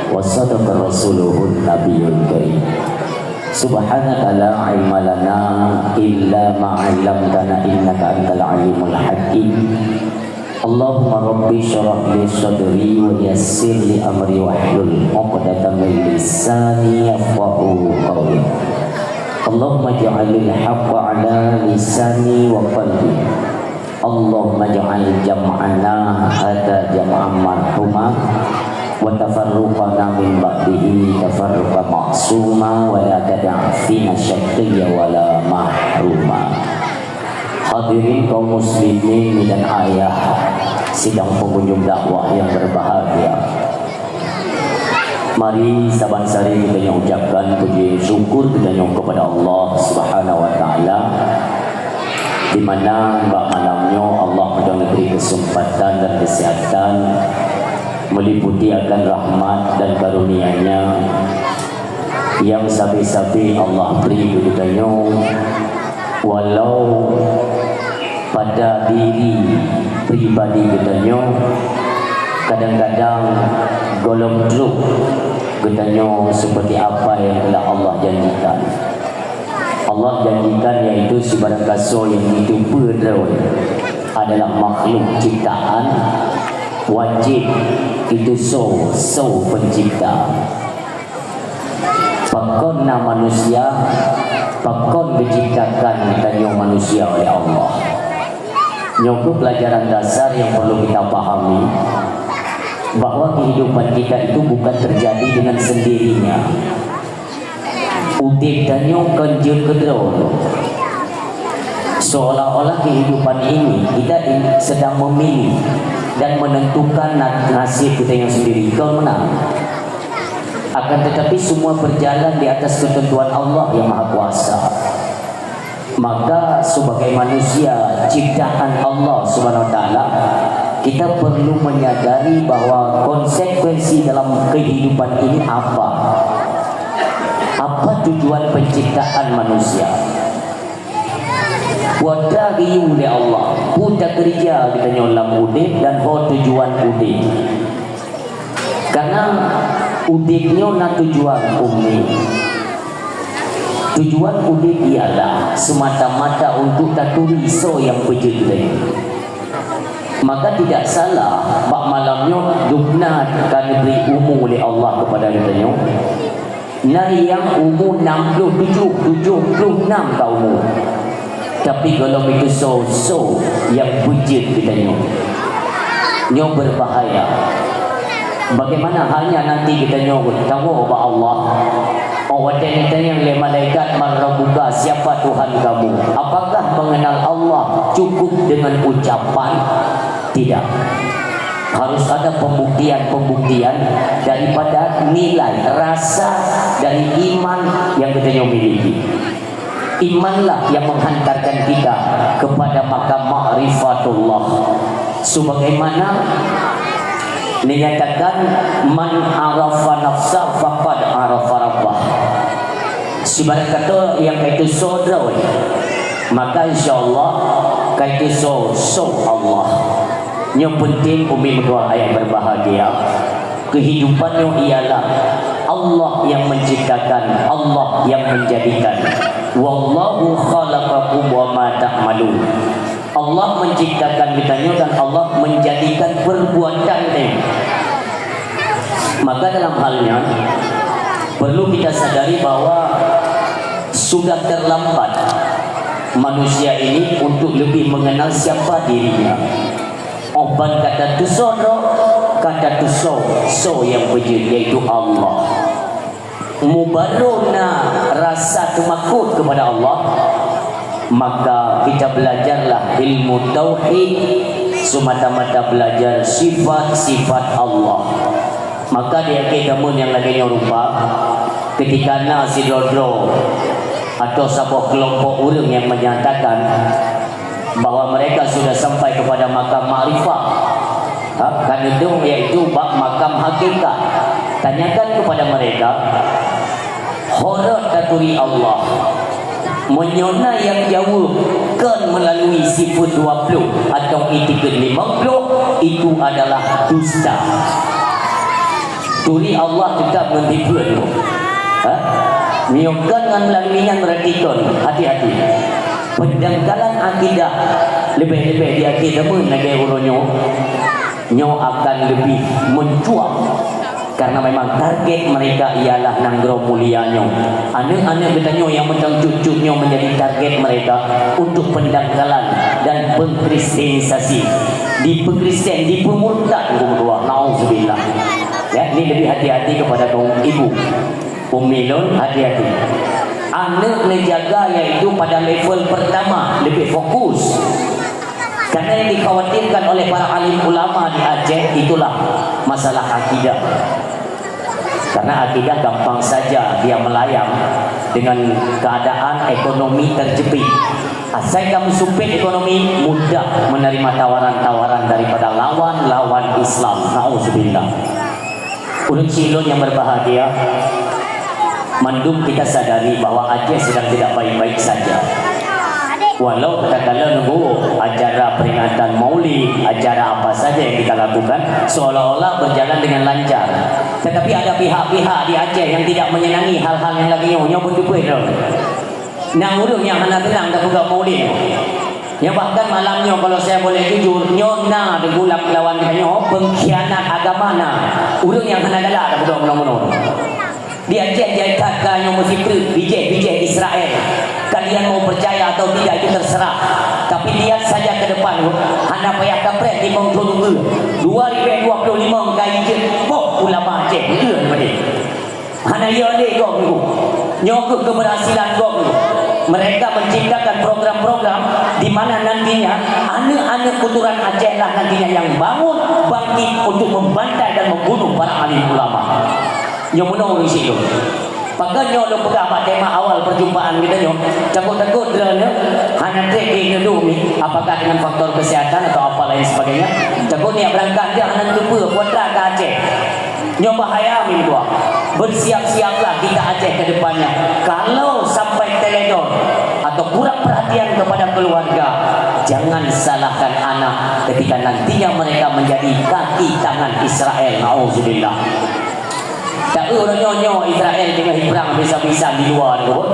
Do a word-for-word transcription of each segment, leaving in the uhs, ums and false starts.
Wa sadaqa rasuluhun nabiyul karim. Subhanaka la ilma lana illa ma 'allamtana innaka antal alimul hakim. Allahumma rabbi syrah li sadri wa yassir li amri wahlul 'uqdatam min lisani yafqahu qawli. Allahumma ja'alil haqqa ala lisani wa qalbi. Allahumma ja'al jam'ana hadza jam'an marhuma wa tafarruqana min ba'dihi tafarruqan ma'suma wa la tada'fina syaqiyya wa la mahruma. Hadirin kaum muslimin dan ayah sidang pengunjung dakwah yang berbahagia. Mari saban sari geutanyoe ucapkan puji syukur geutanyoe kepada Allah Subhanahu wa Taala, di mana bak malam nyoe Allah meuneubri kesempatan dan kesehatan meliputi akan rahmat dan karunia-Nya yang sabe-sabe Allah bri keu geutanyoe, walau pada diri pribadi geutanyoe, kadang-kadang gohlom trok geutanyoe seperti apa yang telah Allah janjikan. Allah janjikan yaitu sibarang kasoe nyang jiteupeue droe adalah makhluk ciptaan, wajéb jiteusoe soe Pencipta. Pakon na manusia, pakon diciptakan geutanyoe manusia oleh Allah. Nyoe kheueh pelajaran dasar yang perlu kita pahami, bahwa kehidupan kita itu bukan terjadi dengan sendirinya. Udeb tanyoe kon jeuet keudroe. Seolah-olah kehidupan ini kita in-, sedang memilih dan menentukan na-, nasib kita yang sendiri. Kon meunan. Akan tetapi semua berjalan di atas ketentuan Allah yang Maha Kuasa. Maka sebagai manusia ciptaan Allah Subhanahu wa Taala, kita perlu menyadari bahwa konsekuensi dalam kehidupan ini apa? Apa tujuan penciptaan manusia? Peue teugeuyue lé Allah, peue teukeureuja geutanyoe lam udeb dan ho tujuan udeb. Karena udeb nyoe na tujuan umu. Tujuan udeb ialah semata-mata untuk taturi soe nyang peujeuet lé. Maka tidak salah bak malam nyoe geupeuna ka neubri umu lé Allah kepada geutanyoe. Na nyang umu enam puluh tujuh, tujuh puluh enam ka umu. Tapi gohlom itu soe-soe nyang peujeuet geutanyoe. Nyoe berbahaya. Bagaimana halnya nanti geutanyoe tawoe bak Allah? Oh, watée neutanyong lé malaikat, "Man rabbuka?" Siapa Tuhan kamu? Apakah mengenal Allah cukup dengan ucapan? Tidak. Harus ada pembuktian-pembuktian daripada nilai, rasa dari iman yang geutanyoe miliki. Imanlah yang menghantarkan kita kepada makam ma'rifatullah. Sebagaimana dinyatakan, "Man arafa nafsa faqad arafa rabbah." Sibarang kata nyang ka itu soe droe, maka insya Allah ka itu soe, soe Allah. Nyoe penting umi meutuah ayah berbahagia. Kehidupan nyoe ialah Allah yang menciptakan, Allah yang menjadikan. "Wallahu khalaqakum wa ma ta'malun." Allah menciptakan geutanyoe dan Allah menjadikan perbuatan geutanyoe. Maka dalam hal nyan, perlu kita sadari bahwa sudah terlambat manusia ini untuk lebih mengenal siapa dirinya. Oh ban ka tatusoe droe, ka tatusoe soe nyang peujeuet, yaitu Allah. Mubarô na rasa teumakot kepada Allah, maka kita belajarlah ilmu tauhid, semata-mata belajar sifat-sifat Allah. Maka di akhé zaman nyang lagée nyoe rupa, ketika na sidroe-droe atau saboh keulompok ureuëng nyang menyatakan bahwa mereka sudah sampai kepada makam makrifah, ha, ka neudong, yaitu bak makam hakikat. Tanyakan kepada mereka, ho rot taturi Allah? Meunyoe na nyang jaweueb kon meulalu sifeuet dua ploh atau itikeuet limong ploh, itu adalah dusta. Turi Allah teutab ngon tipeue nyoe. Ha? Meunyoe kon ngon lam nyan, berarti kon, hati-hati. Pendangkalan akidah, leubeh-leubeh di akhé zaman lagée uroe nyoe, nyoe akan leubeh mencuat. Karena memang target mereka ialah nanggroe mulia nyoe. Aneuk-aneuk geutanyoe nyang mantong cut-cut nyoe menjadi target mereka untuk pendangkalan dan pengkristenisasi. Dipeukristen, dipeumurtad, geumeudua. Nauzubillah. Ya, ini lebih hati-hati kepada kaum ibu. Umi lôn, hati-hati. Aneuk neujaga yaitu pada level pertama, lebih fokus. Karena yang dikhawatirkan oleh para alim ulama di Aceh itulah masalah akidah. Karena akidah gampang saja dia melayang dengan keadaan ekonomi terjepit. Asai kamu sumpit ekonomi, mudah menerima tawaran-tawaran daripada lawan-lawan Islam. Nauzubillah. Ulun silon yang berbahagia, mandum kita sadari bahwa Aceh sedang tidak baik-baik saja. Walau katakanlah nunggu acara peringatan Maulid, acara apa saja yang kita lakukan, seolah-olah berjalan dengan lancar. Tetapi ada pihak-pihak di Aceh yang tidak menyenangi hal-hal yang lagi nyoe, nyoe beuteupeue lom. Na ureuëng nyang hana seunang tapeugah Maulid. Nyoe bahkan malam nyoe, kalau saya boleh jujur, nyoe na deungon lawan geutanyoe pengkhianat agama na. Ureuëng nyang hana galak tapeugah meunoe-meunoe. Di Aceh jai that ka nyoe meusipreuk bijéh-bijéh Israel. Kalian mau percaya atau tidak itu terserah. Tapi lihat saja ke depan, hana payah kapreh limong thôn ukeue. Dua ribu dua puluh lima ka ijeuet boh ulama Aceh, ukeue leubeh. Hana yo lé gob nyoe. Nyoe keuh keberhasilan gob nyoe. Mereka menciptakan program-program di mana nantinya aneuk-aneuk keturunan Aceh lah nantinya yang bangun, bangkit untuk membantai dan membunuh para alim ulama. Nyoe meunoe ureuëng syiek lôn. Pakon nyoe lôn peugah bak tema awal perjumpaan kita nyoe, takot-takot droeneuh hana treb di nyoe dumi, apakah dengan faktor kesehatan atau apa lain sebagainya. Takot niat beurangkat dia hana teupeue putra ka Aceh. Nyoe bahaya meutuah. Bersiap-siaplah kita Aceh ke depannya. Kalau sampai teledor atau kurang perhatian kepada keluarga, jangan salahkan anak ketika nantinya mereka menjadi kaki tangan Israel. Nauzubillah. Tak ureuëng nyoe-nyoe Israel teungoh jiprang bisa-bisa di luar tu.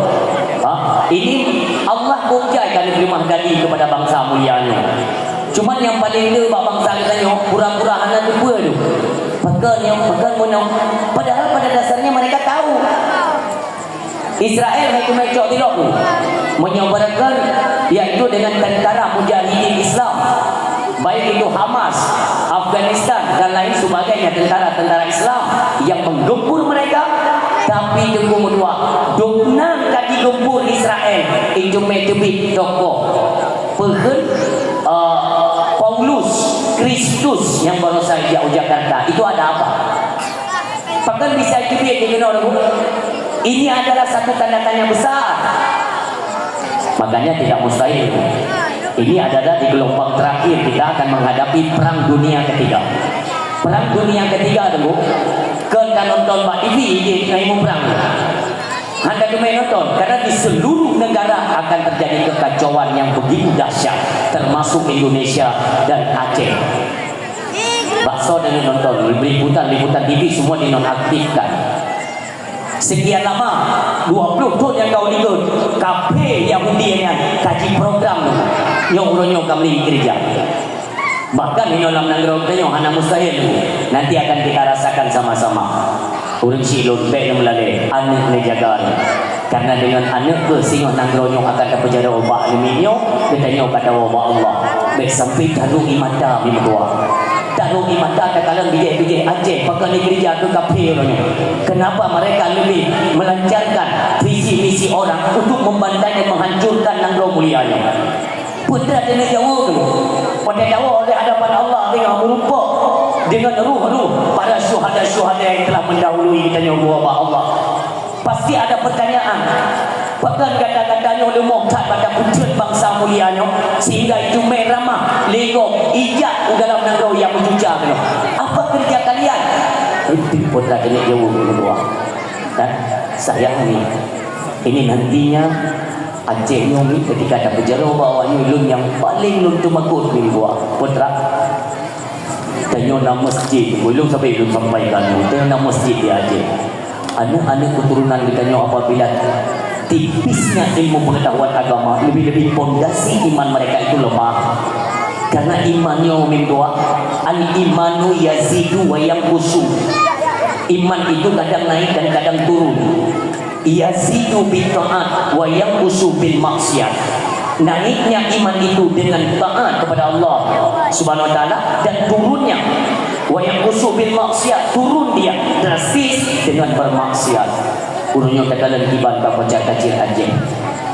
Ha? Ini Allah buktikan terima kasih kepada bangsa mulia nyoe. Cuma nyang paling le bak bangsa geutanyoe pura-pura hana teupeue tu. Pakon nyang pakon meunoe. Padahal pada dasarnya mereka tahu. Israel hai teumé cok tilok tu. Meunyoe beureukan, yaitu dengan tentara mujahidin Islam. Baik itu Hamas, Afghanistan, dan lain sebagainya, tentara-tentara Islam yang menggempur mereka, tapi teungku meutuah, dum nan ka digempur Israel, itu mé teubiet tokoh. Peukheun, eh, Paulus, Kristus nyang baroesa jak u Jakarta, itu ada apa? Pakon bisa teubiet di keunoe, Bu? Ini adalah satu tanda tanya besar. Makanya tidak mustahil. Ini adalah di gelombang terakhir kita akan menghadapi Perang Dunia Ketiga. Perang Dunia Ketiga tu, Bu, kon ka nonton bak T V di ngai muprang. Hana teumé nonton, karena di seluruh negara akan terjadi kekacauan yang begitu dahsyat, termasuk Indonesia dan Aceh. Bak soe deungon nonton, liputan-liputan T V semua dinonaktifkan. Sekian lama, dua puluh thon nyang ka u likot, kaphé Yahudi nyan ka jiprogram nyoe uroe nyoe ka meuli gereja. Bahkan inoe lam nanggroe geutanyoe hana mustahil, nanti akan kita rasakan sama-sama. Ureuëng syiek lôn bék neumeulalé, aneuk neujaga. Karena dengan aneuk keuh singoh nanggroe nyoe akan tapeujaroe bak aneuk miet nyoe, geutanyoe ka tawoe bak Allah. Bék sampai taruki mata meutuah. Taruki mata takalon bijéh-bijéh Aceh, pakon di gereja keu kaphé uroe nyoe. Kenapa mereka lebih melancarkan visi misi orang untuk membantai dan menghancurkan nanggroe mulia nyoe? Peue teuma teungeut jaweueb tu? Watée jaweueb di hadapan Allah dengan meureumpok dengan ruh-ruh para syuhada-syuhada yang telah mendahului geutanyoe bak Allah. Pasti ada pertanyaan. Pakon gata-gata nyoe leumoh that bak tapeucreut bansa mulia nyoe, sehingga iteumé ramah lé gob ijak u dalam nanggroe nyang meucuca nyoe? Apa kerja kalian? Itu peue teuma teungeut jaweueb ulôn dua. Kan? Sayang ni. Ini nantinya Aceh nyoe mi ketika tapeujaroe bak awak nyoe, lôn nyang paling lôn teumakot ngon buah putra. Tanyoe na masjid, ulôn sampai ulôn sampaikan, tanyoe na masjid di Aceh. Aneuk-aneuk keturunan geutanyoe apabila tipisnya ilmu pengetahuan agama, lebih-lebih pondasi iman mereka itu lemah. Karena iman nyoe min dua, al-imanu yazidu wa yanqusu. Iman itu kadang naik dan kadang turun. Yazidu bit taat wa yanqusu bil maksiat. Naiknya iman itu dengan taat kepada Allah Subhanahu wa taala dan turunnya wa yanqusu bil maksiat, turun dia drastis dengan bermaksiat. Ureuëng nyang takalon kiban bak kocak kacil Aceh.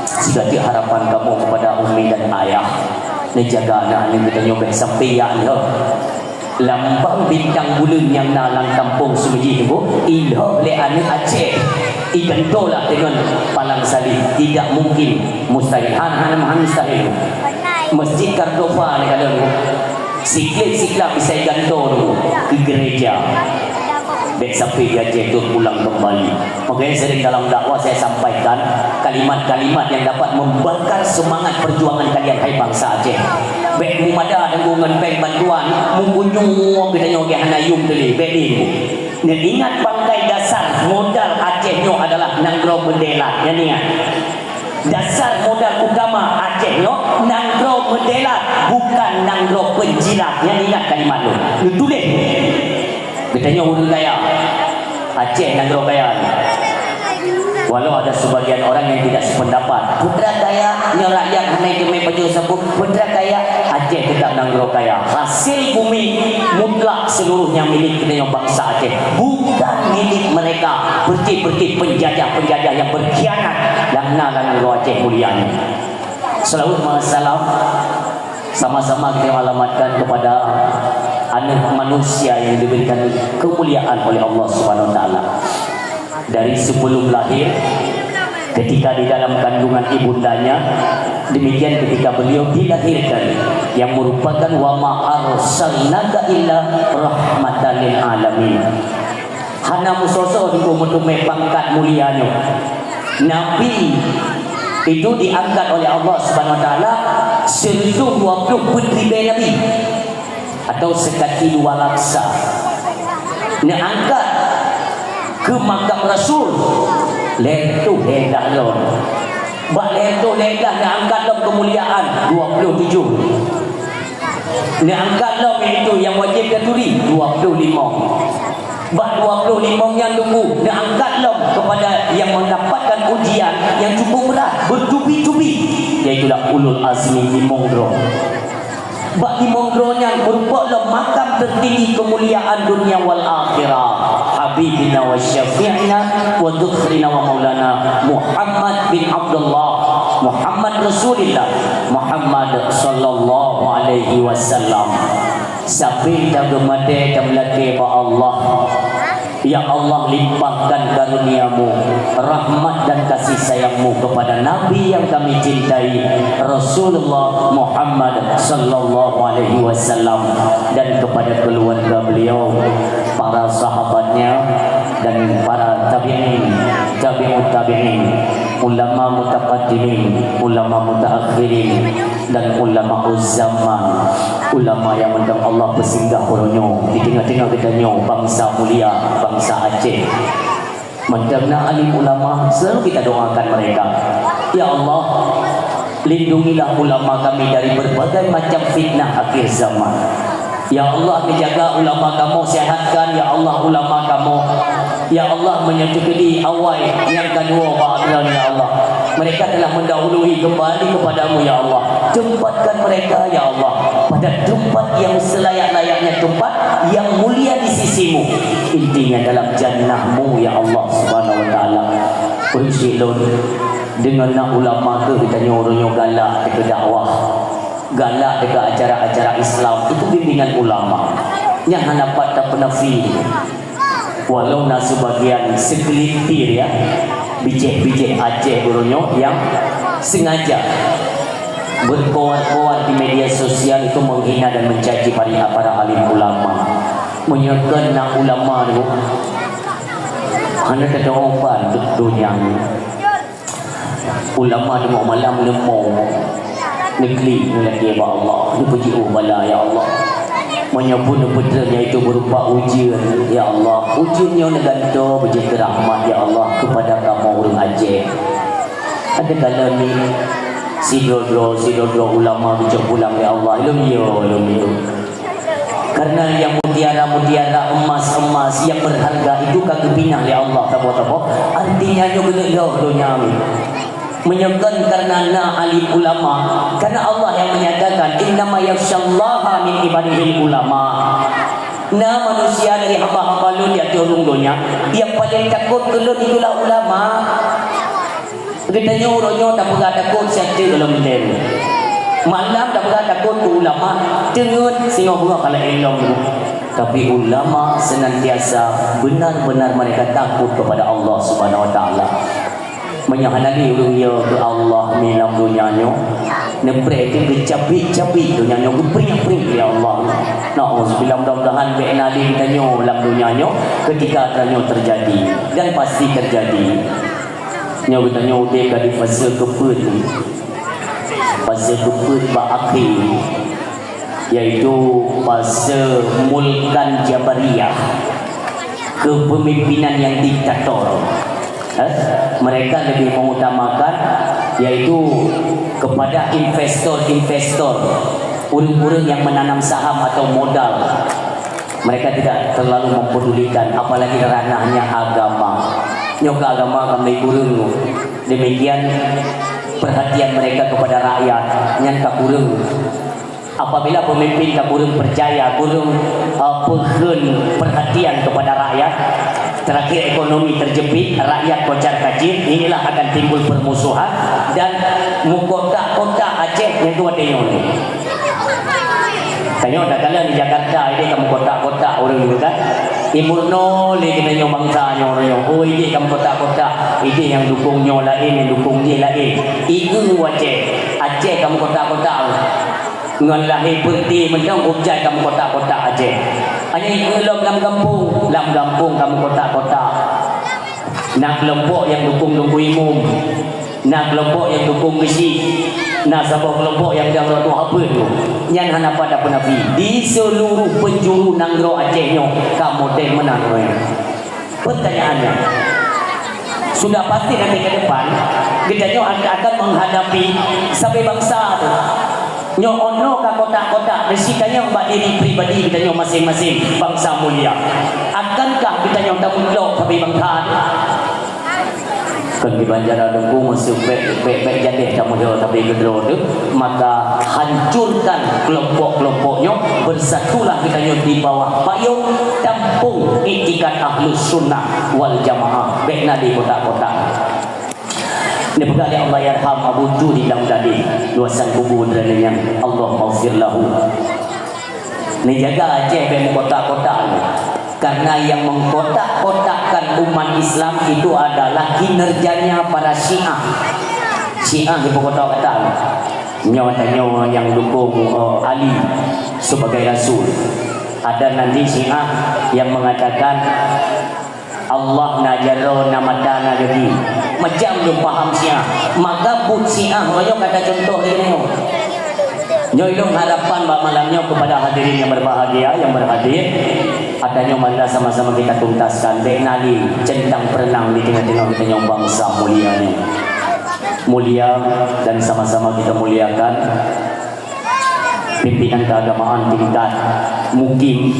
Sigatik harapan kamoe kepada umi dan ayah, neujaga aneuk-aneuk geutanyoe bèk sampai ya Allah. Lambang bintang buleuen nyang na lam kampung Seumeujih Teungku, ilham lé aneuk Aceh. Igantoe lah deungon palang salib, tidak mungkin, mustahil. Han, han, han mustahil. Masjid Cordova ni kalau siklik-siklak bisa igantoe dulu ke gereja. Bèk sampai di Aceh tu pulang kembali. Makanya sering dalam dakwah saya sampaikan kalimat-kalimat yang dapat membakar semangat perjuangan kalian, hai bangsa Aceh. Bèk mumada deungon péng bantuan, mukunyoe geutanyoe geuh hana yum teulé, bèk deh. Neuingat pangkai dasar modal Aceh nyoe adalah nanggroe meudelat. Nyan ingat. Dasar modal utama Aceh nyoe nanggroe meudelat, bukan nanggroe peujilat. Nyan ingat kalimat lôn. Neutuléh. Geutanyoe ureuëng kaya. Aceh nanggroe kaya. Walau ada sebagian orang yang tidak sependapat. Putra kaya, nyoe rakyat hana teumé pajoh sapeue. Putra kaya, Aceh tetap nanggroe kaya. Hasil bumi mutlak seluruhnya milik geutanyoe bangsa Aceh. Bukan milik mereka. Beureuti-beureuti penjajah-penjajah yang berkhianat. Nyang na lam nanggroe Aceh mulia nyoe. Salawat ma'as salam. Sama-sama kita alamatkan kepada anak manusia yang diberikan kemuliaan oleh Allah Subhanahu wa taala. Dari sebelum lahir, ketika di dalam kandungan ibundanya, demikian ketika beliau dilahirkan, yang merupakan wa ma arsalnaka illa rahmatan lil alamin. Hana meusoe-soe Teungku meuteumé pangkat mulia nyoe. Nabi itu diangkat oleh Allah Subhanahu wa taala sireutôh dua ploh peuet ribèe nabi atau seukati dua laksa. Neuangkat keu makam rasul lhèe reutôh lhèe blah lom. Bak lhèe reutôh lhèe blah neuangkat lom keumuliaan dua ploh tujoh. Neuangkat lom, yaitu nyang wajéb taturi, dua ploh limong. Bak dua ploh limong nyan Teungku neuangkat lom kepada yang mendapatkan ujian yang cukup berat, bertubi-tubi, yaitulah ulul azmi limong droe. Bak limong droe nyan meurumpok lom makam tertinggi kemuliaan dunia wal akhirah. Habibina wa syafi'ina wa dzukhrina wa maulana Muhammad bin Abdullah, Muhammad Rasulillah, Muhammad sallallahu alaihi wasallam. Sabe tageumate tameulakée bak Allah. Ya Allah, limpahkan karunia-Mu, rahmat dan kasih sayang-Mu kepada Nabi yang kami cintai, Rasulullah Muhammad sallallahu alaihi wasallam, dan kepada keluarga beliau, para sahabatnya, dan para tabi'in, tabi'ut tabi'in, ulama mutaqaddimin, ulama mutaakhirin, dan ulama zaman, ulama yang mantong Allah peusinggah uroe nyoe di teungoh-teungoh geutanyoe, bansa mulia, bansa Aceh. Mantong na alim ulama, selalu kita doakan mereka. Ya Allah, lindungilah ulama kami dari berbagai macam fitnah akhir zaman. Ya Allah, neujaga ulama kamoe, sehatkan, ya Allah, ulama kamoe. Ya Allah, meunyoe teukeudi awai nyang kadua bak droe, ya Allah. Mereka telah mendahului, kembali kepada-Mu, ya Allah. Tempatkan mereka, ya Allah, pada tempat yang selayak-layaknya tempat yang mulia di sisi-Mu. Intinya dalam jannah-Mu, ya Allah Subhanahu wa Taala. Ureuëng syik lôn, deungon na ulama kheueh geutanyoe uroe nyoe galak teuh keu dakwah. Galak teuh keu acara-acara Islam, itu bimbingan ulama. Nyan hana pat tapeunafi. Walau na seubagian seugelintir, ya, bijéh-bijéh Aceh uroe nyoe nyang sengaja berkoar-koar di media sosial itu menghina dan mencaci para, para alim ulama. Meunyoe kon na ulama tu, hana teudoe ban donya nyoe. Ulama teungoh malam neumo, neuklik, neulakée bak Allah, neupeujiôh bala, ya Allah. Meunyoe pun neupeutreun, yaitu berupa ujeuen, ya Allah, ujeuen nyoe neugantoe beujeuet rahmat, ya Allah, kepada kamoe ureuëng Aceh. Ada kala ni sidroe-droe, sidroe-droe ulama geucok pulang, ya Allah, lom yo, lom yo. Karena yang mutiara-mutiara, emas-emas yang berharga itu ka geupinah lé Allah saboh-saboh, artinya nyoe keuneuk loh donya nyoe. Meunyoe kon karena na alim ulama, karena Allah yang menyatakan, "Innama yakhsyallaha min ibadihil ulama." Na manusia dari hamba-hamba Lôn di ateueh rhueng donya, yang paling takot keu Lôn itulah ulama. Geutanyoe uroe nyoe tapeugah takot siat teuk lom tem. Malam tapeugah takot keu ulama, teungeut singoh beungoh kala ilom. Tapi ulama senantiasa benar-benar mereka takut kepada Allah Subhanahu wa Taala. Meunyoe hana lé ureuëng yo keu Allah mi lam donya nyoe, neupreh teuh geucabit-cabit donya nyoe, geupriek-priek lé Allah. Nauzubillah, mudah-mudahan bék na lé geutanyoe lam donya nyoe ketika tanyoe terjadi, dan pasti terjadi. Nyoe geutanyoe udeb ka di fase keupeuet, fase keupeuet bak akhé, yaitu fase mulkan jabariyah, kepemimpinan yang diktator. Eh, mereka lebih mengutamakan yaitu kepada investor-investor, ureuëng-ureuëng yang menanam saham atau modal. Mereka tidak terlalu mempedulikan, apalagi ranahnya agama. Nyoe keu agama ka meukureueng. Demikian perhatian mereka kepada rakyat, nyan ka kureueng. Apabila pemimpin ka kureueng percaya, kureueng, eh, peukheun perhatian kepada rakyat, terakhir ekonomi terjepit, rakyat kocar-kacir, inilah akan timbul permusuhan dan meukotak-kotak Aceh nyang dua tanyong ni. Tanyoe takalon di Jakarta, ideh ka meukotak-kotak ureuëng nyoe kan. Imeurunoe lé geutanyoe bansa nyoe ureuëng nyoe. Oh, ideh ka meukotak-kotak, ideh nyang dukung nyoe laén, nyang dukung jih laén. Ikeu Aceh, Aceh ka meukotak-kotak. Ngon lahé peureuté mantong, ujai ka meukotak-kotak Aceh. Hanya ikeu lom lam gampông, lam gampông ka meukotak-kotak. Na keulompok nyang dukung Teungku Imum, na keulompok nyang dukung Geuchik, na saboh keulompok nyang dang rot Wahapeun. Nyan hana pat tapeunafi. Di seuluruh penjuru nanggroe Aceh nyoe ka model meunan. Pertanyaannya, sudah pasti nanti ke depan, geutanyoe akan, akan menghadapi sabe bansa tu. Nyoe ono ka kotak-kotak, dan si tanyong bak diri pribadi geutanyoe masing-masing bansa mulia. Akankah geutanyoe tameulok sabe bansa tu? Kon di banjaran Teungku, meuseu bék, bék, bék jadeh tameulok sabe keudroe tu, maka hancurkan kelompok-kelompok nyoe, bersatulah geutanyoe di bawah payong tampung iktikad Ahlus Sunnah wal Jamaah. Bék na di kotak-kotak. Neupeugah lé Allahyarham Abu Tudi Lam Gadeh, luasan kubu droeneuh nyan, Allahummaghfir lahu. Neujaga Aceh bék meukotak-kotak. Karena yang mengkotak-kotakkan umat Islam itu adalah kinerjanya para Syiah. Syiah dipeukotak-kotak. Nyoe tanyoe nyang dukung, eh, Ali sebagai rasul. Ada nanti Syiah yang mengatakan Allah na jaroe, na mata, na gaki. Macam lôn paham Syiah. Maka buet Syiah nyoe ka tacuntoh lé nyoe. Nyoe lôn harapan bak malam nyoe kepada hadirin yang berbahagia, yang berhadir, ata nyoe mari sama-sama kita tuntaskan bék na lé centang perenang di tengah-tengah geutanyoe bansa mulia nyoe. Mulia dan sama-sama kita muliakan pimpinan keagamaan tingkat mukim,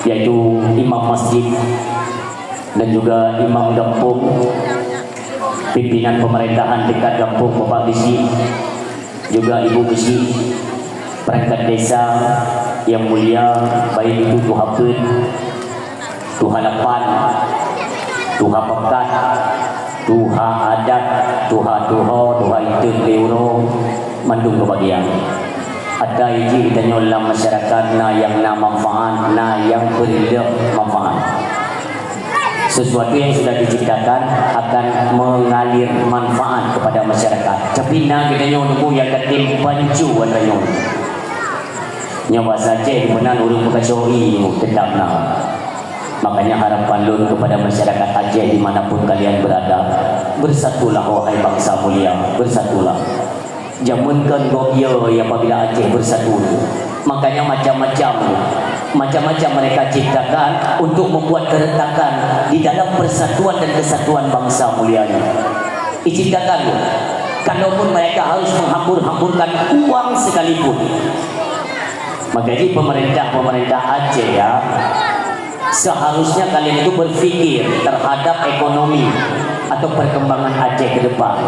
yaitu imam masjid dan juga imam gampông, pimpinan pemerintahan tingkat gampông Bapak Geuchik, juga Ibu Geuchik, perangkat desa yang mulia, baik itu Tuha Peuet, Tuha Lapan, Tuha Pakat, Tuha Adat, Tuha Tuho, Tuha Iteuh Leuro, mandum kebagian. Ata iji geutanyoe lam masyarakat na nyang na manfaat, na nyang peureuloh manfaat. Sesuatu yang sudah diciptakan akan mengalir manfaat kepada masyarakat. Tapi na geutanyoe nunggu nyang ka tem pancu wan tanyoe. Nyoe bahasa Aceh meunan ureuëng meukaco i nyoe tetap na. Makanya harapan lôn kepada masyarakat Aceh di mana pun kalian berada, bersatulah wahai bangsa mulia, bersatulah. Jameun kon gob yo apabila Aceh bersatu. Makanya macam-macam, macam-macam mereka ciptakan untuk membuat keretakan di dalam persatuan dan kesatuan bangsa mulia ini. Diciptakan loh. Kalaupun mereka harus menghambur-hamburkan uang sekalipun. Makanya pemerintah-pemerintah Aceh ya, seharusnya kalian itu berpikir terhadap ekonomi atau perkembangan Aceh ke depan.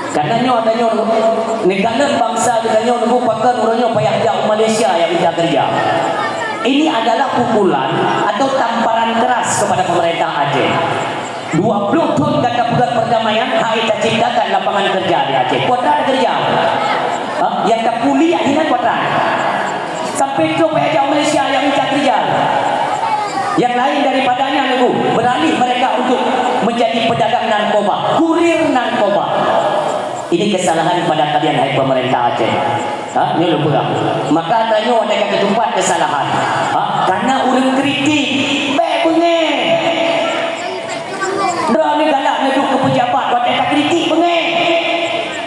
Karena nyoe tanyoe, neukalon bangsa geutanyoe nunggu pakon uroe nyoe payah jak u Malaysia nyang mita keureuja. Ini adalah pukulan atau tamparan keras kepada pemerintah Aceh. Dua ploh thon gata peugah perdamaian, hai taciptakan lapangan kerja di Aceh. Kuatra ada kerja. Ha? Yang tak kuliah hinan kuatra. Sampai trok payah jak u Malaysia nyang mita keureuja. Yang lain daripadanya nunggu beralih mereka untuk menjadi pedagang narkoba, kurir narkoba. Ini kesalahan pada kalian, hai pemerintah Aceh. Ha? Nyoe lôn peugah. Maka tanyoe watée ka teutumpat kesalahan. Ha? Karena ureuëng kritik, bék beungéh. Droeneuh galak neuduek keu pejabat watée takritik beungéh.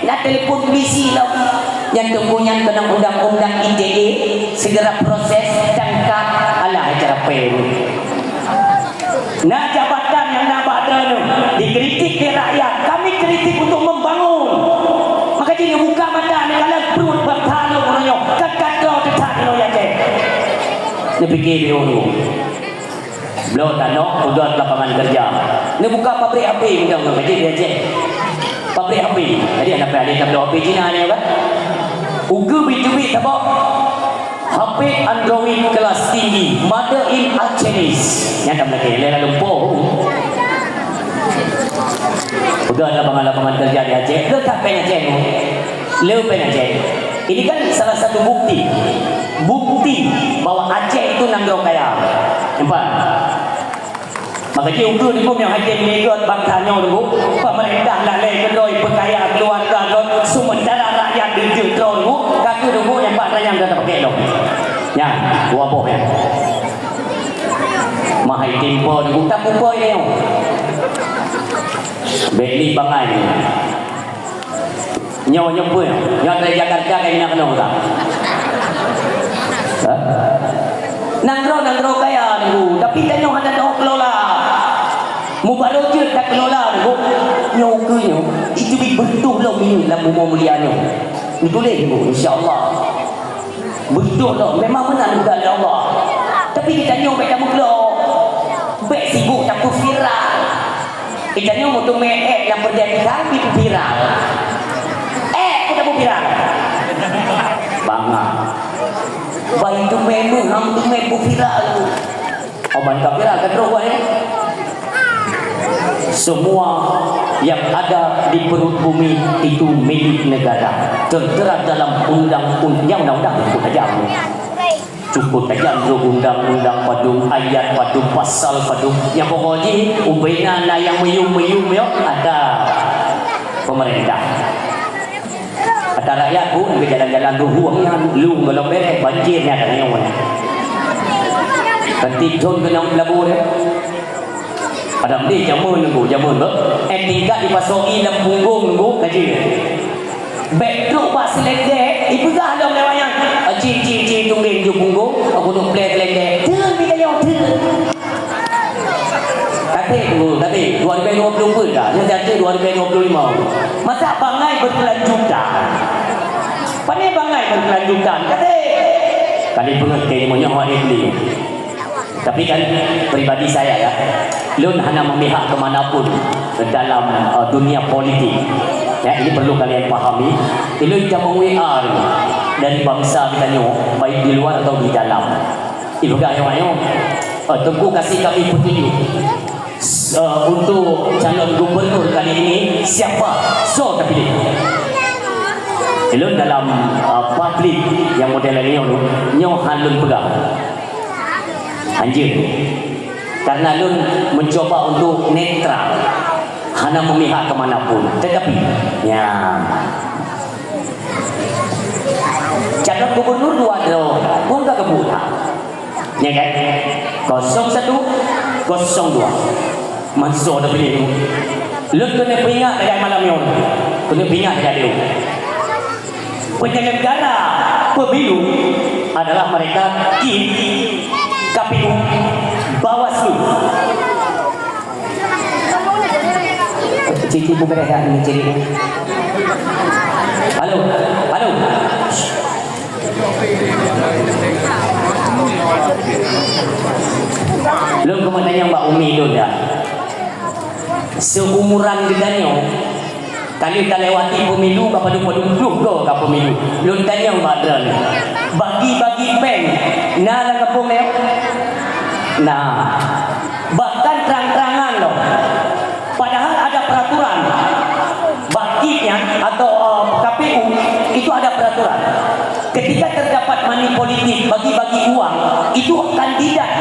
Na telepon polisi lom. Nyan teungku nyan keunong undang-undang I T E, segera proses, tangkap, alah cara pen. Na jabatan nyang na bak droeneuh dikritik lé rakyat, kami kritik untuk membangun. Maka jih neubuka mata, neukalon pruet bangsa lôn uroe nyoe, ka ka droe teutat inoe Aceh. Neupike beu nyoe. Bloe tanoh, peugöt lapangan kerja. Neubuka pabrik H P, mantong ka jeuet di Aceh. Pabrik H P. Jadi, hana payah lé tabloe H P Cina nyoe kan? Ukeue bit-bit tabok. H P Android kelas tinggi, made in Aceh. Nyan tam lagèe lé lam lumpoh. Peugöt lapangan-lapangan kerja di Aceh. Lekat péng Aceh. Le péng Aceh. Ini kan salah satu bukti. Bukti bahwa Aceh itu nanggroe kaya. Nampak? Maka jih ukeue Teungku nyang hase meunyoe bangsa nyoe Teungku, pemerintah lalè keudroe peukaya keuluwarga droe, seumeuntara rakyat jeuet droe Teungku, ka keuh Teungku nyang bak tanyang gata pakèk lom. Nyan, dua boh nyan. Mahai timpo Teungku, tak kupo nyoe. Bèk li bangai nyoe. Nyoe, nyoe peue nyoe? Nyoe dari Jakarta ka inong keunoe ka? Hah? Nanggroe, nanggroe kaya Teungku, tapi tanyoe hana teukelola. Mubaro jeuet takelola Teungku. Nyoe ukeue nyoe, itu bit beutôi lom lam bumoe mulia nyoe. Neutuléh Teungku, insya Allah. Beutôi lom, memang meunan keuheundak Allah. Tapi geutanyoe bèk tameukeulok. Bèk sibuk tapeuviral. Geutanyoe meuteumé ék lam peureudèe pisang, pih peuviral. Ék pun tapeuviral. Bangai. Bah teumé meuham teumé peuviral. Oh, ban ka viral ka trok buet nyoe. Semua yang ada di perut bumi itu milik negara. Tertera dalam undang-undang, ya, undang-undang itu saja. Cukup tajam tu undang-undang padum, ayat padum, pasal padum. Nyang pokok jih, ubena na nyang meuyum-meuyum nyoe, ada pemerintah. Ada rakyat bu, ke jalan-jalan ruhueng nyan, lung golom bereh, banjir nyan ada nyoe. Kanti thon keunong pelabu dia. Adam deh jameun nunggu, jameun beuh. Eh, tingkat dipasoki lam punggong nunggu, kaji. Bèk trok bak seulendek, ipeugah lom lé wayang. Ah, cik, cik, cik, tunggeng ju punggong, aku dok plè seulendek. Teun bida nyoe, teun. Kata tu, kata, dua ribu dua puluh empat dah. Nyoe jatuh dua ribu dua puluh lima. Masa bangai berkelanjutan. Pane bangai berkelanjutan, kata. Kali peungeut ke nyoe awak dia beli. Tapi kan, pribadi saya ya, lôn hana memihak ke mana pun dalam, eh, dunia politik. Ya, ini perlu kalian pahami. Ilôn jamong W A dari bangsa kita nyoe, baik di luar atau di dalam. Ipeugah nyoe, eh, Teungku kasih kami petunjuk. S-, eh, untuk calon gubernur kali ini, siapa? Soe tapilih? Ilôn dalam, eh, publik nyang model nyoe, nyoe han lôn peugah. Anjeut. Karena lôn mencoba untuk netral, hana memihak ke mana pun. Tetapi, ya. Calon gubernur dua droe, pun ka keubuet. Ya kan? Kosong satu, kosong dua. Manso dah pilih. Lôn keuneuk peuingat lagèe malam nyoe. Keuneuk peuingat lagèe nyoe. Penyelenggara pemilu adalah mereka, KIM, K P U, Bawaslu. Cici bubéh dah ni, Cici. Halo, halo. Lôn keumeung tanyong bak umi lôn dah. Seumuran geutanyoe, ka lheueh talewati pemilu, ka padum-padum ploh goe ka pemilu. Lôn tanyong bak droeneuh, bagi-bagi péng na lam gampông nyoe? Na. Bahkan trang-trangan lom. Padahal ada peraturan. Bak KIM nyan atau, eh, K P U itu ada peraturan. Ketika terdapat money politik, bagi-bagi uang, itu kandidat,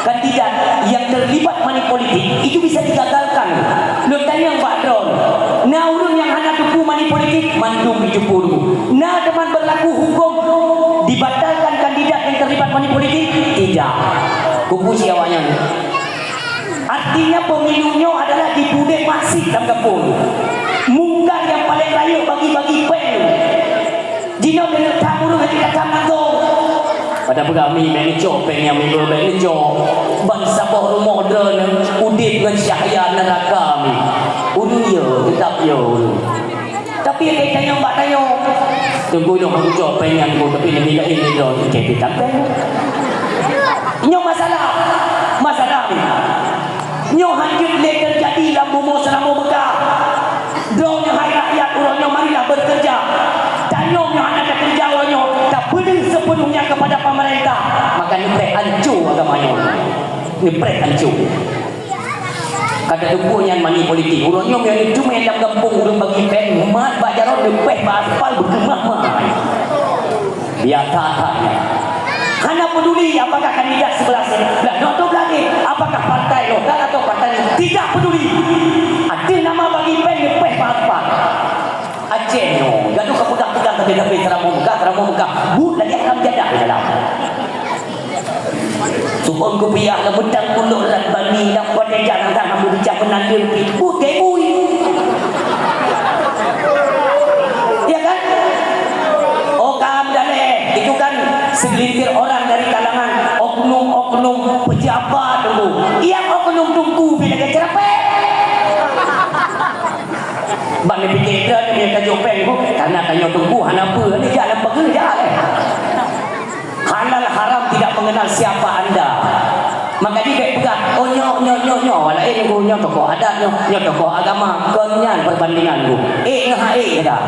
kandidat yang terlibat money politik itu bisa digagalkan. Lôn tanyong bak droeneuh, na ureueng nyang hana teupeu money politik? Mandum jiteupeu. Na teuma berlaku hukum dibatalkan kandidat yang terlibat money politik? Tidak. Kupuji awaknyan. Artinya pemilu nyoe adalah dipudek maksiet lam gampông. Mungkar nyang paleng rayeuk bagi-bagi péng. Jinoe deungon that ureueng hana that mantong. Pada peugah mi bèk neucok péng nyang mi bèk neucok. Ban saboh rumoh droeneuh udeb ngon cahya neuraka mi. Ureueng yo, teutap yo ureueng. Tapi lagèe tanyong bak tanyoe. Teungku nyoe han kucok péng nyan ku, tapi leubeh laén lé droe, cek pitam péng. Nyoe masalah. Masalah ni. Nyoe hanjeuet lé teujadi lam bumoe Seuramoe Meukah. Droeneuh hai rakyat uroe nyoe marilah bekerja. Tanyoe nyoe hana takeureuja uroe nyoe, tapeudeuh sepenuhnya kepada pemerintah. Maka neupreh anco agama nyoe. Neupreh anco. Ka tateupeue nyan money politik. Uroe nyoe meunyoe teumé lam gampông ureueng bagi péng, mat bak jaroe leupeh bak aspal beukeumah mai. Biasa that nyan. Hana peduli apakah kandidat sebelah sini, belah nyoe atau belah ni, apakah partai lokal atau partai, tidak peduli. Ateueh nama bagi péng leupeh bak aspal. Aceh nyoe, gadoh ka peugah-peugah tapi-tapi Seuramoe Meukah, Seuramoe Meukah. Buet lagèe haram jadah di dalam. Su'on kupiah lam beuntang kulok rat bani lam kuat eja nang tangan beubicah penandeng pi. Buet keu bui. Ya kan? Oh, kam daleh. Itu kan segelintir orang dari kalangan oknum-oknum pejabat dulu. Yang oknum tungku bila ke cerapek. Ban neupiké droe nyoe tajok péng bu, karena tanyoe teungku hana peue, ni jak lam peugeuh jak, eh. Halal haram tidak mengenal siapa anda. Maka di bèk peugah, "Oh, nyoe, nyoe, nyoe, nyoe awak laén, bu, nyoe tokoh adat, nyoe, nyoe tokoh agama." Kon nyan perbandingan, bu. Eh, nyoe hai, eh, dah.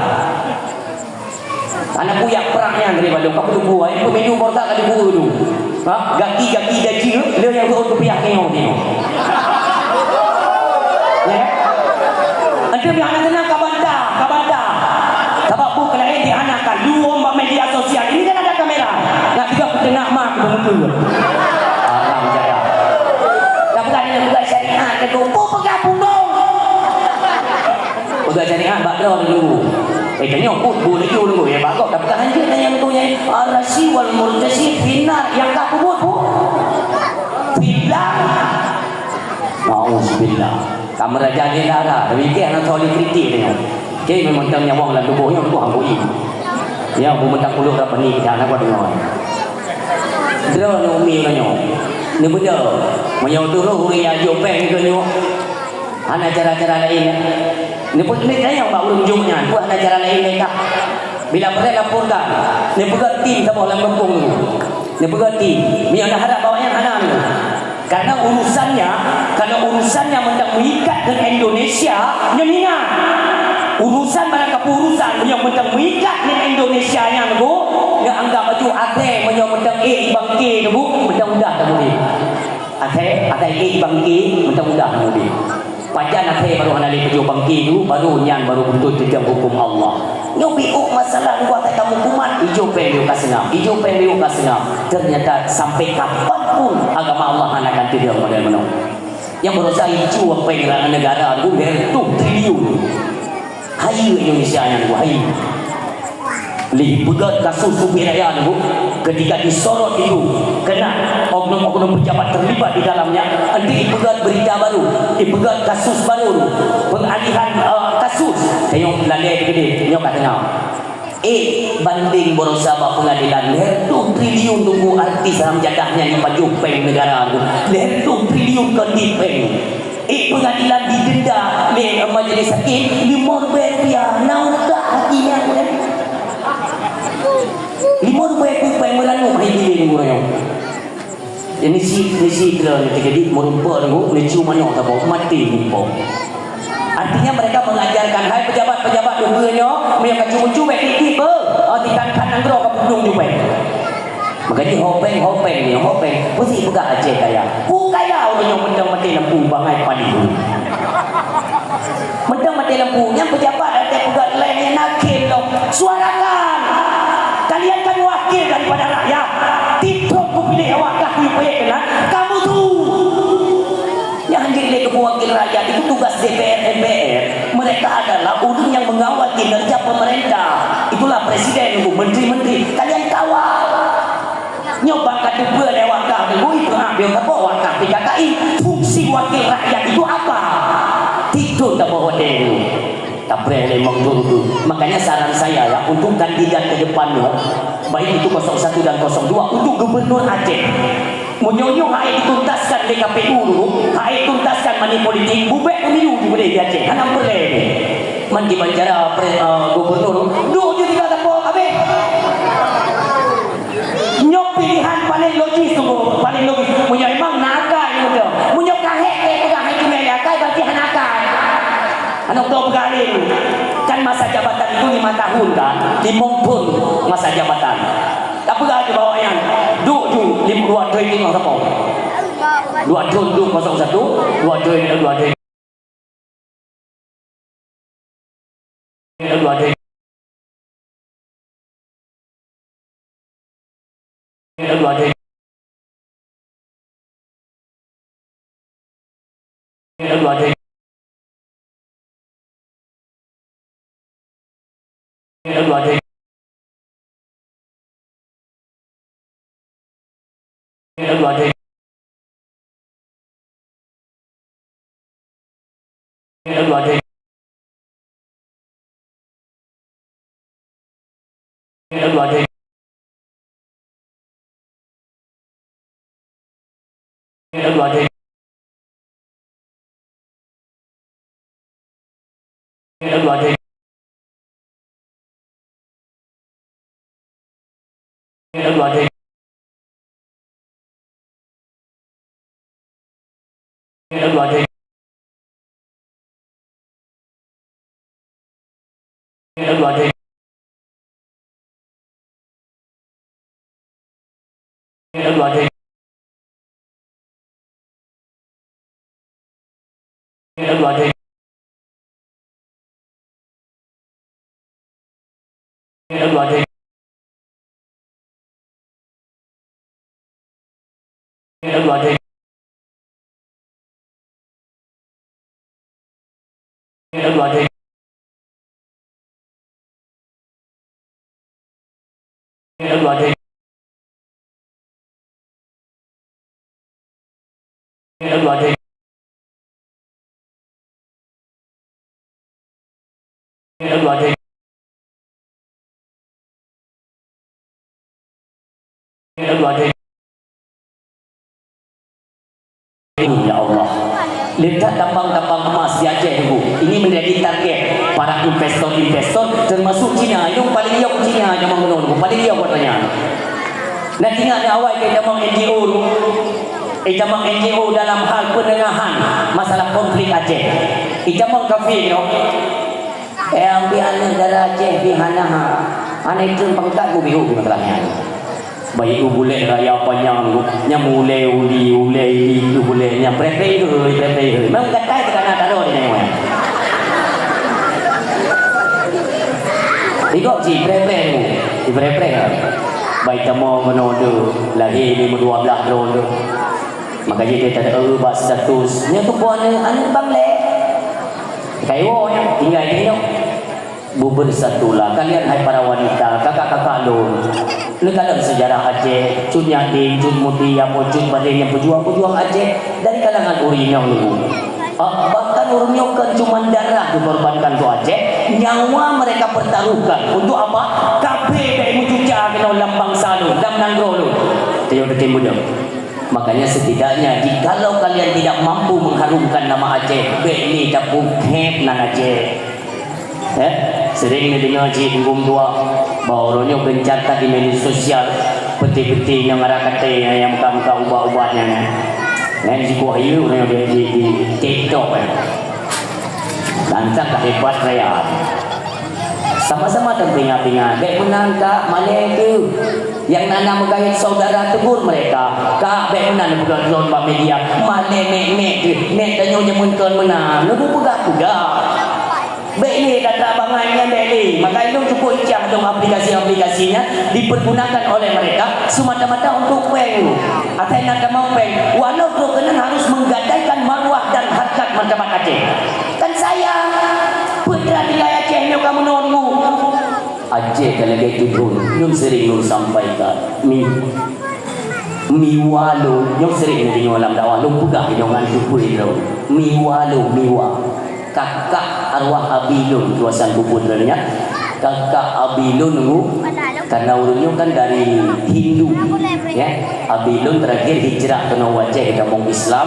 Hana kuyak prang nyan daripada ka peutubu, eh, pemilu baru tak ka dibuka dulu. Ha? Gaki-gaki gaji, le nyang beuôt rupiah nyoe nyoe. Ya kan? Antum nyang hana tenang ka bantah, ka bantah. Sabab bu keu laén di hana ka luwom bak media sosial. Ini kan ada kamera. Nak tiga peuteunang ma ku beumeukeue. Haram jadah. Ka bukan, bukan syariat, ka tu. Bu peugah pundong. Peugah syariat bak droe dulu. Eh, tanyoe pun bu laju dulu. Ya, bagus. Tapi tak hanjeuet nyan tu nyan. Ar-rashi wal murtashi finnar. Nyang ka peubuet bu. Finnar. Nauzubillah. Ka meuraja di dara. Tapi ke anak soleh kritik tanyoe. Ke memang tang nyawang lam tuboh nyoe, tuboh hambui. Ya, bu mentang kuluk dah pening dah, nak buat dengar. Droe nyoe umi nyoe. Neubeudôh. Meunyoe turôh ureueng nyang jok péng keu nyoe. Hana cara-cara laén. Neupeutrép tanyong bak ureueng jok nyan, peue hana cara laén lé kah? Bila preh laporkan, neupeugöt tim saboh lam gampông nyoe. Neupeugöt tim. Meunyoe na harab bak awaknyan hana nyoe. Karena urusannya, kalau urusannya mantong meuikat ngon Indonesia, nyoe ingat. Urusan barang kapeue urusan, meunyoe mantong meuikat ngon Indonesia nyan, Bu, nyoe anggap bacut asèe, meunyoe mantong ék bangke, Bu, mantong udah tamubi. Asèe, asèe ék bangke, mantong udah tamubi. Pajan asèe barô hana lé tujoh bangke tu, barô nyan barô beutôi teuntang hukôm Allah. Nyoe piôh masalah luwah that kamoe kumat, ijô péng yôh ka seungab, ijô péng yôh ka seungab. Ternyata sampai kapan pun agama Allah hana akan teudong model meunoe. Nyang baroesa ijô péng raya negara tu lhèe reutôh triliun. Hai Indonesia nyan tu, hai. Lé ipeugöt kasus Ubit Raya nyoe, ketika disorot itu, kena oknum-oknum pejabat terlibat di dalamnya, nanti ipeugöt berita baru, ipeugöt kasus baru, pengalihan, eh, kasus. Tengok lalé gede, nyoe ka tengah. Eh, bandeng baroesa bak peungadilan, lhèe reutôh triliun teungku artis haram jadah nyan jipajoh péng neugara tu. Lhèe reutôh triliun kon di péng. Eh, peungadilan didenda lé majelis hakim limong ribèe rupiah. Na utak haki nyan, eh? Limong ribèe kupéng meuranup hai biléng gurèe nyoe. Nisi, nisi droe nyoe teukeudi meurumpok nyoe, neucu manok saboh, maté muphom. Artinya mereka mengajarkan, "Hai pejabat-pejabat ukeue nyoe, meunyoe ka cu-cu bèk tiep-tiep beuh, oh, ditan-tan nanggroe ka pudong jubèe." Maka jih hopeng, hopeng ni, hopeng. Peue sih peugah Aceh kaya? Peue kaya ureueng nyoe mantong maté lampu bangai paléh. Mantong maté lampu, nyang pejabat Aceh peugah lé nyan nakil lom. Suarakan! Kalian kan wakil daripada rakyat. Titrok kupilih awak kah kupilih kena kamu tu. Nyang hanjeuet lé keupeue wakil rakyat itu tugas D P R, M P R. Mereka adalah ureueng nyang mengawal kinerja pemerintah. Itulah presiden, menteri-menteri. Kalian kawal. Nyoe bak ka teupeue lé wakaf teungku, ipeuhah bioe kapoh wakaf P K K I. Fungsi wakil rakyat itu apa? Titrok taboh watèe nyoe. Tapreh lé mong tu. Makanya saran saya ya, untuk kandidat ke depan nyoe, baik itu kosong satu dan kosong dua, untuk gubernur Aceh. Meunyoe nyoe hana dituntaskan lé K P U dulu, hana dituntaskan money politik, bubèk pemilu di Aceh, hana peureulèe. Man kiban cara pre-, eh, gubernur, duek ju tiga sapo, habéh. Nyoe pilihan paling logis tu, paling logis. Meunyoe emang na akai, meunyoe ka hék, eh, peugah hai teumé akai, berarti hana akai. Aneuk dua peugah laén, kan masa jabatan itu lima tahun kan, limong thon masa jabatan. Tapeugah ju bahwa nyan, duek ju lim-, dua thon limong sapo. Dua thon duek kosong satu, dua thon, dua thon. Dua thon. Ya Allah, letak tambang-tambang emas di Aceh, Ibu. Ini menjadi target para investor-investor, termasuk Cina. Itu paling yok Cina, zaman menurutku. Paling yok katanya. Nah, ingat awai ke zaman N G O tu. Eh, zaman N G O dalam hal penengahan masalah konflik Aceh. Eh, zaman kafir tu. Eh, ambil anak dara Aceh pih hana ha. Anak itu pangkat mu biru masalahnya. Baik u bulek raya panyang tu, nyang ulèe uli, ulèe ili, tu bulek nyang preh-preh tu, preh-preh tu. Memang gatai teuka na taro di nyoe. Igok cit preh-preh tu, di preh-preh. Baik tamo meunoe tu, lahé ni meudua blaih droe tu. Maka jih teuka bak status, nyoe tu pun aneuk, aneuk bang lé. Kaiwo nyan, tinggai di nyoe. Beubeusatulah kalian, hai para wanita, kakak-kakak lôn. Neukalon seujarah Aceh, Cut Nyak Dien, Cut Mudi, Apo Cut Badeng nyang peujuang-peujuang Aceh dari kalangan ureueng inong dulu. Ah, bahkan ureueng nyoe kon cuman darah dikorbankan untuk Aceh, Nyawa mereka pertaruhkan untuk apa? Kaphé bèk meucuca keunoe lam bansa lôn, lam nanggroe lôn. Teuh teutimbu dong. Makanya setidaknya jikalau kalian tidak mampu mengharumkan nama Aceh, bèk lé tapeukhép nan Aceh. Eh, sering neudeungoe cit gum dua, bahwa uroe nyoe gencar that di media sosial, peuti-peuti nyang arah katé nyang muka-muka ubat-ubat nyan, eh. Nyan jikuah yue uroe nyoe di, di, di TikTok, eh. Bangsa ka hebat raya. Sama-sama teuingat-ingat, bèk meunan ka malèe tu. Nyang na, na meugayat saudara tegur mereka, ka bèk meunan peugah droen bak media, malèe mek-mek tu, mek tanyoe nyan meuntôn meunan, lôn peugah-peugah. Bèk lé gata bangai nyan bèk lé. Maka lôn cukup icah dong aplikasi-aplikasi nyan dipergunakan oleh mereka semata-mata untuk prank. Asai na tamong prank, walau droe keunan harus menggadaikan marwah dan harkat martabat Aceh. Kan sayang, putra tinggai Aceh nyoe ka meunoe. Aceh ka lagèe tudong, nyoe sering lôn sampaikan. Mi, miwa lôn, nyoe sering lôn deungoe lam dakwah, lôn peugah inong ngon tupui lôn. Miwa lôn, miwa. Kakak arwah abi lôn, kawasan bubun lôn nyan. Kakak abi lôn nunggu, karena ureueng nyoe kan dari Hindu, ya. Abi lôn terakhir hijrah keunoe u Aceh, tamong Islam.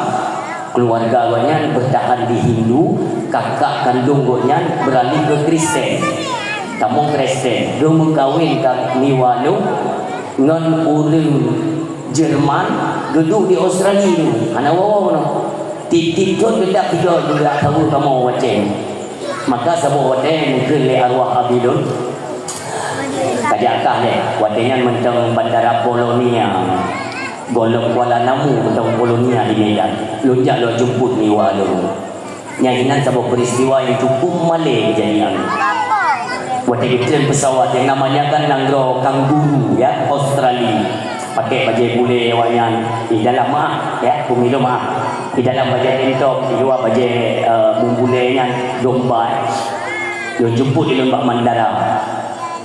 Keluarga gobnyan bertahan di Hindu, kakak kandung gobnyan beralih ke Kristen. Tamong Kristen, geumeukawen ka miwa lôn ngon ureueng Jerman, geuduek di Australia tu. Hana woe-woe keunoe. Tiep-tiep thon geudak tiga geudak saweue kamoe u Aceh. Maka saboh watèe neukheun lé arwah abi lôn, ka jak kah lé. Watèe nyan mantong bandara Polonia. Gohlom Kuala Namu mantong Polonia di Medan. Lôn jak lôn jemput miwa lôn. Nyan inan saboh peristiwa nyang cukup malèe keujadian. Watèe geutreun pesawat nyang namanya kan nanggroe kanguru, ya, Australia. Pakèk bajèe bulèe awaknyan. Di dalam meu'ah, ya, peumilo meu'ah. Di dalam bajèe tentong, di luwa bajèe, eh, bulèe nyan, domba, eh. Lôn jemput lé lôn bak bandara.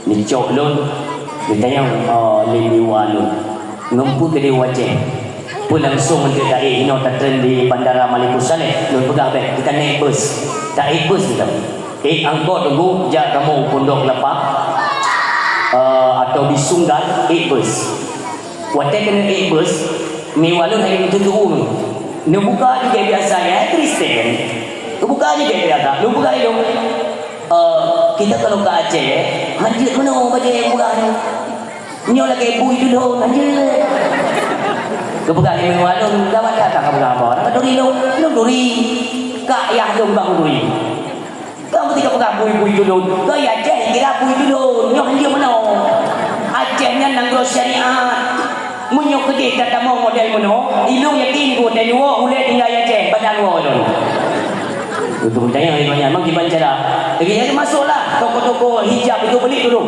Neucok lôn, geutanyong, eh, lé miwa lôn. Ngon peue keudéh u Aceh? Peue langsong enteuk taék inoe tatreun di Bandara Malikussaleh? Lôn peugah bèk, kita naik bus. Taék bus kita. Ék angkot teungku jak kamoe u Pondok Kelapa, eh, atau di Sunggal, ék bus. Watèe keuneuk ék bus, miwa lôn hana meuteumèe. Neubuka jih biasa, ya, Kristen. Neubuka jih biasa. Neubuka ilong. Eh, kita kalau ke Aceh, hanjeuet meunoe bajèe murah nyoe. Nyoe lagèe bui tulôn hanjeuet. Geupeugah lé miwa lôn, gawat that ka peugah haba. Ka turi lôn, lôn turi. Kak yah lôn bang turi. Ka meusti ka peugah bui-bui tulôn. Ka i Aceh kira bui tulôn. Nyoe hanjeuet meunoe. Aceh nyan nanggroe syariat. Meunyoe keudéh tatamong model meunoe, ilôn yakin geutanyoe ulèe tinggai Aceh, badan woe lôn. Beutôi tanyong lé nyan, mang kiban cara. Lagi nyan masuklah toko-toko hijab itu beli dulu.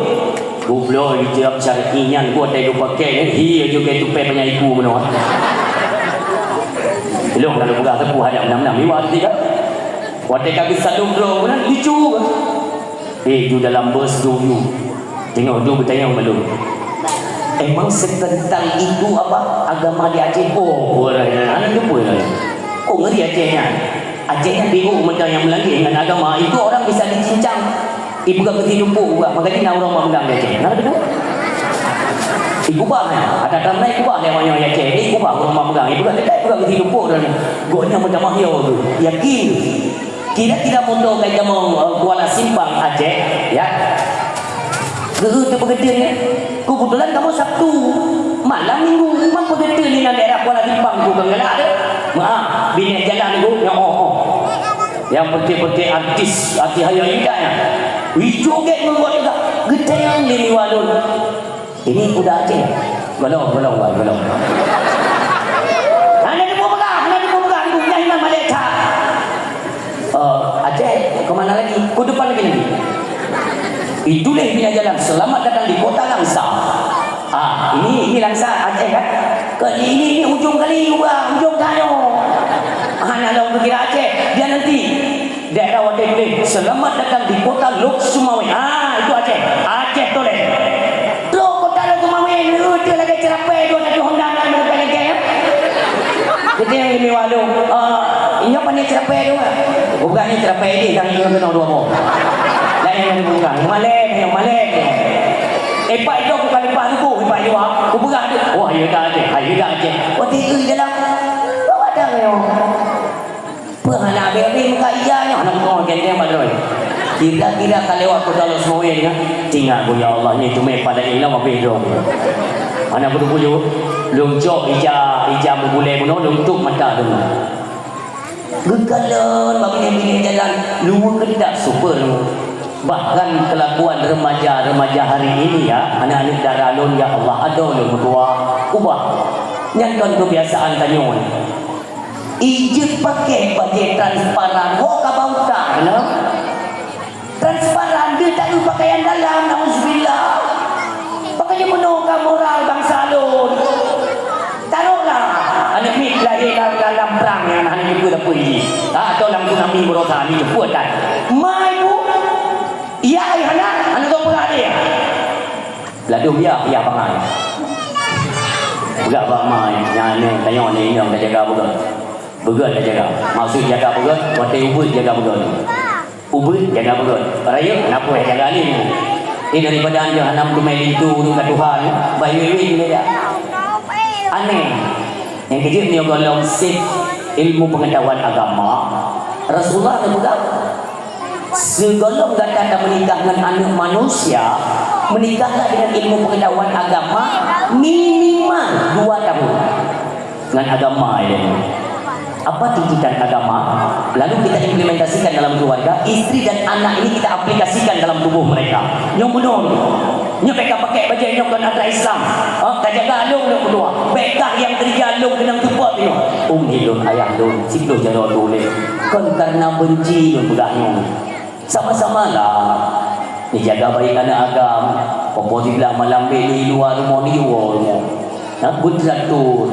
Goblok, hijab syar'i nyan buat dari pakai, eh, hi aju ke tupai banyak iku meunoe. Ilong kalau peugah teupeu hadap enam-enam liwat tadi kan. Watèe ka geusalub droe meunan lucu. Eh, ju dalam bus dulu. Tengok ju beutanyong malu. Emang sekental itu apa agama di Aceh? Oh, orang yang anak tu pun. Kok ngeri Aceh nyan? Aceh nyan bingung macam yang melanggar dengan agama. Itu orang bisa dicincang. Ibu gak kecil tumpuk juga. Makanya nak orang mak mengang di Aceh. Kenapa tu? Ikubah, eh. Ada tanah ikubah dia orang yang Aceh. Ikubah orang mak mengang. Ibu gak kecil tumpuk dan goknya macam mahir tu. Yakin. Kira-kira moto kai kamoe, eh, Kuala Simpang Aceh, ya. Geu teupeugeuteun, ya. Kebetulan kamoe Sabtu, malam Minggu, memang peugeuteun di daerah Kuala Simpang tu kan galak deh. Maaf, binèh jalan tu, ya, oh, oh. Yang penting-penting artis, artis hayal indah, ya. Wi joget membuat juga. Geutanyong di miwa lôn. Ini kuda Aceh. Golong, golong, wai, golong. Hana dipeugah, hana dipeugah, ibu nyah inan malaikat. Eh, Aceh, ke mana lagi? Ke depan lagi, lagi. Ditulis punya jalan, selamat datang di kota Langsa. Ah, ini, ini Langsa, Aceh kan? Ke, ini, ini ujung kali, ujung tanyoe. Hana lom kira Aceh. Dia nanti Daerah watèe tuléh, "Selamat datang di kota Lhokseumawe." Ah, itu Aceh. Aceh tuléh. Trok kota Lhokseumawe, leueh lagèe ceurapèe dua satu Honda na lagèe-lagèe, ya. Jadi yang ini waduh, eh, inyo pandai ceurapèe tu, kan? Bukan ni ceurapèe ni, yang inyo kena dua boh. Bukan, malèe, malèe. Eh, Pak, itu bukan lepas tu, Pak, itu, ah. Kupeugah tu. Wah, ya dah, Aceh. Ha, ya dah, Aceh. Wah, tiga jalan. Bawa dah, ya. Peue hana abéh-abéh muka ija nyoe, hana muka genteng padahai. Kira-kira ka lewat kota Lhokseumawe nyan, tinggai ku, ya Allah, nyoe cuma pada ilom abéh droe. Hana kuteupue, lôn cok ija, ija meubulée bunoe, lôn tup mata lôn. Geukalon bak binéh-binéh jalan, luweue keudak super. Bahkan kelakuan remaja-remaja hari ini, ya, aneuk-aneuk dara lôn, ya Allah, adoe lôn meutuah, ubah. Nyan kon keubiasaan tanyoe. Ijeuet pakai bajée transparan, ho ka bau utak, nah. Transparan, dia tak ada pakaian dalam, nauzubillah. Pakaian meunoe ka moral bansa lôn. Taruhlah, aneuk miet lahé lam, lam, lam prang nyang hana jeuet peue-peue jih. Ha, atau lam tsunami baroesa, ni jeuet peue tan. Mai bu, ya ai hana, hana tahu peugah dia. Ladôm yah, yah bangai. Peugah bak ma, nyan, nyan, tanyoe, nyan, inong, tajaga beugöt. Beugöt tajaga. Maksud jaga beugöt, watèe ubeut jaga beugöt. Ubeut jaga beugöt. Rayeuk, hana peue jaga alim. Ni daripada aneuëk hana meuteumé linto ureuëng ka tuha, bah wéh-wéh jaga. Aneh. Nyang keujeuet nyoe gohlom seb ilmu pengetahuan agama. Rasulullah neupeugah, Sigohlom gata tameunikah ngon aneuëk manusia, meunikahlah dengan ilmu pengetahuan agama minimal dua tahun. Ngon agama ilmu. Apa tuntutan agama? Lalu kita implementasikan dalam keluarga, istri dan anak ini kita aplikasikan dalam tubuh mereka. Nyoe bunoe. Nyoe bèk ka pakai bajèe nyoe kon atra Islam. Ha, ka jaga lôn lôn keudua. Bèk kah nyang keurija lôn keunong teupot nyoe. Umi lôn, ayah lôn, siplôh jaroe tuléh. Kon karena benci lôn peugah nyoe. Sama-sama lah. Neujaga baik aneuk agam. Popo siblah malam bèk di luwa rumoh, di luwa rumoh. Nah, beuteratur.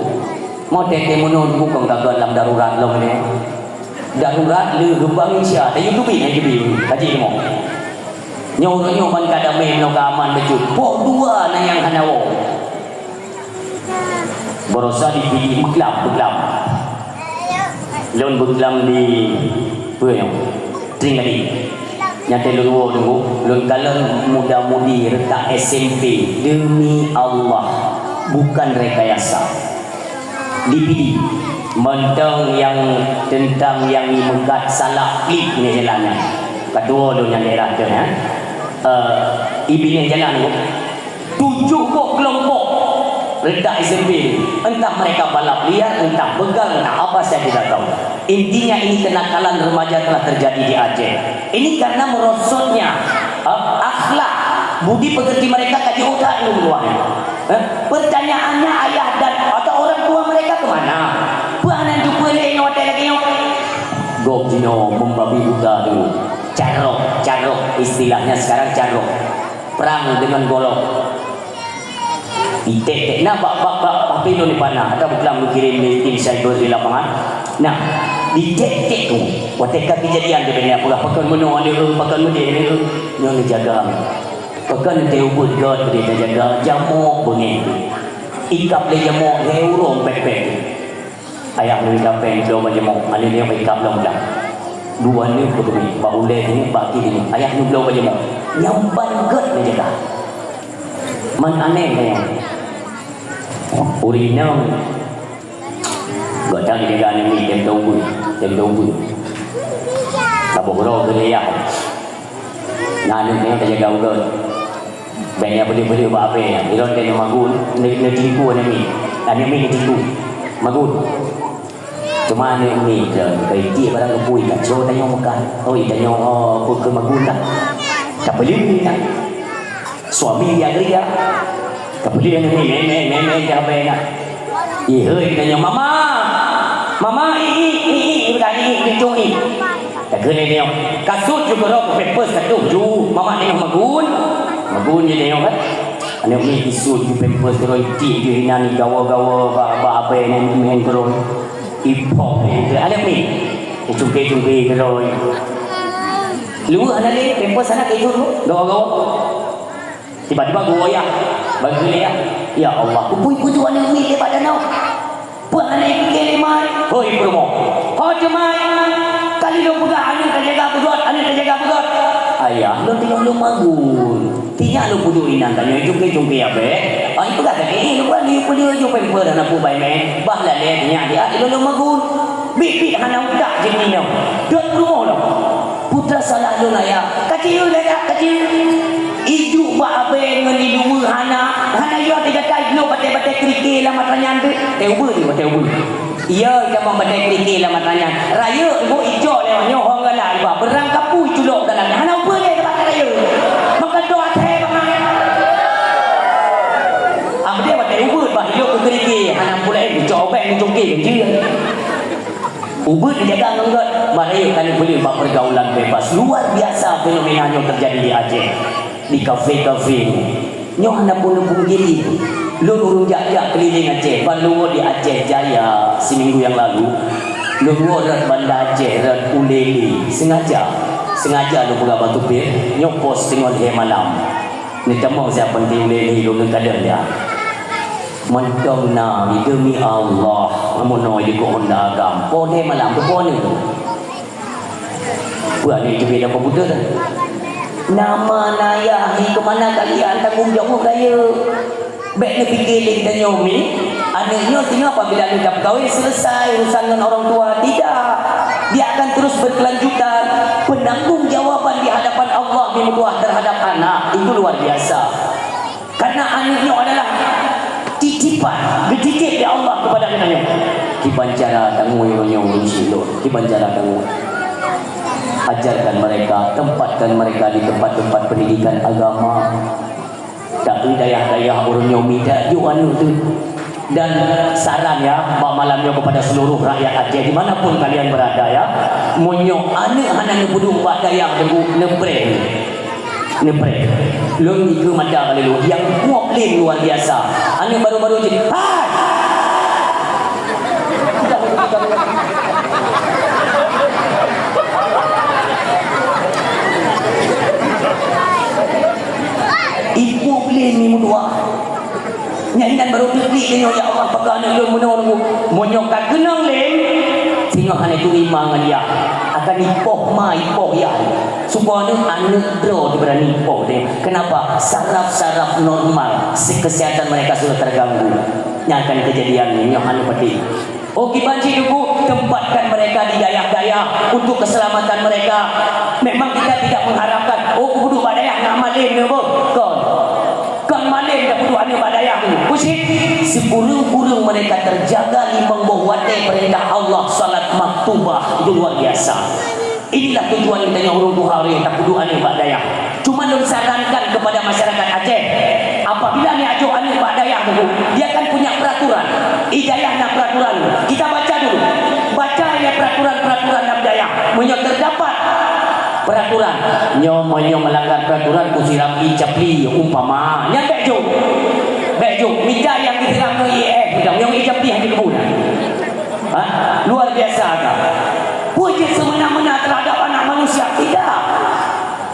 Mau tete meunoe bukon gagat lam darurat lom ni. Darurat le geubang Indonesia. Dah YouTube ni, YouTube. Haji Imo. Nyoe uroe nyoe ban ka damé meunoe ka aman bacut. Poh dua na nyang hana woe. Baroesa di Pidie beuklam, beuklam. Lôn beuklam di, peue nyoe? Tring tadi. Nyang teuh lôn woe teungku, lôn kalon muda-mudi reutak S M P. Demi Allah, bukan rekayasa. Di Pidie, mantong nyang teuntang nyang meukat salak plik ngon jalan nyan. Ka tuwoe lôn nyang daerah teuh, ya. Eh, i binéh jalan teungku. Tujoh boh keulompok reutak S M P, entah mereka balap liar, entah begal, entah apa, saya tidak tahu. Intinya, ini kenakalan remaja telah terjadi di Aceh. Ini karena merosotnya, eh, akhlak, budi pekerti mereka ka jiôh that ngon luwah nyan. Eh, pertanyaannya, ayah dan atau orang tua mereka ke mana? Peue hana jumpa lé ngon watèe lagèe nyoe? Gob jinoe membabi buta dulu. Carok, carok, istilahnya sekarang carok. Perang dengan golok. Ditek-tek. Nah, bak, bak, bak, bak pilon di panah. Atau bukan mengkirim di tim cyber di lapangan. Nah, ditek-tek tu. Watèe ka kejadian tu, dia peugah, "Pakon meunoe ni, eh, pakon meudeh ni, eh." Nyoe neujaga. Pakon teuh ubeut göt, dia jaga. Jamok beungéh tu. Ikab lé jamok, lhèe uroe pèk-pèk. Ayah nyoe ikab péng bloe bak jamok, aneuk nyoe ikab lom dah. Dua nyoe peuteumé, bak ulèe nyoe, bak kiri nyoe. Ayah nyoe bloe bak jamok. Nyang ban göt neujaga. Man aneh nyoe. Ureueng inong. Gata geujaga aneuk miet, tem teumbui, tem teumbui. Saboh uroe keu lé yah. Nah, aneuk nyoe tajaga ulôn. Bèk nyan peudeuh-peudeuh bak abèe nyan. Ilôn teuh magun, neu-, neutingku aneuk miet. Aneuk miet neutingku. Magun. Cuma aneuk miet lôn, ka itiek barang geupui, ka cok tanyoe meukat. Oh, tanyoe, oh, peue keu magun dah. Ka peuleueh nyan. Suami dia geria. Ka peuleueh aneuk miet, mè, mè, mè, mè, di abèe nyan. Ih, hei, tanyoe, "Mama! Mama, ih, ih, ih, ih," bukan ih, ih, ih, ih. Takheun lé nyoe, kasut ju keudroe, pampers ka tuh ju, mamak teungoh magun. Magun jih nyoe kan. Aneuk miet isut ju pampers keudroe, itiek ju inan, gawa-gawa bak, bak abèe nyan meu'en keudroe. Ipok lé teuh aneuk miet. Icungke-cungke keudroe. Luweuh hana lé, pampers hana ka isut tu, gawa-gawa. Tiba-tiba geuwoe yah, bak geuh lé yah. Ya Allah, peue-peue ju aneuk miet lé bak danau. Peue hana jipike lé mai? Hôi peurumoh. Ho teuma, kali lôn peugah aneuk tajaga beugöt, aneuk tajaga beugöt. Ayah lôn teungoh Magun. Tinyak lôn peuduek inan tanyoe cungke-cungke abée. Ah, ipeugah sakét, eh, lôn buat lé peue lé ju pempeu dan apu bai meh. Bah lalée tinyak dia, lôn lôn magun. Bit-bit hana utak jeuneuh nyoe. Dot peurumoh lom. Putra salah lôn ayah. Kacil lé dak, kacil. Ijuk bak abée ngon iluweue hana, hana yah digatai glok batée-batée kerikil lam mata nyan teuh. Teuh ubeut, teuh ubeut. Iya, kamoe batée kerikil lam mata nyan. Rayeuk ibu icok lé nyoe hong galak iba. Beurang kapui culok dalam nyan. Hana ubeut lé bak rayeuk. Maka doa thé bangai. Am dia batée ubeut bah hidup keu kerikil. Hana pula eh dicok obek ni cungke ganjil. Ubeut dijaga ngon gét. Bah rayeuk kali boleh bak pergaulan bebas. Luar biasa fenomena nyoe terjadi di Aceh. Di kafe-kafe nyoe hana pun neupungkiri. Lôn ureuëng jak-jak keliling Aceh, ban lôn woe di Aceh Jaya siminggu nyang lalu. Lôn woe rot Banda Aceh, rot Ulele. Sengaja, sengaja lôn peugah bak supir, nyoe pos teungoh lhée malam. Neutamong siapa di Ulele lôn ngon kadang ya. Mantong na, demi Allah, amun noi di kok honda agam. Po lhée malam, po ni. Peue aneuk teubiet lam komputer? Nama nayah di kemana kalian tanggung jawab rayeuk? Bék neupike lé geutanyoe mi, aneuk nyoe singoh apabila leuh ka peukawén selesai urusan ngon orang tua, tidak. Dia akan terus berkelanjutan. Penanggung jawaban di hadapan Allah meutuah terhadap anak itu luar biasa. Karena aneuk nyoe adalah titipan, geutitip lé Allah kepada geutanyoe. Kiban cara tangoe nyoe ureuëng silot, kiban cara tangoe. Ajarkan mereka, tempatkan mereka di tempat-tempat pendidikan agama. Tapi dayah-dayah ureuëng nyoe mida juk aneuk tu. Dan saran ya, bak malam nyoe kepada seluruh rakyat Aceh di mana pun kalian berada ya, meunyoe aneuk hana neupeuduek bak dayah teungku, neupreh. Neupreh. Lôn dikeue mata ka lheueh, nyang kuok lén luar biasa. Aneuk baru-baru jih, "Hai!" Ikuok lén ni meutuah. Nyan inan baru teuklik tanyoe, "Ya Allah, pakon aneuk lôn meunoe nunggu?" Meunyoe ka keunong lé, singoh hana teurimong ngon yah. Akan ipoh ma, ipoh yah. Supo aneuk, aneuk droe diberani ipoh deh. Kenapa? Saraf-saraf normal, se-, kesehatan mereka sudah terganggu. Nyan akan kejadian nyoe hana pati. Oh, kiban cit teungku, tempatkan mereka di dayah-dayah untuk keselamatan mereka. Memang kita tidak mengharapkan, oh, kuduek bak dayah nak malem nyoe boh. Kon. Kon malem dah kuduek aneuk bak dayah tu. Kucit, sikureueng-kureueng mereka terjaga limong boh watée perintah Allah, salat maktubah, itu luar biasa. Inilah tujuan geutanyoe ureuëng tuha ureuëng takudu aneuk bak dayah. Cuma lôn sarankan kepada masyarakat Aceh, apabila ni ajoh aneuk bak dayah tu, dia kan punya peraturan. Di dayah na peraturan. Kita baca dulu. Baca ini peraturan-peraturan dalam dayah. Meunyoe terdapat peraturan, nyoe meunyoe melanggar peraturan, kusiram ie capli umpama. Nyan bék jok. Bék jok. Mita nyang disiram nyoe ie éh, nyang ie capli hana kebun. Ha? Luar biasa kan? Peue jeuet semena-mena terhadap anak manusia? Tidak.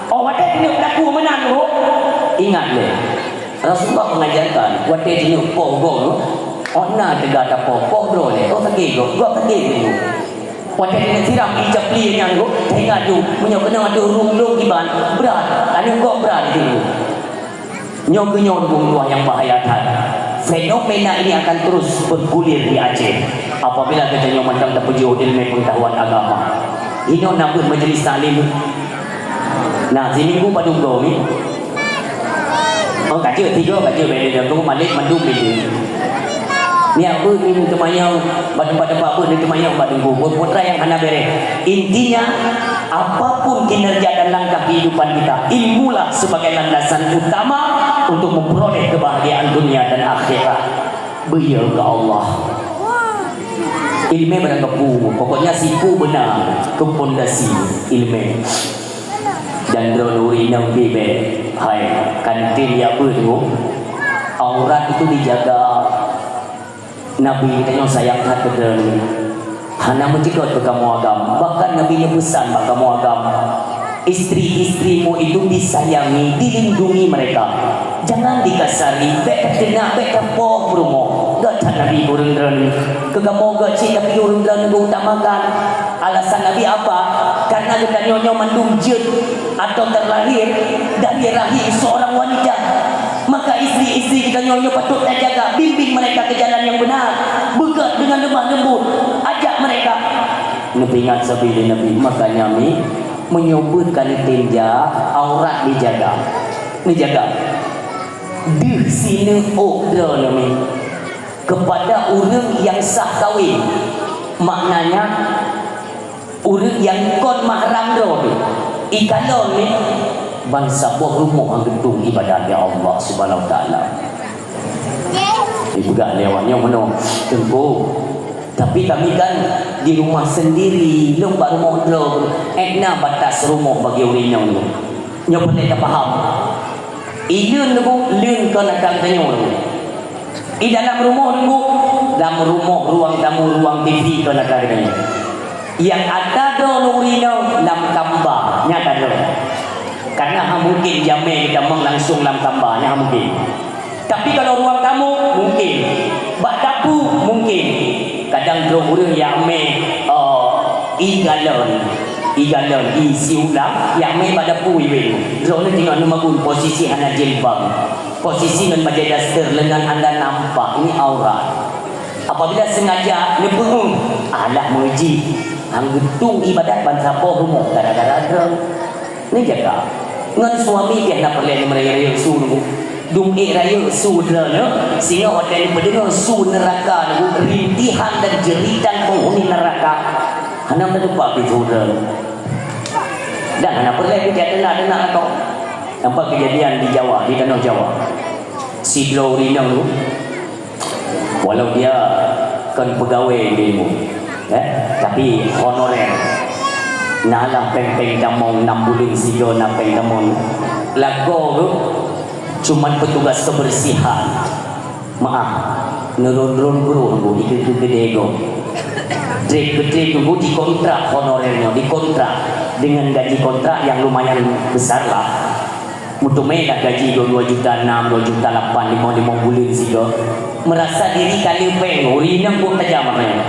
Oh, watée keuneuk takue meunan, oh, ingat lé. Rasulullah mengajarkan, watée keuneuk poh gob, oh, na teuga tapoh, poh droe lé, oh, sakét gob, gob sakét gob. Watée keuneuk siram ie capli nyan gob, ingat tu, meunyoe keuneuk ateueh rhueng lôn kiban, brat, aneuk gob brat itu. Nyoe keuh nyoe ureuëng tuha nyang bahaya that. Fenomena ini akan terus bergulir di Aceh apabila geutanyoe mantong tapeujeuet ileumèe pengetahuan agama. Inoe na beuet majlis taklim. Nah, siminggu padum goe ni. Oh, ka jeuet tiga, ka jeuet bèk lé, tunggu malik mandum lé. Nyak beuet ni teumanyong, bak teumpat-teumpat beuet ni teumanyong bak teungku. Buet putra nyang hana bèrèh. Intinya, apapun kinerja dan langkah kehidupan kita, ilmulah sebagai landasan utama untuk memperoleh kebahagiaan dunia dan akhirat. Beuieu keu Allah. Ileumèe barang kapeue, pokoknya siku beuna keu pondasi ileumèe. Dan droeneuh ureueng inong pih bèk, hai, kantin jak beuet, aurat itu dijaga. Nabi geutanyoe sayang that keu droeneuh. Hana meucukot keu kamoe agam, bahkan Nabi neupeusan bak kamoe agam, "Istri-istrimu itu disayangi, dilindungi mereka. Jangan dikasari, bèk tateunak, bèk tapoh peurumoh." Gèt that Nabi keu ureueng droeneuh. Keu kamoe gèt cit, tapi ureueng droeneuh geuutamakan. Alasan Nabi apa? Karena geutanyoe nyoe mandum jeuet atau terlahir dari rahim seorang wanita. Maka istri-istri geutanyoe nyoe patut tajaga, bimbing mereka ke jalan yang benar. Beugét dengan lemah lembut, ajak mereka. Neupeuingat sabé lé Nabi, makanya mi, meunyoe beuet ka neutem jak, aurat dijaga. Neujaga. Deuh sineuk ôk droeneuh mi. Kepada ureueng nyang sah kawin, maknanya ureueng nyang kon mahram droe teuh, ikalon nyan ban saboh rumoh nyang geutung ibadat, ya Allah Subhanahu Wa Taala. Ipeugah lé awak nyoe meunoe, Teungku, tapi kami kan di rumah sendiri, lôn bak rumoh droe, ék na batas rumoh bagi ureueng inong nyoe. Nyoe peureulèe tapaham. Ileuen Teungku, leuen kon atra geutanyoe Teungku. I dalam rumoh Teungku, lam rumoh ruang tamu, ruang T V kon atra geutanyoe. Nyang atra droeneuh ureueng inong lam kamba, nyan atra droe. Karena hana mungkin jamé geutamong langsung lam kamba, nyan hana mungkin. Tapi kalau ruang tamu, mungkin. Bak dapu, mungkin. Kadang droe ureueng nyang mé, oh, igalon. Igalon, isi ulam, nyang mé bak dapu iweng. Droeneuh teungoh neumagun posisi hana jilbab. Posisi ngon bajèe daster, leungan anda nampak, ini aurat. Apabila sengaja neupeue, alah meuji, han geutung ibadat ban saboh rumoh gara-gara droe. Neujaga. Ngon suami pih na peureulèe neumeuyeue-yeue su Teungku. Dum ék rayeuk su droeneuh, singoh watèe neupeudeungoe su neuraka Teungku, rintihan dan jeuritan penghuni neraka. Hana meuteupah pih su droeneuh. Dan hana peureulèe pih jak teunak-teunak lakoe. Nampak keujadian di Jawa, di tanoh Jawa. Sidroe ureueng inong Teungku, walau dia kon peugawée di ilmu, eh, tapi honorer. Na lah péng-péng tamong, nam buleuen sigoe na péng tamong. Lakoe geuh cuman petugas kebersihan. Maaf, neuron-ron guru bu dikeue keudée gob. Treb keu treb bu dikontrak honorer nyoe, dikontrak dengan gaji kontrak yang lumayan besar lah. Meuteumé dah gaji dua, dua juta enam, dua juta lapan, limong, limong buleuen sigoe. Meurasa diri ka le péng, ureueng inong buet tajam apa nyan.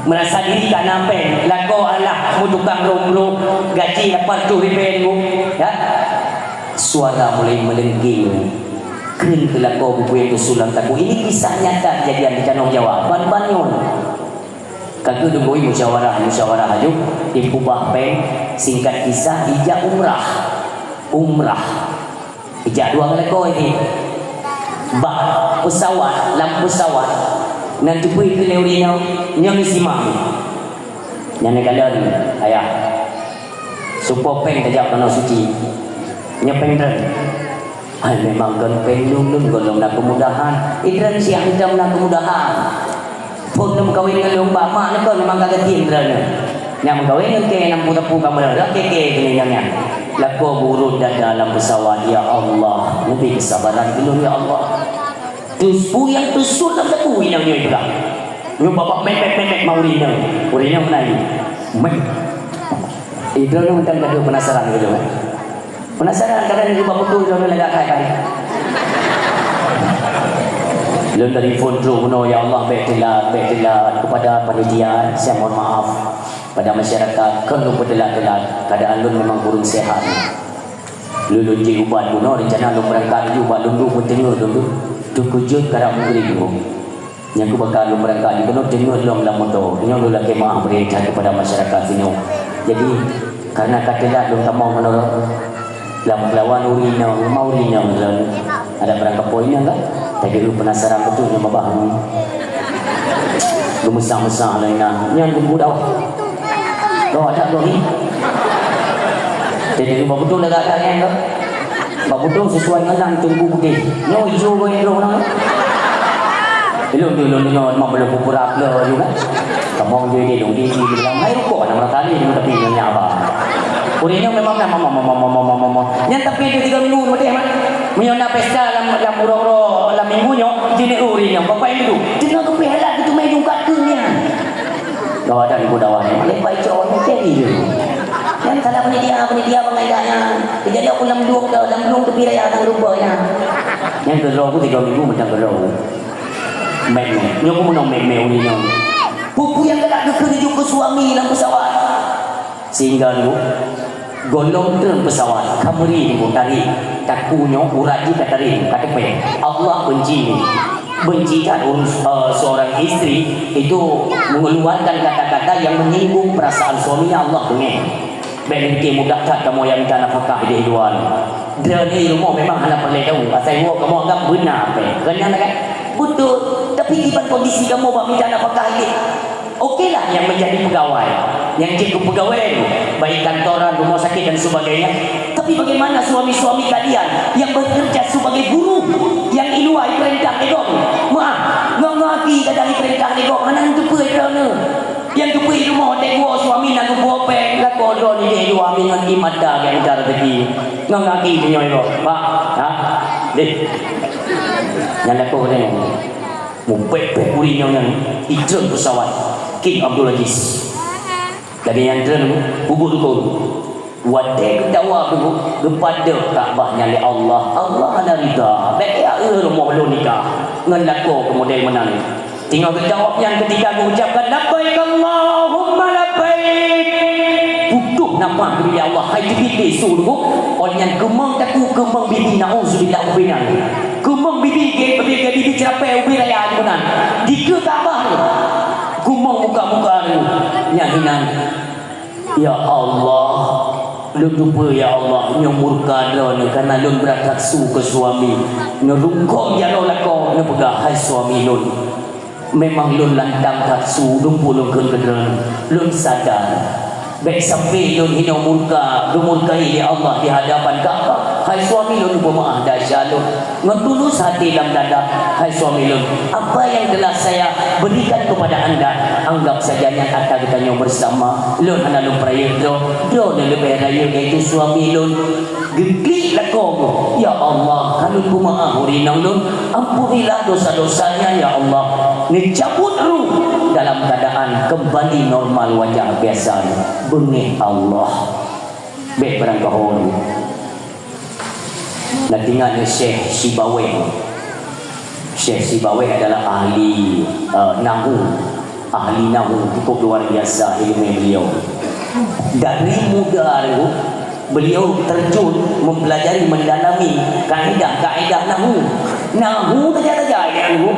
Meurasa diri ka na péng, lakoe alah meutukang rom-rom, gaji lapan reutôh ribèe bu, ya. Suara mulai meulengking. Kheun keu lakoe bu, peue nyang teusulam takue. Ini kisah nyata kejadian di tanoh Jawa. Ban-ban nyoe. Ka keuh dum bui musyawarah, musyawarah aju, ipeubah péng, singkat kisah, ijak umrah. Umrah. Ijak dua ngon lakoe jih. Bak pesawat, lam pesawat, nan teupeu keu lé ureueng inong, nyoe meusimang. Nyan neukalon, ayah. Supo péng tajak keunoe suci. Nyoe péng droen. Hai, memang kon péng lôn, lôn gohlom na keumudahan. Idroen siah meutam na keumudahan. Phôn lôn meukawen ngon lôn bak mak neuh kon memang ka geutem droeneuh. Nyang meukawen ngon kèe nam pue-tapue kamoe dah kèe-kèe keuneuk nyang nyan. Lakoe beurôt dada lam peusawat, "Ya Allah, neubri keusabaran keu lôn, ya Allah." Teus peue nyang teusuet lam sapeue inong nyoe peugah. Nyoe babah mèt-mèt-mèt-mèt ma ureueng inong. Ureueng inong meunan. Mèt. Eh, droeneuh mantong ka deuh peunasaran keu lôn, eh? Peunasaran, kadang nyoe bak beutôi droeneuh lagak kai-kai. Lôn dari phôn trôk bunoe, "Ya Allah, bèk teulat, bèk teulat." Kepada panitia, saya mohon maaf. Pada masyarakat, kon lôn peuteulat-teulat. Keadaan lôn memang kurang sehat. Lôn, lôn jiubat bunoe, rencana lôn beurangkat laju, bak lôn duek meuteungeut lôn duek. Teukeujot karab meugrib lôn. Nyan keuh bak lôn beurangkat jih, keunoe teungeut lom lam moto. Nyoe lôn lakèe meu'ah bri that keupada masyarakat sinoe. Jadi, kareuna ka teulat lôn tamong keunoe lam keulawan ureueng inong, ma ureueng inong lôn. Adak beurangkat po inong kan? Tapi lôn peunasaran beutôi nyoe babah nyoe. Geumeusak-meusak lôn inong. Nyan geumeudawa. Kau ada kau ni? Jadi, bak beutôi lagak-lagak nyan kau. Bak beutôi sesuai ngon lam teungku putéh. Nyoe ijo kau yang droe nang. Ilôn tu, ilôn deungoe, mak belom pura-pura juga. Tamong je dia dong, dia, dia bilang, "Hai rukok, anak muda kali ni, tapi nyonya apa?" Ureueng nyoe memang dah mama, mama, mama, mama, mama. Nyan tapi dia tiga minggu, mati, mak. Meunyoe na pesta lam, lam uroe-uroe, lam minggu nyoe, jinek ureueng nyoe, bapak yang dulu. Tengah kepih alat, itu main jungkat ke nyan. Gawat dah ibu dawa ni. Malai pai cok ni jadi je. Kan salah panitia, panitia bangai dah nyan. Jadi aku lam luang dah, lam luang tepi raya tang rupa nyan. Nyan keudroe aku tiga minggu macam keudroe. Mek-mek. Nyoe aku menang mek-mek uli nyoe. Peue-peue nyang galak geukheun jeuet keu suami lam peusawat. Sehingga nyoe, gohlom treun peusawat, ka meuri nyoe tarek. Takue nyoe urat jih ka tarek, ka teupée. Allah benci nyoe. Benci that urus, eh, seorang istri itu mengeluarkan kata-kata yang menyinggung perasaan suaminya, Allah beungéh. Bék neupike mudah that kamoe nyang mita nafakah di luwa nyoe. Droeneuh di rumoh memang hana peureulée tahu, asai woe kamoe anggap beuna pih. Kan nyan kan? Beutôi. Tapi kiban kondisi kamoe bak mita nafakah nyoe. Okelah nyang menjadi pegawai, nyang jeuet keu pegawai tu, baik kantoran, rumah sakit dan sebagainya. Tapi bagaimana suami-suami kalian yang bekerja sebagai buruh, yang iluwai peurintah lé gob? Maaf, ngon-ngon aki ka dari peurintah lé gob, hana teupeue droeneuh. Nyang teupeue di rumoh watée geuwoe suami na geuwoe péng, lakoe droeneuh di luwa ngon ié mata geuh mita rezeki. Ngon aki meunyoe iboh, Pak, ha? Deh. Nyan lakoe droeneuh. Mupék-pék ureueng nyoe nyan, itreun peusawat King Abdul Aziz. Lagée nyan treun peubuet leukoe. Watée geudawa peubuet, geupadub Ka'bah nyan lé Allah. Allah hana rida. Bék ya eu rumoh lôn nikah ngon lakoe keu model meunan. Teungoh geujaweueb nyan keutika geuucapkan, "Labbaik Allahumma labbaik." Putôh nafah geubri lé Allah, hai teubiet lé su teungku. Óh nyan keumong takue, keumong bibi, nauzubillah, ubé nyan. Keumong bibi, ge-, ge-, ge-, bibi ceurapée ubé raya di meunan. Dikeue Ka'bah tu. Keumong muka-muka tu. Nyan hinan. Ya Allah, lôn teupeue, ya Allah, nyoe murka droeneuh kareuna lôn brat that su keu suami. Neurungkong jaroe lakoe, neupeugah, "Hai suami lôn, memang lôn lantang that su, lôn pulungkeun keu droeneuh. Lôn sadar, bék sampai lôn hinoe murka, geumurkai lé Allah di hadapan Ka'bah. Hai suami lôn, peumeu'ah desya lôn." Ngon tulus hati lam dada, "Hai suami lôn, apa yang telah saya berikan kepada anda, anggap saja nyan atra geutanyoe bersama. Lôn hana lôn peurayeuk droe, droeneuh leubeh rayeuk, yaitu suami lôn." Geuklik lakoe geuh, "Ya Allah, ka lôn peumeu'ah ureueng inong lôn, ampunilah dosa-dosanya, ya Allah." Neucabut ruh dalam keadaan kembali normal wajah biasa. Beungéh Allah. Bék beurangkaho. Na teuingat nyoe Syekh Sibaweh. Syekh Sibaweh adalah ahli, eh, nahu. Ahli nahu, cukup luar biasa ilmu beliau. Dari muda dulu, beliau terjun mempelajari, mendalami kaedah-kaedah nahu. Nahu saja-saja ilmu.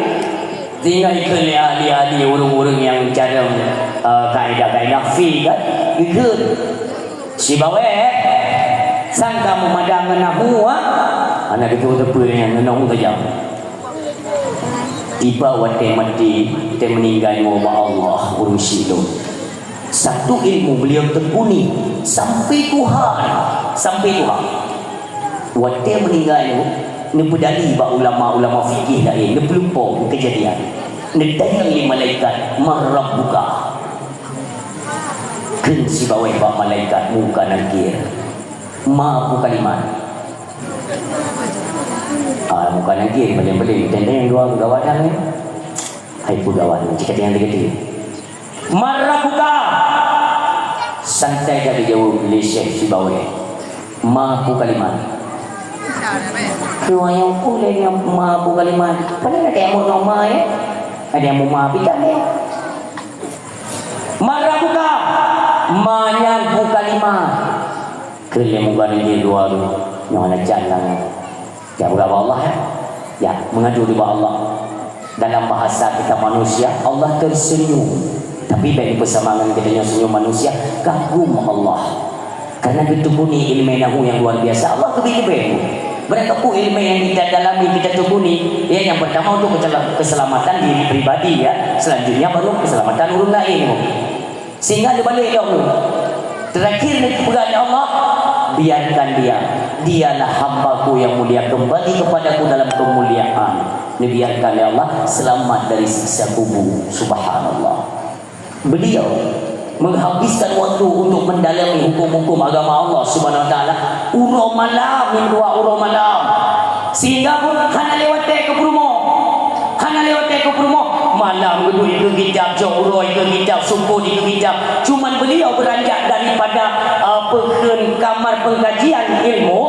Sehingga ikheun lé ahli-ahli, ureueng-ureueng nyang carông, eh, kaedah-kaedah fiqh kan. Ikheun. Sibaweh, sang kamoe madang ngon nahu, ha? Hana geuteupeue nyan, ngon nahu saja. Tiba watée maté, watée meuninggai nyoe bak Allah, ureueng syik lôn. Satu ilmu beliau tekuni sampai tuha, sampai tuha. Watée meuninggai nyoe, neupeudali bak ulama-ulama fikih laén, neupeulumpoe keujadian. Neutanyong lé malaikat, "Man rabbuka?" Kheun Sibaweh bak malaikat Munkar Nakir, "Ma peue kalimat?" Ah, Munkar Nakir paléng-paléng, teuntang nyang dua gawat nyan, eh. Hai peue gawat nyan, cit ka teuntang teukeudi. "Man rabbuka?" Santai ka geujaweueb lé Syekh Sibaweh. "Ma peue kalimat?" Keu ayong peue lé nyan ma peue kalimat? Padahai ada yang mau ma, ya? Ada yang mau ma, pih kan, ya? "Man rabbuka?" Ma nyan peue kalimat? Keu lé muka di luwa tu, nyoe hana can lam. Ya, peugah bak Allah, ya. Ya, mengadu di bak Allah. Dalam bahasa kita manusia, Allah tersenyum. Tapi bèk dipeusamakan geutanyoe senyum manusia, kagum Allah. Karena geuteuguni ilmè nahu nyang luar biasa, Allah geubri leubèh. Beurangkapeue ilmè nyang kita dalami, kita teuguni, ya, yang pertama untuk kecela-, keselamatan diri pribadi, ya. Selanjutnya baru keselamatan ureueng laén. Sehingga neubalek lom. Terakhir neupeugah lé Allah, "Biarkan dia. Dialah hamba-Ku yang mulia, kembali kepada-Ku dalam kemuliaan." Neubiarkan lé Allah selamat dari siksa kubur. Subhanallah. Beliau menghabiskan waktu untuk mendalami hukum-hukum agama Allah Subhanahu wa Taala. Uroe malam, minggu uroe malam. Sehingga pun hana lé watèe keu peurumoh. Hana lé watèe keu peurumoh. Malam geuduek ikeue kitab, jok uroe ikeue kitab, sukon ikeue kitab. Cuman beliau beranjak daripada, uh, peukheun kamar pengkajian ilmu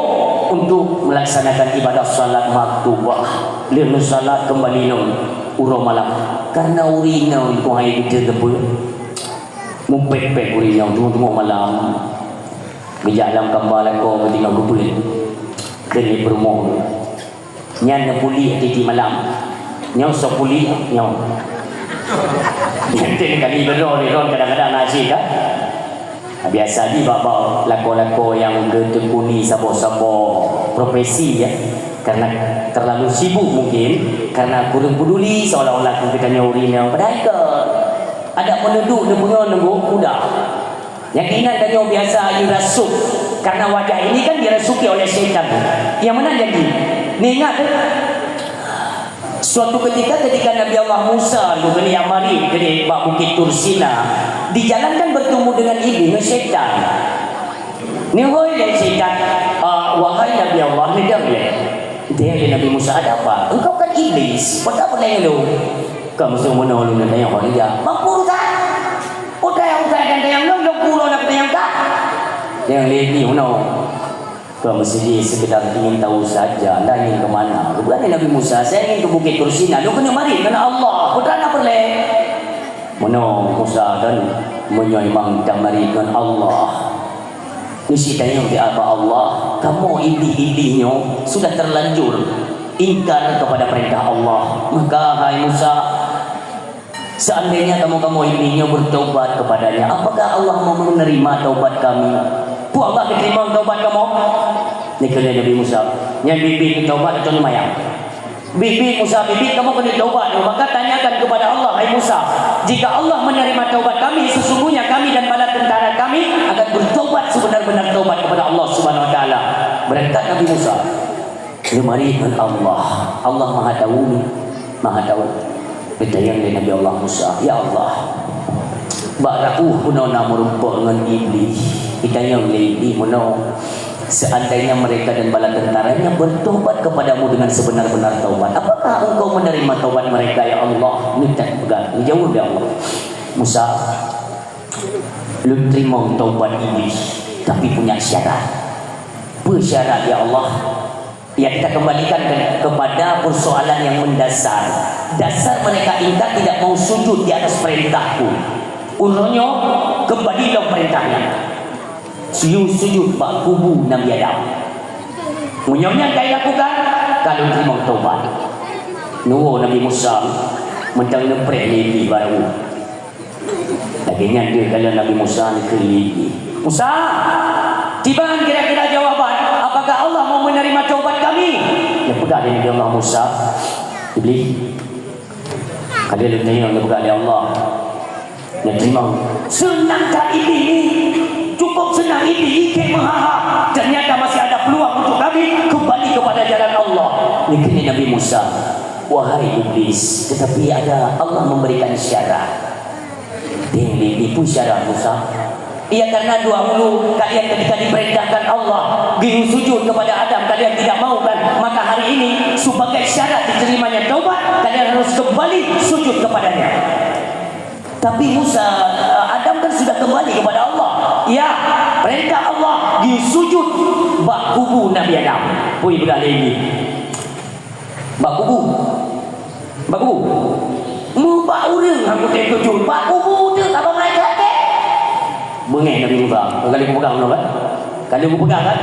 untuk melaksanakan ibadah salat maktubah. Lheuh neusalat kembali lom uroe malam. Karena ureueng inong, keuhai geuteupeu, mupék-pék ureueng inong teungoh-teungoh malam, geujak lam kama lakoe geutinggai geubeuet keu lé peurumoh. Nyan neupuléh tieb-tieb malam. Nyoe soe puléh, nyoe. Nyan teuh kali beudôh lé lôn kadang-kadang na asyik kan. Biasa jih bak-bak lakoe-lakoe nyang geuteukuni saboh-saboh profesi, ya. Karena terlalu sibuk mungkin, karena kureueng peduli, seolah-olah geutanyoe ureueng inong, padahai kon. Adak meuneuduek neupeungon nunggu muda. Nyang keunan tanyoe biasa jih rasuk, karena wajah ini kan dirasuki oleh syaitan. Nyang meunan janji. Neuingat, eh? Suatu ketika, ketika Nabi Allah Musa geukheun jak marit keudéh bak Bukét Tursina, di jalan kan bertemu dengan iblis, ngon syaitan. Neuhôi lé syaitan, "Ah, wahai Nabi Allah, neudong lé." Ditanyong lé Nabi Musa, "Ada apa? Engkau kan iblis, peue ka peureulée ngon lôn?" "Ka meusu meunoe lôn neutanyong ho neujak." "Mampu urusan? Utai utai dan tanyong lôn, lôn pulo na tanyong ka." Nyang lé iblis meunoe. Ka meusideh sekedar ingin tahu saja, anda ingin ke mana? Bukan Nabi Musa, saya ingin ke Bukét Tursina. Lôn keuneuk marit ngon Allah. Peue na peureulée? Meunoe Musa kan, meunyoe memang ka marit ngon Allah. Meusti tanyong di hadapan Allah, kamoe iblis-iblis nyoe sudah terlanjur ingkar kepada perintah Allah. Maka, hai Musa, seandainya kamoe-kamoe iblis nyoe bertobat kepada-Nya, apakah Allah mau menerima taubat kami? Peue Allah geuteurimong taubat kamoe? Neukheun lé Nabi Musa, "Nyan biet-biet taubat atau neumayang?" "Biet-biet, Musa, biet-biet kamoe keuneuk taubat." Maka tanyakan kepada Allah, "Hai Musa, jika Allah menerima taubat kami, sesungguhnya kami dan bala tentara kami akan bertobat sebenar-benar taubat kepada Allah Subhanahu wa Taala." Beurangkat Nabi Musa. Neumarit ngon Allah. Allah Maha Tahu, Maha Tahu. Geutanyong lé Nabi Allah Musa, "Ya Allah, bak rot bunoe na meurumpok ngon iblis." Geutanyong lé iblis meunoe, "Seandainya mereka dan bala tentaranya bertobat kepada-Mu dengan sebenar-benar taubat, apakah Engkau menerima taubat mereka, ya Allah?" Nyan peugah, geujaweueb lé Allah, "Musa, Lôn teurimong taubat iblis, tapi punya syarat." "Peue syarat, ya Allah?" Ya, kita kembalikan ke-, kepada persoalan yang mendasar. Dasar mereka ingkar, tidak mau sujud di atas perintah-Ku. Uroe nyoe kembali lom perintah nyan. Sujud, sujud bak kubu Nabi Adam. Meunyoe nyan ka ilakukan, ka lôn teurimong taubat. Neuwoe Nabi Musa, mantong neupreh lé iblis bak rot bunoe. Lagée nyan deuh ka lheueh Nabi Musa neukheun lé iblis, "Musa, kiban kira-kira jawaban, apakah Allah mau menerima taubat kami?" Neupeugah lé Nabi Allah Musa, "Iblis, ka lheueh lôn tanyong," neupeugah lé Allah. "Neuteurimong." Seunang that iblis nyoe, cukup seunang iblis, ikét meuha-ha. Ternyata masih ada peluang untuk kami kembali kepada jalan Allah. Neukheun lé Nabi Musa, "Wahai iblis, tetapi ada, Allah memberikan syarat." Deng lé, "Peue syarat, Musa?" "Iya, karena dahulu kalian ketika diperintahkan Allah geuyue sujud kepada Adam, kalian tidak mau kan? Maka hari ini sebagai syarat diterimanya taubat, kalian harus kembali sujud kepada-Nya." "Tapi Musa, Adam kan sudah kembali kepada Allah." "Ya, perintah Allah geuyue sujud bak kubu Nabi Adam." Peue ipeugah lé iblis? Bak kubu. Bak kubu. Meubak ureueng hana kutem tuju. Bak kubu teuh saban malaikat teh. Beungéh Nabi Musa. Ka lheueh kupeugah meunoe kan? Ka lheueh kupeugah kan?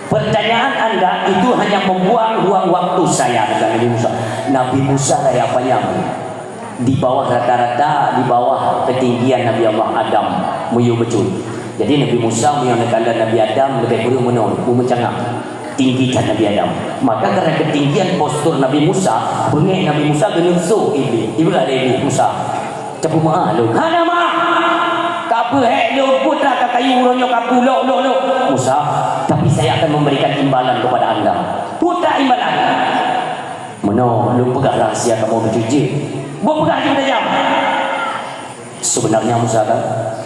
"Pertanyaan Anda itu hanya membuang-buang waktu saya," kata Nabi Musa. Nabi Musa raya panyang. Di bawah rata-rata, di bawah ketinggian Nabi Allah Adam, meuyue beutôi. Jadi Nabi Musa meunyoe neukalon Nabi Adam leubeh kureueng meunoe, meucangah. Tinggi that Nabi Adam. Maka karena ketinggian postur Nabi Musa, beungéh Nabi Musa geuneuk sôk iblis. Ipeugah lé iblis, "Musa, tapeumaáh lôn." "Hana maáh! Ka peuhék lôn, peue teuma ka kayue uroe nyoe ka pulok-lok-lok." "Musa, tapi saya akan memberikan imbalan kepada Anda." "Peue teuma imbalan?" "Meunoe, lôn peugah rahsia kamoe bacut jeuet." "Beupeugah jeuet tajam." Sebenarnya, Musa, kan,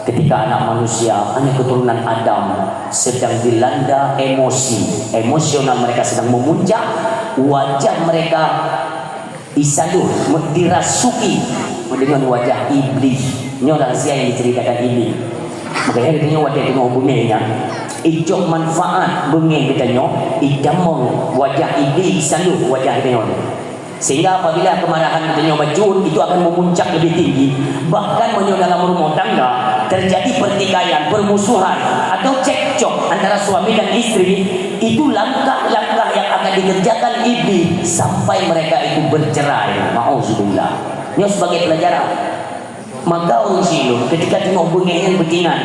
ketika anak manusia, anak keturunan Adam sedang dilanda emosi, emosional mereka sedang memuncak, wajah mereka isaluh, me-, dirasuki dengan wajah iblis. Nyoe rahsia yang diceritakan iblis. Makanya geutanyoe watée teungoh beungéh nyan, ijok manfaat beungéh geutanyoe, itamong wajah iblis saluh wajah geutanyoe. Sehingga apabila kemarahan geutanyoe bacut, itu akan memuncak lebih tinggi. Bahkan meunyoe dalam rumah tangga terjadi pertikaian, permusuhan, atau cekcok antara suami dan istri, itu langkah-langkah yang akan dikerjakan iblis sampai mereka itu bercerai. Nauzubillah. Nyoe sebagai pelajaran. Maka ureuëng siluem ketika teungoh beungéh nyan beutingan,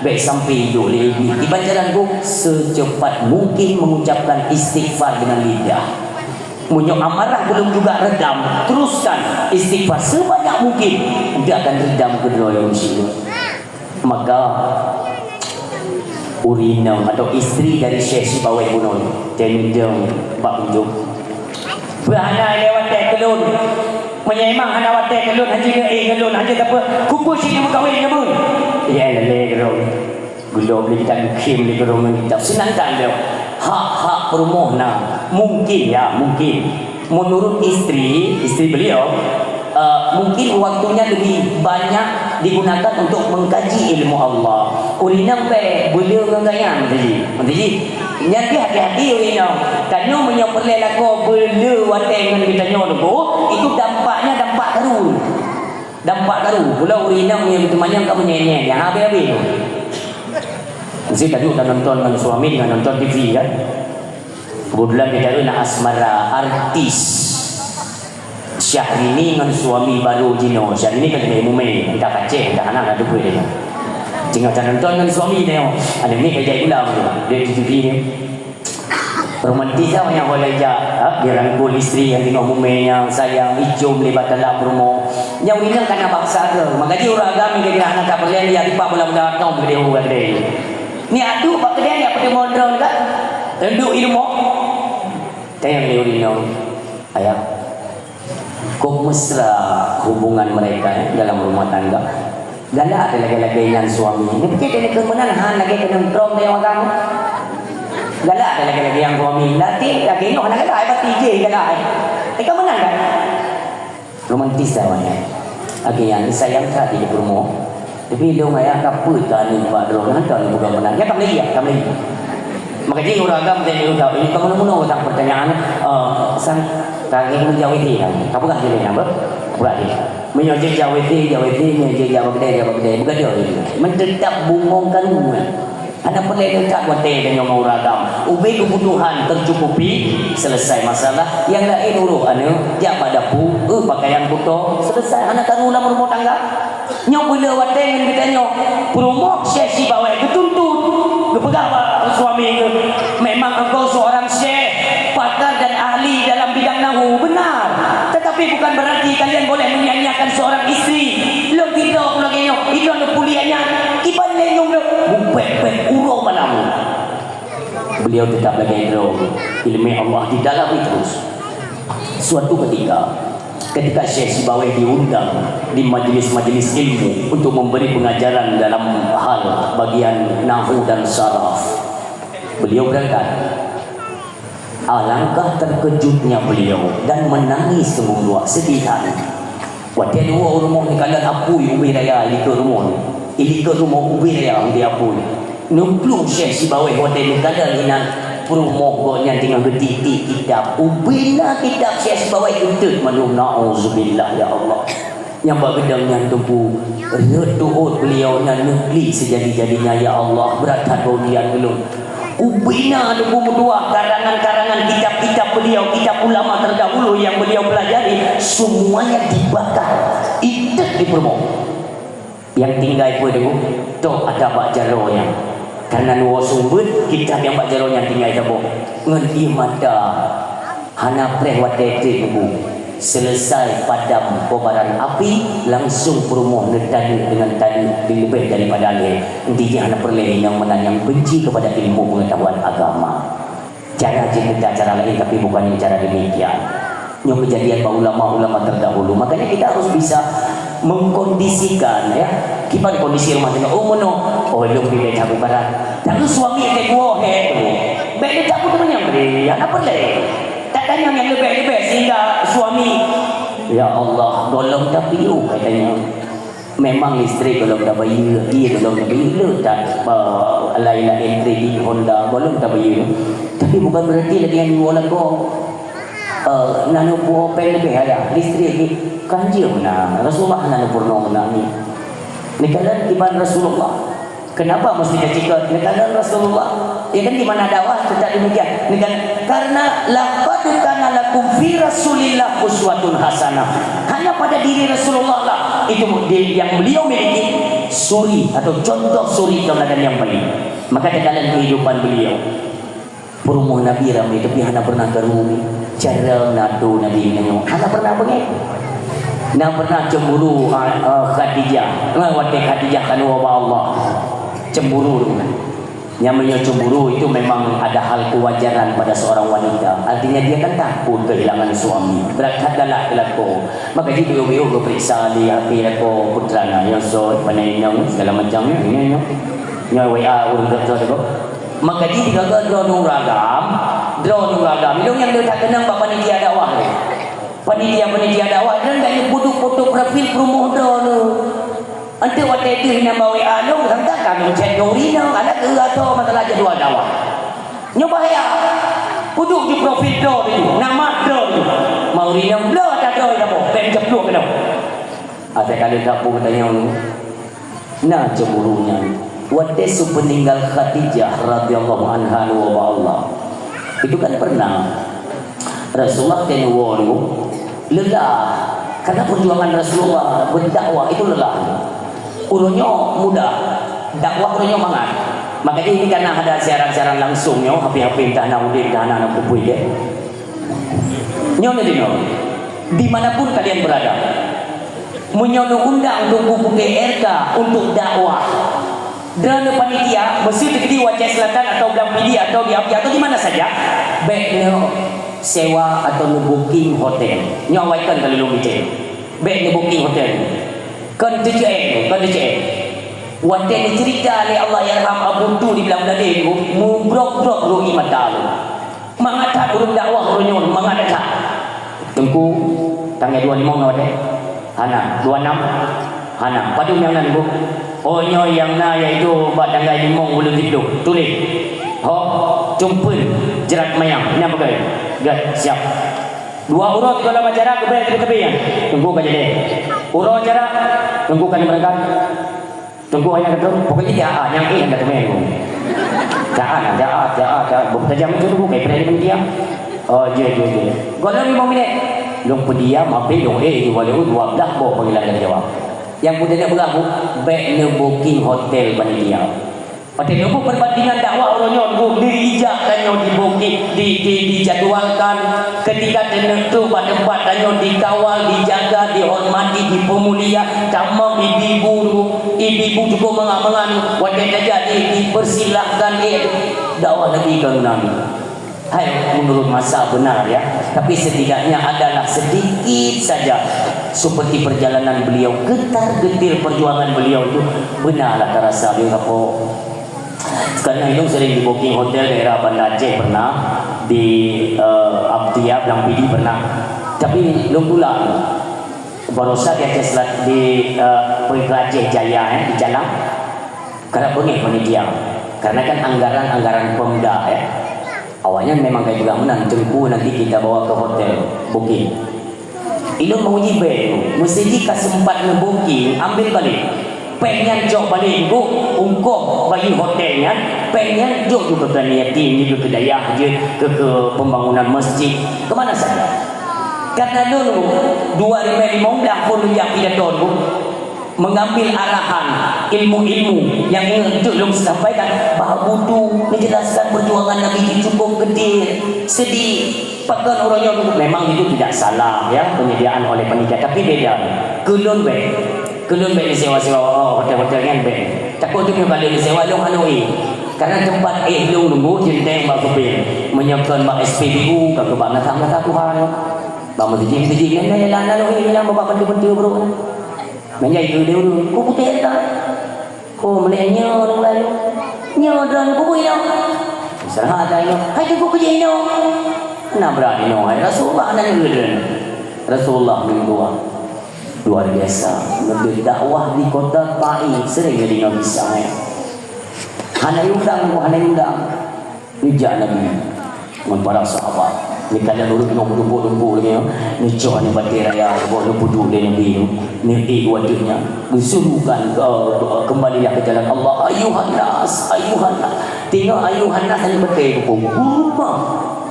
bék sampai idok lé ibi. Iban jalan geuh secepat mungkin mengucapkan istighfar dengan lidah. Meunyoe amarah belum juga redam, teruskan istighfar sebanyak mungkin, dia akan redam keudroe ureuëng siluem. Maka ureuëng inong atau istri dari Syekh Sibaweh bunoe, teuntang bak ujong. Beuhana lewat teh keulon. Meunyoe memang hana watèe keu lôn, hana jeuet ngon lôn, hana jeuet sapeue, kukue cit neumeukawen ngon lôn. Ya, lé keudroe. Geudob lé kitab, geukhém lé keudroe ngon kitab. Seunang that lé. Hak-hak peurumoh na. Mungkin, ya, mungkin. Menurut istri, istri beliau, eh, mungkin waktunya lebih banyak digunakan untuk mengkaji ilmu Allah. Ureueng inong bèk beuleu ngon gaya, meuntri jih. Meuntri jih. Nyan pih hati-hati ureueng inong. Tanyoe meunyoe peureulèe lakoe beuleu watèe ngon geutanyoe teungku, itu dampaknya dampak karu. Dampak karu. Pula ureueng inong nyang teumanyong ka meunyenyeh, nyang habéh-habéh tu. Mesti tajuk tanonton ngon suami dengan nonton T V kan. Kebetulan di daerah na asmara artis Syahrini ngon suami baru jinoe. Syahrini kan dari Mumai, entah Aceh, entah hana, hana teupeue dia. Tinggal tanonton ngon suami dia. Ada ni kerja ulang tu. Dia di T V dia. Romantis lah banyak orang jak, ha? Dia rangkul isteri yang tengok mumenya, sayang, icum, lebat dalam rumah. Yang ini kan nak paksa ke? Maka dia orang agama, dia kira anak tak boleh, dia lipat bola-bola atau boleh orang gede. Ni aduh, bak kedai ni apa dia modal kan? Tenduk ilmu. Tanya dia orang, ayah. Kok mesra hubungan mereka, ya, dalam rumah tangga. Galak ada lagi-lagi nyan suami. Ni pikir dia keumeunang han lagi kena drop dia orang. Galak ada lagi-lagi yang suami. Lati lagi noh nak galak, pasti je galak. Eh, keumeunang kan? Romantis dah awaknyan. Lagi yang disayang tak di rumah. Tapi lôn ayah ka peue ka ni bak droe, nyan ka ni bukan meunan. Ya, ka meulai, ya, ka meulai. Maka jadi ureueng agam tadi ureueng agam, ini ka meunoe-meunoe tang pertanyaan, eh, sang kageng jaweueb kan. Ka peugah jadi nama? Peugah dia. Meunyoe jeuet jaweueb, jaweueb, meunyoe jeuet jaweueb, jaweueb, bukan dia. Mentetap bungong kan. Hana peureulèe leutak watèe tanyoe ngon ureueng agam. Ubé keubutuhan teucukupi, selesai masalah. Nyang laén urôh aneuk, jak bak dapu, eu pakaian kuto, selesai. Hana karu lam rumoh tangga. Nyoe peuleueh watèe ngon geutanyoe. Peurumoh Syekh Sibaweh geutuntut. Geupeugah bak suami geuh, "Memang engkau seorang syekh, pakar dan ahli dalam bidang nahwu." Benar. Tetapi bukan berarti kalian boleh menyia-nyiakan seorang istri. Lôn tidak lagèe nyoe, itu anu kuliah nyan. Kiban lé nyueng lé, bupet-pet uroe malam. Beliau tetap lagèe droe, ileumèe Allah didalami terus. Suatu ketika, ketika Syekh Sibaweh diundang di majelis-majelis ilmu untuk memberi pengajaran dalam hal bagian nahwu dan saraf, beliau berangkat. Alangkah terkejutnya beliau dan menangis seumeubeuet, sedih that. Watèe dua ureueng nyoe kalon apui ubé raya likot rumoh nyoe. Likot rumoh ubé raya ubé apui. Neuplueng Syekh Sibaweh watèe neukalon inan peurumoh gobnyan teungoh geutik-tik kitab. Ubé na kitab Syekh Sibaweh geutot mandum, nauzubillah ya Allah. Nyang bak geudong nyan teungku, rhot tuot beliau nyan neuklik seujadi-jadinya, ya Allah, brat that bak ujian ulôn. Ubé na teungku meutuah karangan-karangan kitab-kitab beliau, kitab ulama terdahulu yang beliau pelajari, semuanya dibakar, itot di peurumoh. Nyang tinggai peue teungku, toh ata bak jaroe nyan. Karena nyoe sumbeut kitab nyang bak jaroe nyan tinggai saboh. Ngon ié mata. Hana preh watèe teuk teungku. Selesai padam kobaran api, langsung peurumoh neutaleuek deungon taleuek leubeh daripada lhèe. Inti jih hana peureulèe inong meunan nyang benci kepada ilmu pengetahuan agama. Cara jih teuka cara laén, tapi bukan cara demikian. Nyoe kejadian bak ulama-ulama terdahulu. Makanya kita harus bisa mengkondisikan, ya. Kiban kondisi rumah tangga. Oh, meunoe. Oh, lôn pih bèk cabut barang. Tapi suami teuka he tu. Bèk dia cabut teumanyong. Eh, hana peureulèe. Tatanyong nyang leubeh-leubeh sehingga suami, "Ya Allah, gohlom tapiôh," katanya. Memang listrik gohlom tabayeue, ié gohlom tabayeue, le that, eh, lain-lain kredit Honda gohlom tabayeue. Tapi bukan berarti lagèe nyang nyoe lakoe. Eh, na neupeuopeng leubeh ayah, listrik ni kan jeuem na, Rasulullah na neupeurunoe na ni. Neukalon kiban Rasulullah. Kenapa mesti tacikot? Neukalon Rasulullah. Ya kan, di mana dakwah tetap demikian. Neukalon, karena laqad kana lakum fi Rasulillah uswatun hasanah. Hanya pada diri Rasulullah lah itu di, yang beliau miliki suri atau contoh suri tauladan yang baik. Maka neukalon kehidupan beliau. Peurumoh Nabi ramé, tapi hana pernah karu. Cara na tu Nabi nyoe. Hana pernah beungéh. Na pernah cemburu, ah, ah, Khadijah. Nah, watée Khadijah kanu bak Allah. Cemburu tu kan. Nyang meunyoe cemburu itu memang ada hal kewajaran pada seorang wanita. Artinya dia kan takut kehilangan suami. Berat that galak keu lakoe. Maka jih biyeu-biyeu geuperiksa di H P lakoe putra na, nyoe soe, pane inong, segala macam nyoe, nyoe, nyoe. Nyoe W A ureueng dokto tu. Maka jih sigaga droeneuh uragam, droeneuh uragam. Ilong nyang leutak keunong bak panitia dakwah tu. Panitia-panitia dakwah nyan gak nyang puduk foto profil peurumoh droeneuh. Enteuk watée deuh nyang bak W A lôn, sangka ka lôn chat dua ureueng inong, adak keu asoe masalah jadwal dakwah. Nyoe bahaya. Puduk di profil droe tu, nama droe tu. Mau ureueng inong bloe ata droe saboh, bèk meucapluek keunoe. Asai ka lôn sapeue tanyong. Na cemburu nyan. Watée su peuninggal Khadijah radhiyallahu anha, neuwoe bak Allah. Itu kan pernah. Rasulullah teuh neuwoe nyoe leulah. Karena perjuangan Rasulullah berdakwah itu lelah. Uroe nyoe mudah. Dakwah uroe nyoe mangat. Makajih ini karena ada siaran-siaran langsung nyoe, H P-H P entah na udeb, entah na, na pupui deh. Nyoe neudeungoe. Di mana pun kalian berada. Meunyoe neuundang Teungku Putih R K untuk dakwah, droeneuh panitia, meuseu teukeudi u Aceh Selatan atau Blang Pidie atau di Abdi atau di mana saja, bèk neusewa atau neubuking hotel. Nyoe awai kon ka lôn bicara. Bèk neubuking hotel. Kon teuceu'en, kon teuceu'en. Watèe neuceurita lé Allahyarham Abu Tu di Blang Bladé, mubrok-brok ru'i mata lôn. Mangat that ureueng dakwah uroe nyoe, mangat that. Teungku, tanggai dua limong na watèe? Hana. Dua nam? Hana. Padum nyang na, Teungku? Oh, nyoe nyang na yaitu bak tanggai limong buleuen siplôh. Tuléh. Ho, Cumpeuen, Jeurat Mayang. Nyan peugah. Gèt, siap. Dua uroe sigohlom acara geubri teubiet-teubiet nyan. Teungku ka jadi. Uroe acara, Teungku ka neubeurangkat. Teungku hana ka troh, pokoknya jak, ah, nyang éh nyang ka teumé, Teungku. Jak, ah, jak, ah, jak, ah, jak. Beutajam itu, Teungku, kai pernah dipeuntiang. Oh, jeuet, jeuet, jeuet. Gohlom limong minét. Lôn peudiam, habéh lôn éh, dua, dua blah boh panggilan ka jawab. Nyang peureulèe peugah, Bu, bèk neubuking hotel panitia. Watèe neubuet perbandingan dakwah uroe nyoe, Bu, neuijak tanyoe dibuking, di, di, dijadwalkan. Ketika teuneuh troh bak teumpat tanyoe dikawal, dijaga, dihormati, dipeumulia, tamong ibu-ibu, ibu-ibu cukôp mangat-mangat, watèe tajak di, dipersilahkan, eh, dakwah lagi keu Nabi. Hai, menurut masa benar, ya, tapi setidaknya adalah sedikit saja seperti perjalanan beliau, getar-getir perjuangan beliau itu benarlah terasa di Singapura. Karena ilôn sering di booking hotel daerah Banda Aceh pernah, di, eh, Abdiyah, Blang Pidie pernah. Tapi lôn tulak, baroesa di Aceh Selat-, di, eh, Aceh Jaya, eh, di Jalang. Karena beungéh panitia. Karena kan anggaran, anggaran Pemda, ya. Awaknyan memang ka jipeugah meunan, "Teungku, nanti kita bawa ke hotel, booking." Ilôn meuuji bèk, meuseuti ka seumpat neubuking, ambil balék. Péng nyan cok balék, Teungku, ongkoh bayeue hotel nyan, péng nyan jok ju keu yatim, ju keu dayah, ju keu, keu pembangunan masjid. Keu mana saja? Karena lôn, dua ribu lima belas pun lôn jak pidato, Teungku. Mengambil arahan ilmu-ilmu yang ingin untuk lôn sampaikan, bah butu menjelaskan perjuangan Nabi itu cukup getir, sedih. Pakon uroe nyoe memang itu tidak salah, ya, penyediaan oleh panitia, tapi beda. Keu lôn bèk, keu lôn bèk neusewa-sewa, oh, hotel-hotel nyan bèk. Takot tu keu balik neusewa lôn hana éh. Karena tempat éh lôn nunggu jenteng bak supir. Meunyoe kon bak S P B U, ka keu bak masa-masa Tuhan. Bak masjid-masjid nyan, nyan, nyan, nyan, nyan, bak bantu-bantu brôk nyan. Meunyoe itu dia dulu, ku putih tak? Ku melihat nyoe orang lain. Nyoe dan ku nyoe. Serah ada nyoe. Hai tu ku kerja nyoe. Nah, berani nyoe. Hai Rasulullah, anak nyoe. Rasulullah minggu luar biasa. Lebih dakwah di kota Taif. Sering jadi nggak bisa, eh. Hana undang, hana undang. Dijak Nabi ngon para sahabat. Ni kadang ureueng nyoe meudumpok-dumpok lagèe nyoe, neucok aneuk batèe raya, neubawa neupeuduek lé Nabi nyoe, neuék u ateueh nyan. Geusuruhkan, eh, kembalilah ke jalan Allah. Ayuhan nas, ayuhan nas. Teungoh ayuhan nas, aneuk batèe geupeubuet guruma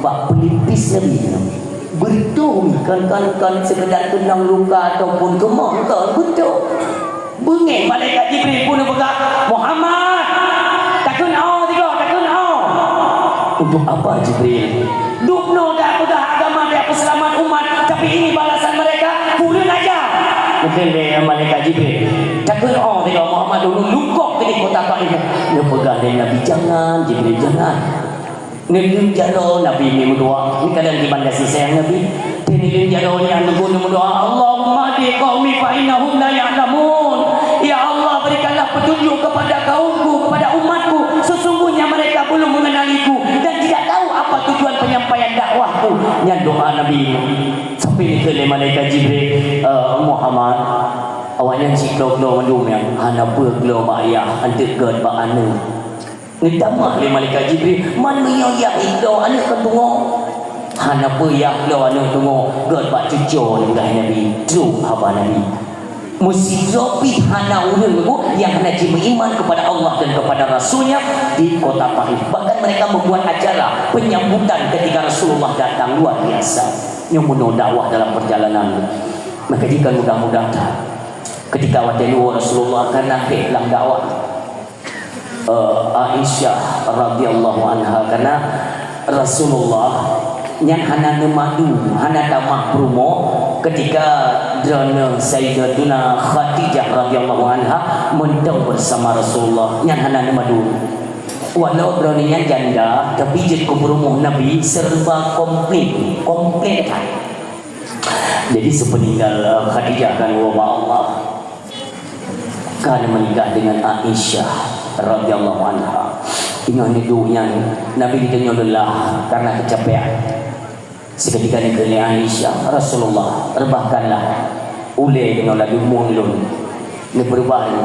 bak pelipis Nabi nyoe. Beutôi, kon, kon, kon sekedar keunong luka ataupun keumah, kon, beutôi. Beungéh malaikat Jibril pun neupeugah, "Muhammad, takheun 'oh sigoe, takheun 'oh." "Untuk apa, Jibril?" "Dubnoe tapeugah agama, tapeuseulamat umat, tapi ini balasan mereka, kureueng aja." Geukheun lé malaikat Jibril, "Takheun 'oh sigoe, Muhammad, ulôn lungkok keudéh kota Taif." Neupeugah lé Nabi, "Jangan, Jibril, jangan." Neulheueh jaroe Nabi meudoa, nyan kadang di banda siseh Nabi. Neulheueh jaroe nyan Nabi meudoa, "Allahumma hdi qaumi fa innahum la ya'lamun." Ya Allah, berikanlah petunjuk kepada kaumku, kepada umatku. Sesungguhnya mereka belum mengenaliku dan tidak tahu apa tujuan penyampaian dakwahku. Nyan doa Nabi. Sampai dikheun lé malaikat Jibril, "Eh, Muhammad, awaknyan cit klo-klo mandum nyan, hana peue klo bak yah, anteuk gèt bak aneuk." Neutamah lé malaikat Jibril, "Man meunyoe yah iklo aneuk kon tungoh?" "Hana peue yah iklo aneuk tungoh, gèt bak cucoe," neupeugah Nabi. Trok haba Nabi. Meusidroe pih hana ureueng nyang hana jimeuiman kepada Allah dan kepada Rasul-Nya di kota Taif. Bahkan mereka membuat acara penyambutan ketika Rasulullah datang, luar biasa. Nyoe meunoe dakwah dalam perjalanan. Maka jika mudah-mudahan ketika watèe nyoe Rasulullah ka na hék lam dakwah, eh, Aisyah radhiyallahu anha, karena Rasulullah nyan hana neumadu, hana tamah peurumoh ketika droeneuh Sayyidatuna Khadijah radhiyallahu anha mantong bersama Rasulullah, nyan hana neumadu. Walau droeneuh nyan janda, tapi jeuet keu peurumoh Nabi serba komplit, komplit that. Jadi, sepeninggal, eh, Khadijah kan, wabah Allah, ka lheueh menikah dengan Aisyah radhiyallahu anha. Teungoh neuduek nyan, Nabi geutanyoe leulah karena keucapean. Seketika neukheun lé Aisyah, "Rasulullah, reubahkanlah ulèe keunoe lam bumoe lôn." Neupeureubah lé.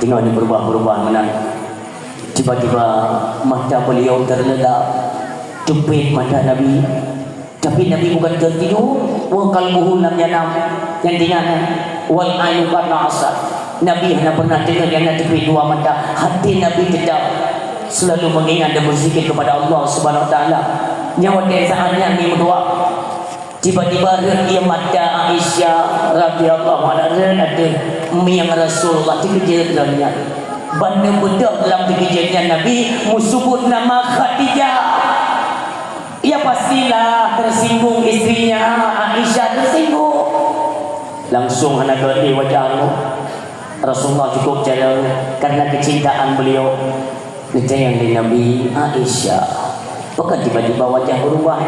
Teungoh neupeureubah-peureubah meunan, tiba-tiba mata beliau terlelap, teupet mata Nabi. Tapi Nabi bukan tertidur, wa qalbuhu lam yanam. Nyan ingat, eh? Wal ainu qad na'asat. Nabi hana pernah teungeut nyang na teupet dua mata. Hati Nabi tetap selalu mengingat dan berzikir kepada Allah Subhanahu Wa Taala. Nyan watèe saat nyan Nabi meudoa, tiba-tiba rhët ie mata Aisyah radhiyallahu anha, rhët ateueh mieng Rasulullah, teukeujot lom nyan. Ban neubeudôh lam teukeujot nyan Nabi meusebut nama Khadijah. Ya, pastilah tersinggung istrinya, Aisyah tersinggung. Langsung hana geuti wajah nyoe. Rasulullah cukup calon karena kecintaan beliau. Neucayang lé Nabi, "Aisyah, pakon tiba-tiba wajah berubah?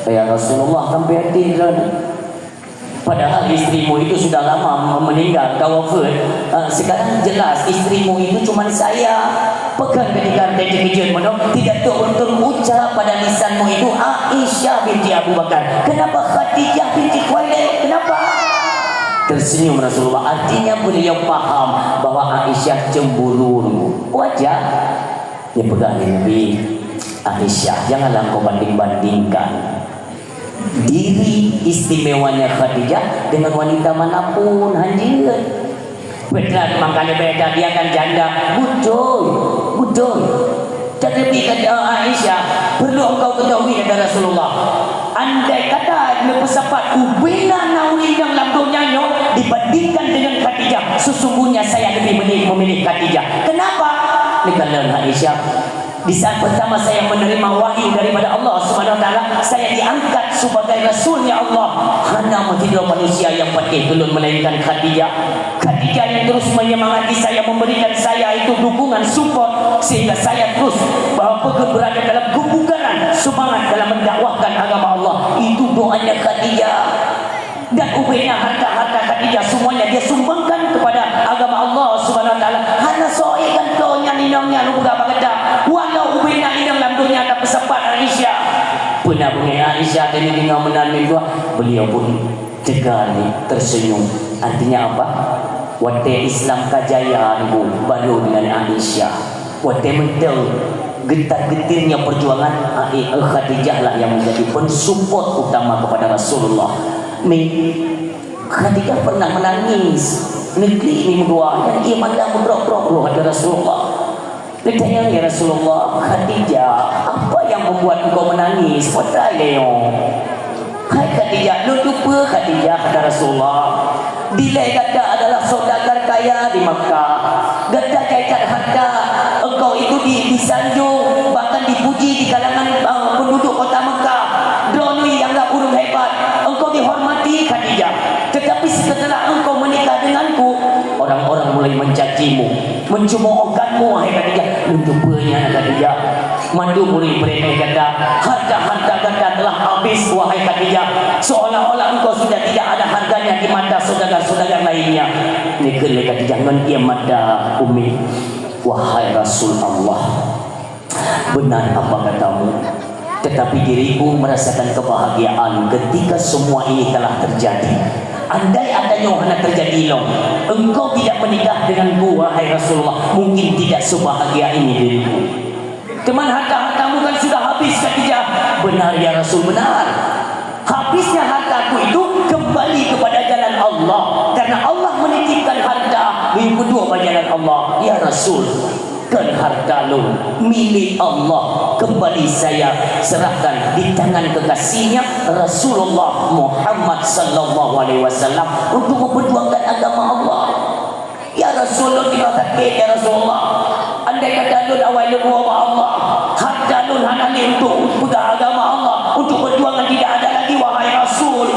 Ya Rasulullah, sampai hati droeneuh." Padahal istrimu itu sudah lama meninggal, ka wafat. Ah, sekarang jelas istrimu itu cuman saya. Pakon ketika teukeujot meunoe, tidak ter-, terucap pada lisanmu itu Aisyah binti Abu Bakar. Kenapa Khadijah binti Khuwailid? Kenapa? Tersenyum Rasulullah. Artinya beliau paham bahwa Aisyah cemburu. Wajar. Dia pegang ni Nabi. "Aisyah, janganlah kau banding-bandingkan diri istimewanya Khadijah dengan wanita manapun, hanjeuet." Petra teuma ka leubeh that, dia kan janda. Betul, betul. Tetapi kata Aisyah, "Perlu engkau ketahui, ya Rasulullah, andai kata neupeusapat ubena na ureueng inong lam donya nyoe dibandingkan dengan Khadijah, sesungguhnya saya lebih memilih, memilih Khadijah." Kenapa? Neukalon Aisyah. Di saat pertama saya menerima wahyu daripada Allah Subhanahu Wa Taala, saya diangkat sebagai rasulnya Allah. Hana meusidroe manusia nyang patéh keu lôn melainkan Khadijah. Khadijah yang terus menyemangati saya, memberikan saya itu dukungan, support, sehingga saya terus, uh, berada dalam kebugaran semangat dalam mendakwahkan agama Allah. Itu doanya Khadijah. Dan ubena harta-harta Khadijah semuanya dia sumbangkan kepada agama Allah Subhanahu Wa Taala. Hana soe gantoe nyan inong nyan ubena bak gata. Walau ubena inong lam donya tapeusapat Aisyah. Peuna beungéh Aisyah teudeungoe meunan meutuah, beliau pun teuka ni tersenyum. Artinya apa? Watée Islam ka jaya, Ibu, baru dengan Aisyah. Watée mantong geutat-geutir nyoe peujuangan, ai, Khadijah lah yang menjadi pensupport utama kepada Rasulullah. Mi, Khadijah pernah menangis. Neuklik mi meudoa, dan ia mata meudrop-drop roh ada Rasulullah. Ditanya, "Ya Rasulullah, Khadijah, apa yang membuat engkau menangis? Peutrai lé nyoe?" "Hai Khadijah, lôn tupeue Khadijah," kata Rasulullah. "Dilée gata adalah saudagar kaya di Makkah. Gata jai that harta, engkau itu di, disanjung, bahkan dipuji di kalangan, eh, penduduk kota Makkah. Droeneuh dianggap ureuëng hebat. Engkau dihormati Khadijah. Tetapi setelah engkau menikah denganku, orang-orang mulai mencacimu, mencemoohkanmu, wahai Khadijah." Lôn tupeue nyan Khadijah. Mandum ureuëng peureulee gata, harta-harta gata telah habis, wahai Khadijah, seolah-olah engkau sudah tidak ada harganya di mata saudagar-saudagar lainnya. Neukheun lé Khadijah ngon ie mata, "Ummi, wahai Rasul Allah, benar apa katamu, tetapi diriku merasakan kebahagiaan ketika semua ini telah terjadi. Andai katanya hana terjadi lom, engkau tidak menikah denganku, wahai Rasulullah, mungkin tidak sebahagia ini diriku." "Teuma harta-hartamu kan sudah habis, Khadijah?" "Benar, ya Rasul, benar. Habisnya hartaku itu kembali kepada jalan Allah, karena Allah menitipkan harta, geuyue peuduek bak jalan Allah." "Ya Rasul, kan harta lôn milik Allah, kembali saya serahkan di tangan kekasihnya, Rasulullah Muhammad sallallahu alaihi wasallam, untuk memperjuangkan agama Allah." "Ya Rasul, lôn tinggai sakét, ya Rasulullah. Andai kata lôn awai lôn woe bak Allah, harta lôn hana lé untuk peugah agama Allah, untuk perjuangan tidak ada lagi, wahai Rasul."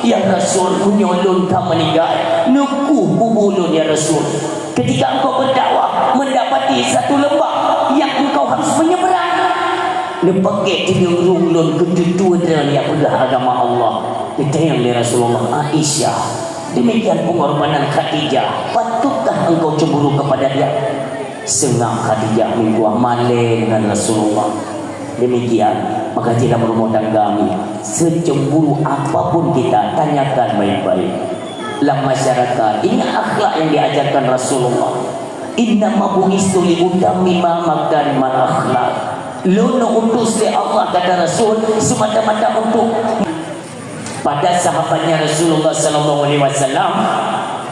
"Ya Rasul, meunyoe lôn ka meuninggai, neukueh kubu lôn, ya Rasul. Ketika engkau berdakwah, mendapati satu lembah yang engkau harus menyeberang, neupakét teungeurung lôn keu tutoe droe nyang peugah agama Allah." Ditanyong lé Rasulullah, "Aisyah, demikian pengorbanan Khadijah, patutkah engkau cemburu kepada dia?" Seungab Khadijah meuguah malée deungon Rasulullah. Demikian, maka dalam rumah tangga kami, secemburu apapun kita, tanyakan baik-baik. Lam masyarakat, ingat akhlak yang diajarkan Rasulullah. "Innama bu'istu li utammima makarimal akhlak." Lôn utus lé Allah, kata Rasul, semata-mata untuk pada sahabatnya Rasulullah sallallahu alaihi wasallam,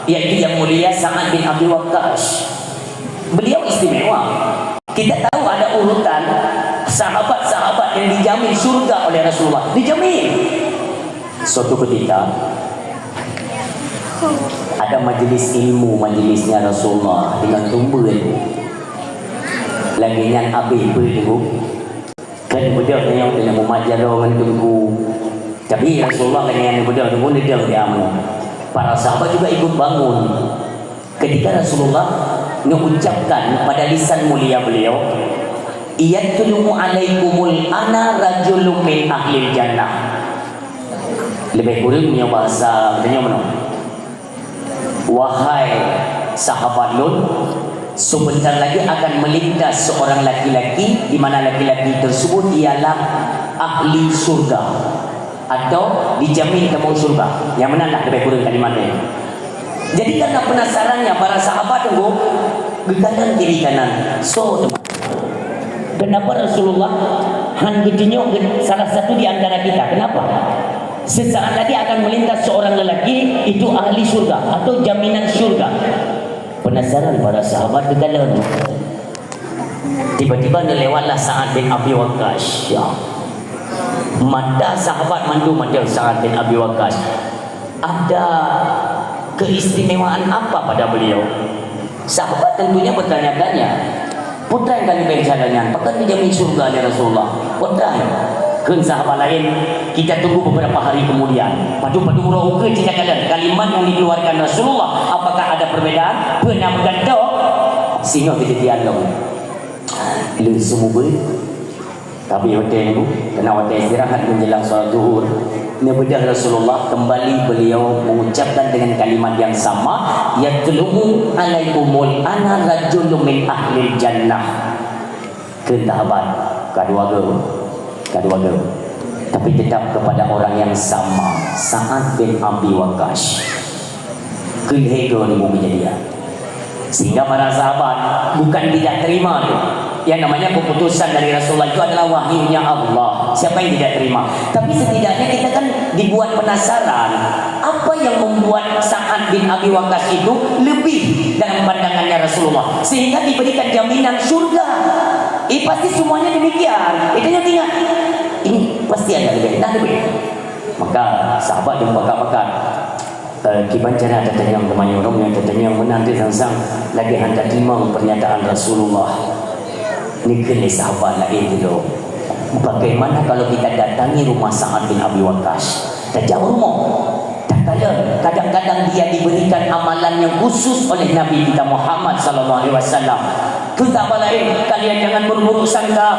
yaitu yang mulia Sa'ad bin Abi Waqqas. Beliau istimewa. Kita tahu ada urutan sahabat-sahabat yang dijamin surga oleh Rasulullah. Dijamin. Suatu ketika, ada majelis ilmu, majelisnya Rasulullah dengan tumbeuen. Lagée nyan abéh beuet, Bu. Kan beudôh nyoe keuneuk mumat jaroe ngon teungku. Tapi Rasulullah lagée nyan beudôh teungku neudong di amu. Para sahabat juga ikut bangun. Ketika Rasulullah mengucapkan pada lisan mulia beliau, "Yatlumu alaikumul ana rajulun min ahlil jannah." Lebih kurang punya bahasa katanya mana? "Wahai sahabat lôn, sebentar lagi akan melintas seorang laki-laki, di mana laki-laki tersebut ialah ahli surga atau dijamin kamoe surga." Nyang meunan lah lebih kurang kalimat nyan. Jadi karena penasarannya para sahabat tu, geukalon kiri kanan, soe teuma. Kenapa Rasulullah han geutunyok salah satu di antara kita? Kenapa? Sesaat lagi akan melintas seorang lelaki, itu ahli surga atau jaminan surga. Penasaran para sahabat geukalon. Tiba-tiba neulewatlah Sa'ad bin Abi Waqqas. Ya. Mata sahabat mandum mata Sa'ad bin Abi Waqqas. Ada keistimewaan apa pada beliau? Sahabat tentunya bertanya-tanya, "Peutrai ka leubeh cara nyan, pakon dijamin syurga lé Rasulullah? Peutrai?" Kheun sahabat laén, "Kita tunggu beberapa hari kemudian." Padub-padub uroe ukeue cit takalon kalimat yang dikeluarkan Rasulullah, apakah ada perbedaan? Peue na meugantoe? Singoh geujadian lom. Lheueh seumeubeuet, tapi watée nyoe, keunan watée istirahat menjelang salat zuhur, neubeudôh Rasulullah kembali beliau mengucapkan dengan kalimat yang sama, "Yatlumu alaikumul ana rajulun min ahlil jannah." Kheun sahabat, ka dua go, ka dua go. Tapi tetap kepada orang yang sama, Sa'ad bin Abi Waqqas. Keu lhée go ni meujadian. Sehingga para sahabat bukan tidak terima tu. Yang namanya keputusan dari Rasulullah itu adalah wahyunya Allah. Siapa yang tidak terima? Tapi setidaknya kita kan dibuat penasaran. Apa yang membuat Sa'ad bin Abi Waqqas itu lebih dalam pandangannya Rasulullah? Sehingga diberikan jaminan surga. Eh, pasti semuanya demikian. Itu yang ingat. Ini pasti ada lebih. Nah, lebih. Maka sahabat yang pakat-pakat. Eh, kiban cara tatanyong teumanyong, ureueng nyang tatanyong meunan teuh sang-sang lagèe han tateurimong pernyataan Rasulullah. Neukheun lé sahabat laén sidroe, "Bagaimana kalau kita datangi rumah Sa'ad bin Abi Waqqas?" Tajak u rumoh. Takalon, kadang-kadang dia diberikan amalan yang khusus oleh Nabi kita Muhammad sallallahu alaihi wasallam. Keu sahabat laén, kalian jangan berburuk sangka.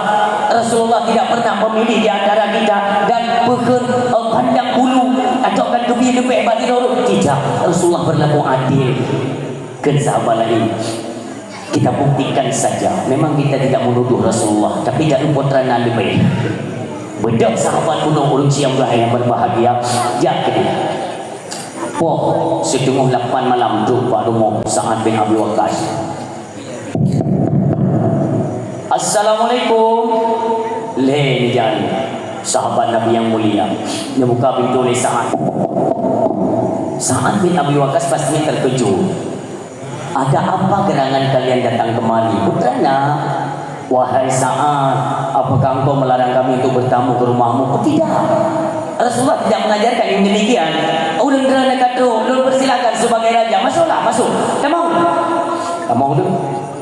Rasulullah tidak pernah memilih di antara kita dan peukheun, eh, pandang bulu atau kan geubri leubeh bak sidroe. Tidak, Rasulullah berlaku adil. Kheun sahabat laén, kita buktikan saja. Memang kita tidak menuduh Rasulullah, tapi tak luput rana leubeh. Beudôh sahabat bunoe ureueng siang beuhai yang berbahagia, jak keudéh. Poh siteungoh lapan malam trok bak rumoh Sa'ad bin Abi Waqqas. "Assalamualaikum." Lhèe nyan sahabat Nabi yang mulia, neubuka pintoe lé Sa'ad. Sa'ad bin Abi Waqqas pastinya terkejut. "Ada apa gerangan kalian datang kemari?" "Putrana." "Wahai Sa'ad, apakah engkau melarang kami untuk bertamu ke rumahmu?" "Oh, tidak. Rasulullah tidak mengajarkan yang demikian." "Ulôn droeneuh ka trok, lôn persilakan sebagai raja. Masuklah, masuk. Tamong." Tamong tu,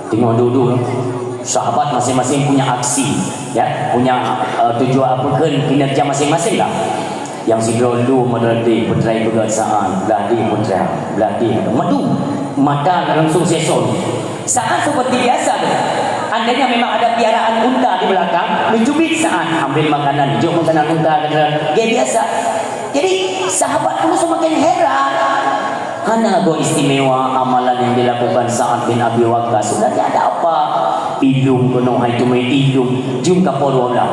teungoh duek-duek. Sahabat masing-masing punya aksi, ya, punya, eh, tujuan apa kan kinerja masing-masing lah. Nyang sidroe lu meudeh peutra ipeugah Sa'ad, blah deh peutra, blah deh. Madu, mata langsung sesong. Sa'ad seperti biasa tu. Andainya memang ada piaraan unta di belakang, neucubit Sa'ad, ambil makanan, jok makanan unta, kata, dia biasa. Jadi, sahabat pun semakin heran. Hana go istimewa amalan yang dilakukan Sa'ad bin Abi Waqqas. Sebenarnya ada apa? Ilung keunoe hai teumé ilung, jeuem ka poh dua blah.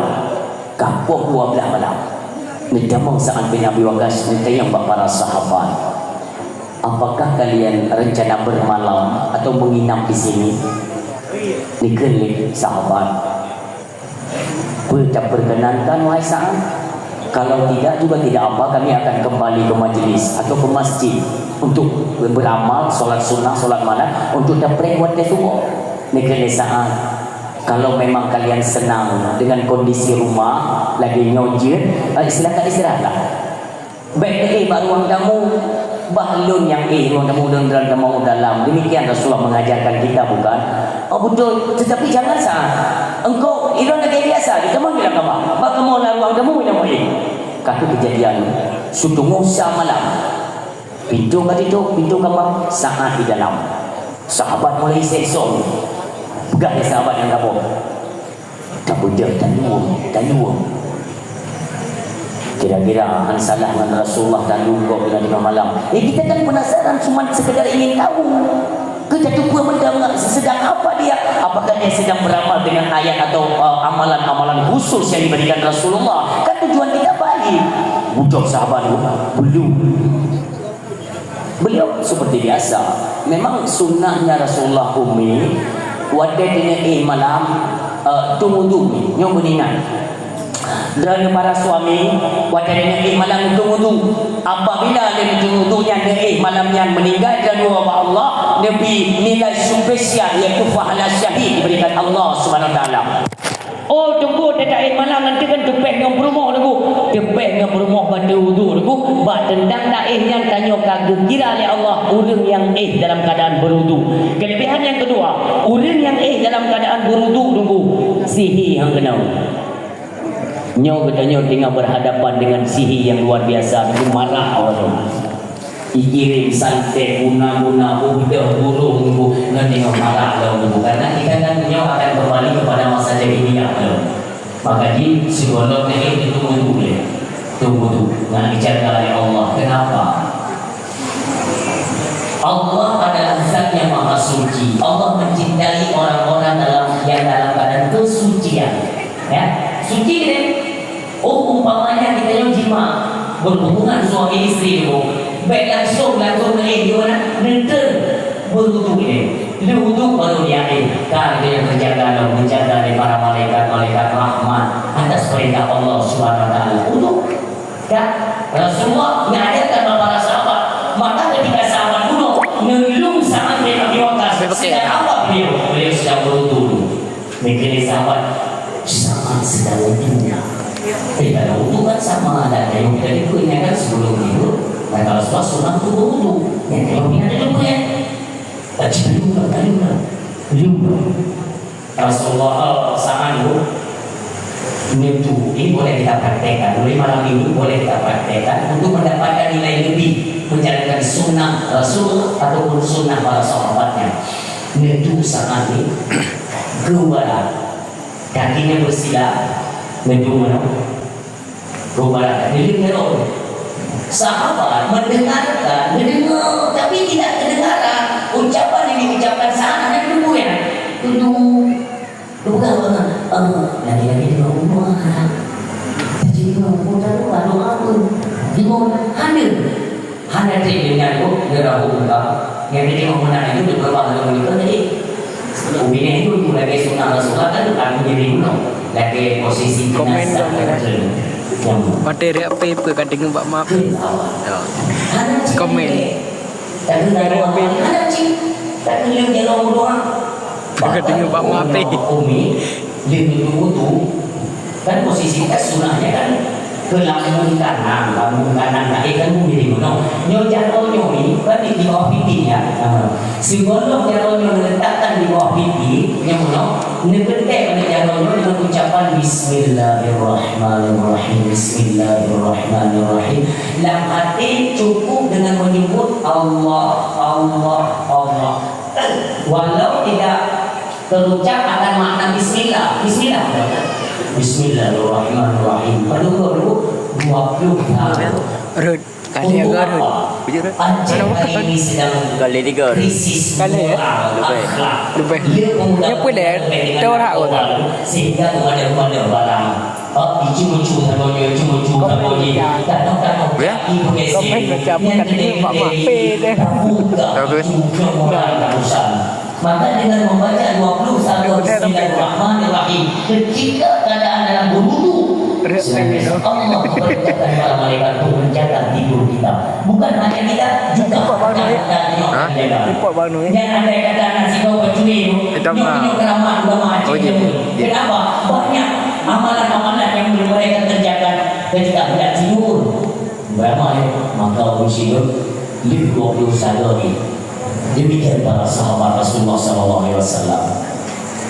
Ka poh dua blah malam. Neutamong Sa'ad bin Abi Waqqas neutanyong bak para sahabat, "Apakah kalian rencana bermalam atau menginap di sini?" Neukheun lé sahabat, "Peu taperkenankan, wahai Sa'ad? Kalau tidak juga tidak apa, kami akan kembali ke majlis atau ke masjid untuk beramal, solat sunnah, solat malam, untuk tapreh watèe suboh." Neukheun lé Sa'ad, "Kalau memang kalian senang dengan kondisi rumah lagèe nyoe jeuet, eh, silakan istirahatlah. Bèk neuéh bak ruang tamu, bah lôn nyang éh ruang tamu, lôn dalam, tamong u dalam." Demikian Rasulullah mengajarkan kita, bukan? Oh, betul. Tetapi jangan Sa'ad. Engkau, ilôn lagèe biasa, di kamoe bilang apa? Bak kamoe na ruang tamu, ilôn éh. Ka keuh keujadian, siteungoh sa malam. Pintoe ka titôp, pintoe kama, Sa'ad di dalam. Sahabat mulai sesong. Peugah lé sahabat nyang ka poh, "Tapeujeuet, talueng, talueng. Kira-kira han salah ngon Rasulullah talueng gob di teungoh malam." Eh, kita kan penasaran, cuma sekedar ingin tahu. Keu tateupeue mantong sedang apa dia? Apakah dia sedang beramal dengan ayat atau, eh, amalan-amalan khusus yang diberikan Rasulullah? Kan tujuan kita baik. Ucok sahabat tu, "Belum." Beliau seperti biasa. Memang sunnahnya Rasulullah, Ummi, watèe teungoh éh malam, eh, tueng wudu, nyoe beuningat. Droeneuh para suami, watèe teungoh éh malam tueng wudu. Apabila lé tueng wudu nyan éh malam nyan meuninggai droeneuh ubak Allah, neubri nilai spesial, yaitu pahala syahid diberikan Allah Subhanahu Wa Taala. Oh, Teungku, teuka éh malam nanti kan teupéh ngon peurumoh, Teungku. Teupéh ngon peurumoh bak tueng wudu, Teungku. Bak teuntang taéh nyan tanyoe ka geukira lé Allah ureueng nyang éh dalam keadaan berwudu. Kelebihan yang kedua, ureueng nyang éh dalam keadaan berwudu, Teungku, sihi han keunong. Nyoe geutanyoe teungoh berhadapan dengan sihi yang luar biasa, Teungku, marah awak nyoe. Ikirém santet, guna-guna, ubdeh, burung, Teungku, ngon teungoh marah lom, Teungku. Karena kita kan nyoe akan kembali kepada masa jahiliyah lom. Maka jih sigohlom lagèe itu tunggu dulu. Tunggu dulu. Nak dijaga oleh Allah. Kenapa? Allah adalah zat yang maha suci. Allah mencintai orang-orang dalam, yang dalam keadaan kesucian. Ya, suci deh. Oh, umpamanya kita yang jima, berhubungan suami istri dulu. Baik langsung, langsung naik di mana? Nenteng. Berwudu ilée. Lheueh wudu baru niat ilée. Kan itu yang kerjakan, menjaga dari para malaikat-malaikat rahmat atas perintah Allah Subhanahu wa Taala. Wudu. Kan Rasulullah mengajarkan kepada para sahabat. Maka ketika sahabat bunuh, ngelung sahabat bin Abi Waqqas, sedang apa beliau? Beliau sedang berwudu. Mikir sahabat, sama sedang wudu. Eh, kalau wudu kan sama, dan kayu kita duduk, ya kan, sebelum tidur, dan kalau sudah sunat tu berwudu, ya, kayu kita duduk, ya. Tak cuma duduk, tak duduk, duduk. Rasulullah, eh, sama dulu. Nyentuh, ini boleh kita praktekkan. Mulai malam ini boleh kita praktekkan untuk mendapatkan nilai lebih menjalankan sunnah Rasul ataupun sunnah para sahabatnya. Nyentuh sama ni, geuwala. Kakinya bersila, ngeudong meunoe. Rupanya, ngileung jaroe. Sahabat mendengarkan, mendengar, tapi tidak kedengaran ucapan yang diucapkan saat Nabi duduk, ya. Duduk. Duduk banget. Eh, lagi-lagi di rumah. Jadi, mau doa, doa apa? Di rumah. Hana. Hana trép deungon, oh, geurabuk muka. Nyang teurimong meunan itu dipeubah lom nibak tadi. Ubineh itu lagèe sunah Rasulullah kan, aku jadi bunoe. Lagèe posisi binasa. Komen, komen. Nyang Watèe reak pé peue ka deungon bak maté. Hana cit. Komen. Tapi tak ada orang, hana cit. Tapi dia jalan berdoa. Ka deungon bak maté. Umi, dia minum wudu. Kan posisi kan sunahnya kan ke lambung kanan, lambung kanan tadi kan bumi di gunong. Nyoe jaroe nyoe ni kan di bawah pipi ya. Ha. Sigohlom jaroe nyoe diletakkan di bawah pipi, nyoe meunoe, neubeutek oleh jaroe nyoe dengan ucapan Bismillahirrahmanirrahim, Bismillahirrahmanirrahim. Lam hati cukup dengan menyebut Allah, Allah, Allah. Walau tidak terucap akan makna bismillah. Bismillah. Bismillahirrahmanirrahim. Padahai dua puluh tahun. Rhot. Kali tiga rhot. Aceh hari ini sedang krisis moral, akhlak. Leubeh. Nyoe peue lé? Teurak kota. Sehingga kepada-pada barang. Oh, icu-icu tanggong nyoe, icu-icu tanggong nyoe. Tanggong-tanggong kaki pakai sen. Komen macam bukan ini, Mak Mak. Pé deh. Tabuka icu moral tak usah. Maka dengan membaca dua puluh satu Bismillahirrahmanirrahim, ketika keadaan dalam berwudu, Allah memerintahkan para malaikat untuk menjaga tidur kita. Bukan hanya kita, juga kita yang menjaga. Dan andai kata anak si kau pencuri tu, nyok-nyok keramat ulama Aceh. Kenapa? Banyak amalan-amalan yang mereka kerjakan ketika hendak tidur. Berapa ya? Maka uji tu, lheueh dua puluh satu hari. Demikian para sahabat Rasulullah sallallahu alaihi wasallam.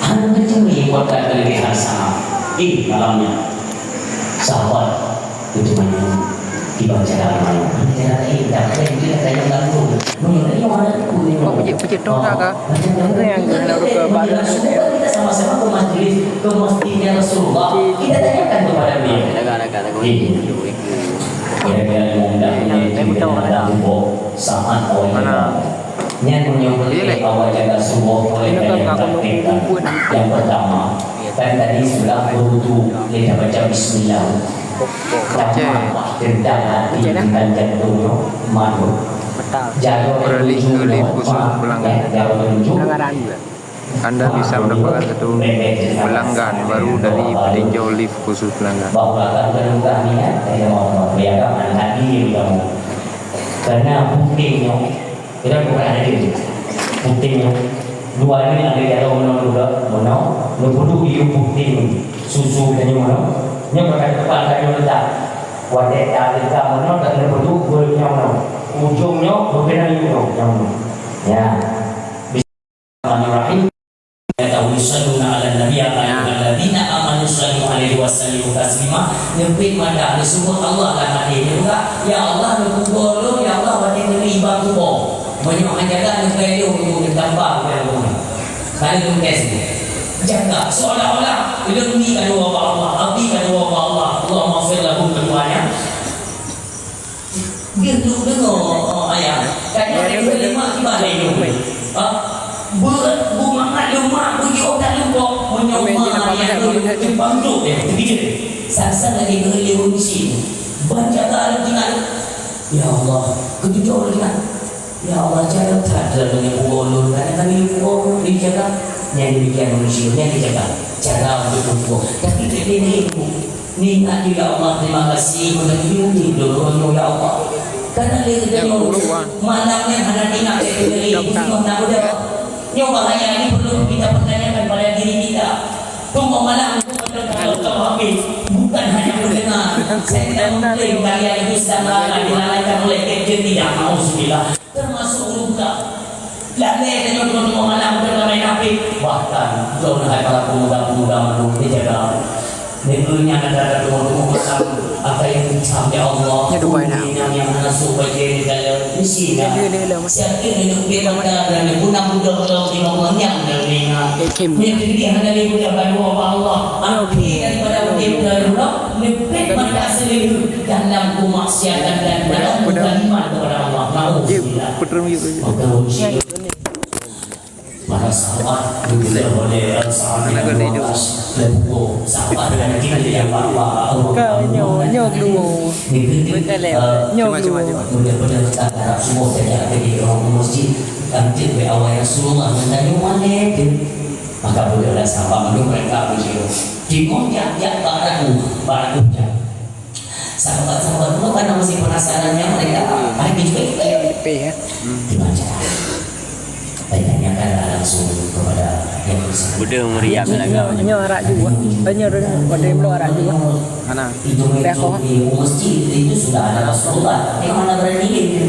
Hana beutôi buat kata lebih hasanah. Eh, malamnya. Sahabat itu banyak dibaca dalam malam. Bicara, eh, dah keren, dia dah kaya gantung. Menurut dia, orang itu, oh, pejit, pejit, dong, tak, Kak? Macam mana? Itu yang kena ke baru. Kita sama-sama ke majlis, ke masjidnya Rasulullah. Kita tanyakan kepada beliau. Dengar, dengar, dengar. Eh. Kira-kira lima belas menit kita nak buka saat awal kita. Nyan meunyoe awak jaga suboh boleh kalian praktekkan. Yang pertama, kan tadi sudah berwudu, kita baca bismillah. Tamat tentang hati, tentang jantung nyoe, mandum. Jaga tunjuk nyoe, ya, jaga tunjuk. Anda bisa mendapatkan satu pelanggan baru dari peninjau lift khusus pelanggan. Karena puting nyoe, kita bukan ada. Puting nyoe, dua ni ada jalan meunoe juga, meunoe, neupeuduk di puting susu tadi meunoe. Nyoe bukan tempat tadi letak. Watèe tapeugah meunoe, tak neupeuduk, beureunoe meunoe. Ujong nyoe, beukeunong nyoe, nyoe. Ya. Bismillahirrahmanirrahim. Ya tahu yusalluna 'alan nabi, ya ayyuhalladzina amanu sallu 'alaihi wa sallimu taslima. Neupeuet mata, neuseumeubeuet Allah lam até. Neupeugah, "Ya Allah, neukubu lôn, ya Allah, watèe neuli bak kubu." Meunyoe hana jaga, neupeuleueh lôn, neutamba, bukan lôn. Kali lôn tes. Jaga, seolah-olah lôn ni ka dua bak Allah, abi ka dua bak Allah. Allahumma fir lahum, keduanya. Dia tu dengar, oh, ayah. Kan dia ada lima kiban lain tu. Ha? Ber-, bu makan lemak, bu jiôh tak lupa. Meunyoe ma dia tu, dia bangkrut dia. Begitu. Sang-sang lagi beri dia urusi. Ban jaga lagi nak. Ya Allah, ketujuh lagi nak. Ya Allah, cara that droe nyoe peugoe lôn, kadang kami peugoe lôn dijaga. Nyan demikian manusia, nyan dijaga. Cara untuk peugoe. Tapi dia ni, ni ingat tu, ya Allah, terima kasih, kau dah tunjuk ni, dulu, ya Allah. Karena dia kata, malam ni hana ingat dia kata, eh, nak udah. Nyoe bahaya ni perlu kita pertanyakan pada diri kita. Tunggu malam tu betul-betul habis. Bukan hanya mendengar. Saya tidak mengklaim kalian itu sedang lalai, dilalaikan oleh gadget, tidak. Nauzubillah. Termasuk guru budak. Lalai tanyoe teungoh-teungoh malam, beutôi ka main H P. Bahkan, droeneuh hai para pemuda-pemuda mandum, dijaga. Nibeunya ada teungoh-teungoh malam, akai ucap, "Ya Allah, nya Dubai na. Umi nyang hana sôk bajèe di dalam isi na." Dia, dia, dia, dia. Siapa yang nak pergi mata dan dia pun nak budak dalam lima bulan yang dalam lima. Dia kim. Dia jadi hana lagi budak baru, Allah. Nya, akhir daripada dia. Dia budak, dia pet mata sendiri dalam kemaksiatan dan dalam kezaliman kepada Allah. Naudzubillah. Maka uji para sahabat, begitu oleh sahabat yang luar biasa, dan sahabat yang kita tidak apa-apa. Bukan, nyoe, nyoe kedua. Betul, eh, nyoe kedua. Betul-betul tak harap semua kerja ke di ruang masjid. Nanti be awal Rasulullah dan tanya mana tu. Maka bolehlah sahabat menurut mereka begitu. Timur jak, jak, barat, barat, jak. Sahabat-sahabat dulu kan masih penasaran yang mereka, ah, juga kita. P, ya. Dibaca. Tanyakanlah langsung kepada yang bersangkutan. Udah meriah. Nyoe, nyoe arak juga. Nyoe, nyoe, nyoe arak juga. Mana? Itu mereka di masjid itu sudah ada Rasulullah. Tapi mana berani dia?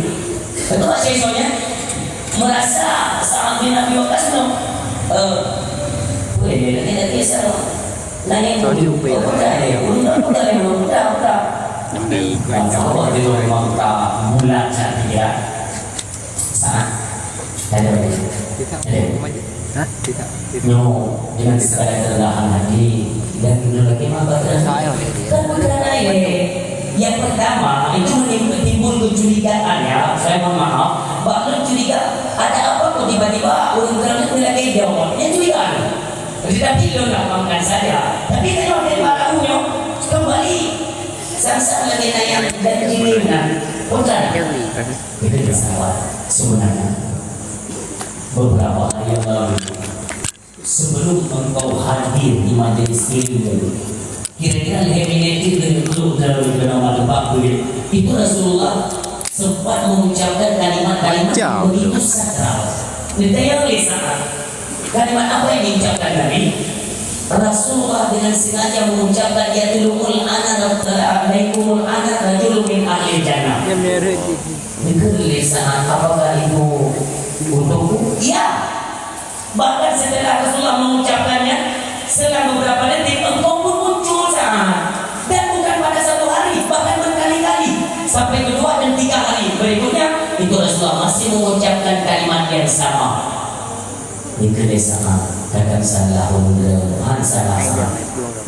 Betul tak, Syekh, soalnya? Merasa Sa'ad bin Abi Waqqas tu, eh, boleh dia lagi, lagi asal. Sorry, lupa. Budak dia, budak, budak dia, budak, budak. Nampak dia memang tak bulat cantik, ya. Sa'ad. Ada. Ada. Hah? Nyoe, dengan segala kerendahan hati dan lelaki mata terasa. Kan bukan lain. Yang pertama, itu menimbul, timbul kecurigaan, ya. Saya mohon maaf. Bak lôn curiga, ada apa kok tiba-tiba ureueng teurang nyoe lagèe jaweueb? Nyan curiga. Tetapi lôn lapangkan saja. Tapi tengok dari para nyoe, kembali. Sang-sang lagèe nyan dan ini nan. Bukan. Itu sahabat sebenarnya. Beberapa hari yang lalu, sebelum engkau hadir di majelis ilmu, kira-kira lhèe minit cit lheueh trok dalam keunoe mantong bak buet, itu Rasulullah sempat mengucapkan kalimat-kalimat yang begitu sakral. Neutanyong lé Sa'ad, kalimat apa yang diucapkan Nabi? Rasulullah dengan sengaja mengucapkan, "Yatlubul ana, yatlubul ana rajulun min ahli jannah." Dikheun lé Sa'ad, "Apakah itu untukku?" Ya. Bahkan setelah Rasulullah mengucapkannya, selang beberapa detik, engkau pun muncul, Sa'ad. Dan bukan pada satu hari, bahkan berkali-kali. Sampai kedua dan tiga hari berikutnya, itu Rasulullah masih mengucapkan kalimat yang sama. Dikheun lé Sa'ad, katakanlah, "Hana salah, Sa'ad.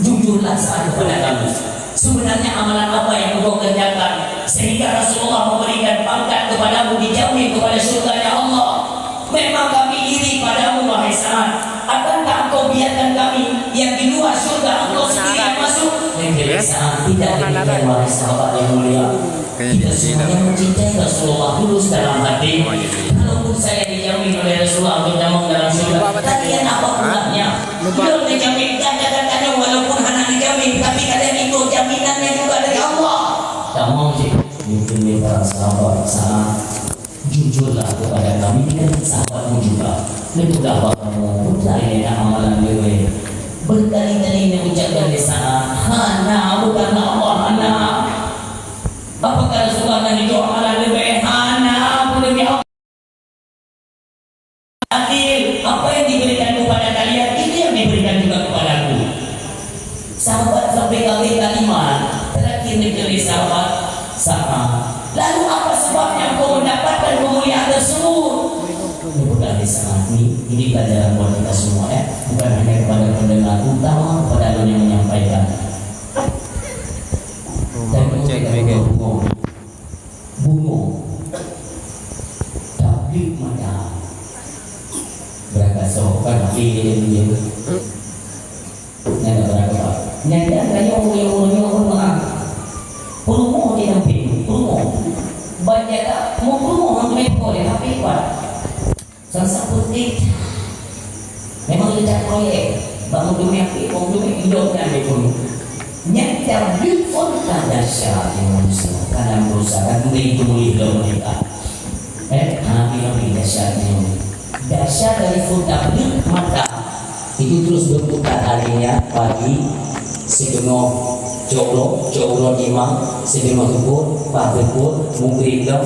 Jujurlah, Sa'ad, kepada kami." Sebenarnya amalan apa yang engkau kerjakan sehingga Rasulullah memberikan pangkat kepadamu, dijamin kepada syurganya Allah? Memang kami iri padamu, wahai Sa'ad. Akankah engkau biarkan kami yang di luar syurga engkau sendiri yang masuk? Tidak demikian, wahai sahabat yang mulia. Kita semuanya mencintai Rasulullah tulus dalam hati. Kalaupun saya dijamin oleh Rasulullah untuk nyambung dalam syurga, kalian apa kurangnya? Beliau menjamin, katakan tanya walaupun hana dijamin, tapi kalian ikut jaminannya juga dari Allah. Tak mau cit. Mungkin ni para sahabat Sa'ad, jujurlah kepada kami dan sahabatmu juga. Ni peugah bak kamu, bukan ini nak amalan dewe. Berkali-kali ni ucapkan lé Sa'ad, "Hana, bukan Allah, hana." Apakah Rasulullah nan jujur amalan dewe? Hana, pun demi Allah. Adil, apa yang diberikan kepada kalian, itu yang diberikan juga kepadaku. Sahabat sampai kawin kalimat, terakhir dikheun lé sahabat, "Sama. Lalu apa sebabnya engkau mendapatkan kemuliaan tersebut?" Ini bukan lé Sa'ad ni, ini pelajaran buat kita semua, ya. Bukan hanya kepada pendengar, utama kepada lôn yang menyampaikan. Dan cek mereka. Bungong. Tapi mata. Berangkat sokan hati dia dia. Nyan dah berangkat. Nyan dia tanya orang yang orang yang orang maaf. Perumoh dia sampai tu, perumoh. Banyak tak? Mau perumoh orang tu main pukul dia, tapi Rasa peuet. Memang ledak proyek. Bangun dunia, bangun dunia, hidup nyan dia pun. Nyan dah pun tak dahsyat di manusia. Kadang dosa, kan, itu mulai hidup mereka. Eh, ha, ini lebih dahsyat ni. Dahsyat dari pun tak mata. Itu terus berputar harinya, pagi, seteungoh cok uroe, cok uroe limong, seteungoh subuh, paih subuh, maghrib dah.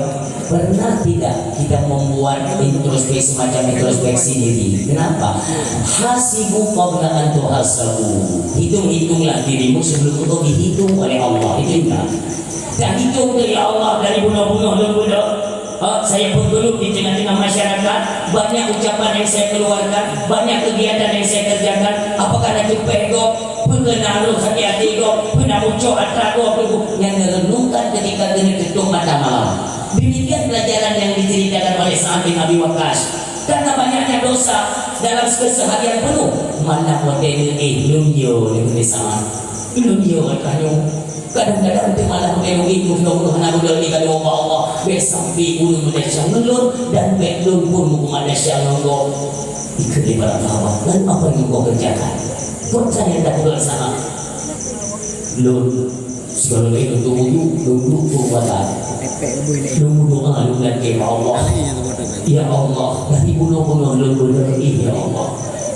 Pernah tidak kita membuat introspeksi, semacam introspeksi diri? Kenapa? Hasibu qabla an tuhasabu. Hitung-hitunglah dirimu sebelum engkau dihitung oleh Allah. Itu ingat. Dan hitung tu, "Ya Allah, dari bunoe-bunoe lôn beudôh, ha, saya peugeuleueb di tengah-tengah masyarakat, banyak ucapan yang saya keluarkan, banyak kegiatan yang saya kerjakan, apakah na cumpéh gob, peue keuh na rhot sakét até gob, peue na mucok atra gob?" Nyang neurenungkan ketika keuneuk tutup mata malam. Demikian pelajaran yang diceritakan oleh Sa'ad bin Abi Waqqas. Karena banyaknya dosa dalam keseharian penuh, mana model, eh, lôn yo, lôn yo sama. Lôn yo atra nyoe. Kadang-kadang teumalah meu'en ureueng hana beudôh lé keu Allah, Allah, bèk sampai ureueng meudesya ngon lôn dan bèk lôn pun meukumat desya ngon gob. Ikheun lé para sahabat, "Lalu apa yang engkau kerjakan?" Kok saya dah buat salah? Lôn, sigohlom lôn tutup wudu, lôn tutup mata. Lôn meudoa, lôn lakèe bak Allah. "Ya Allah, dari bunoe-bunoe lôn beudôh, ya Allah."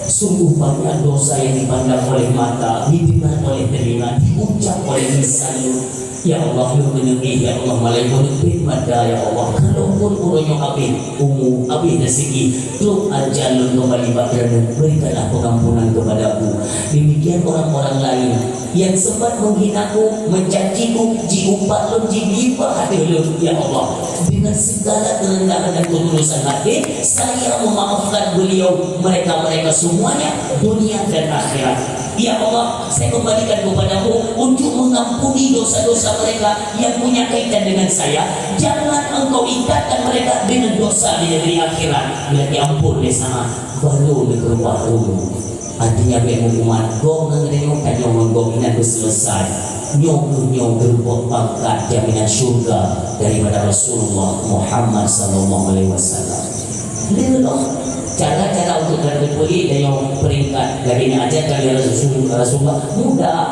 Sungguh banyak dosa yang dipandang oleh mata, didengar oleh telinga, diucap oleh lisan lôn. Ya Allah, lôn keuneuk, ya Allah, malaikat lôn peuet mata, ya Allah. Kalaupun uroe nyoe habéh umu, habéh rezeki, trok aja lôn kembali bak Droeneuh, berikanlah pengampunan kepadaku. Demikian orang-orang lain yang sempat menghinaku, mencaciku, jiumpat lôn, jigiba até lôn, ya Allah. Dengan segala kerendahan dan ketulusan hati, saya memaafkan beliau, mereka-mereka semuanya, dunia dan akhirat. Ya Allah, saya kembalikan kepadamu untuk mengampuni dosa-dosa mereka yang punya kaitan dengan saya. Jangan engkau ikatkan mereka dengan dosa di negeri akhirat. Bila diampun lé sama, baru dia berubah dulu. Artinya, bèk meukumat gob ngon tanyoe, tanyoe ngon gob, inan beuselesai. Nyoe keuh nyoe geureuboh pangkat jaminan syurga daripada Rasulullah Muhammad sallallahu alaihi wasallam. Lé lom cara-cara untuk dapat peue, tanyoe peringkat dari nyang ajarkan lé Rasul-, Rasulullah mudah.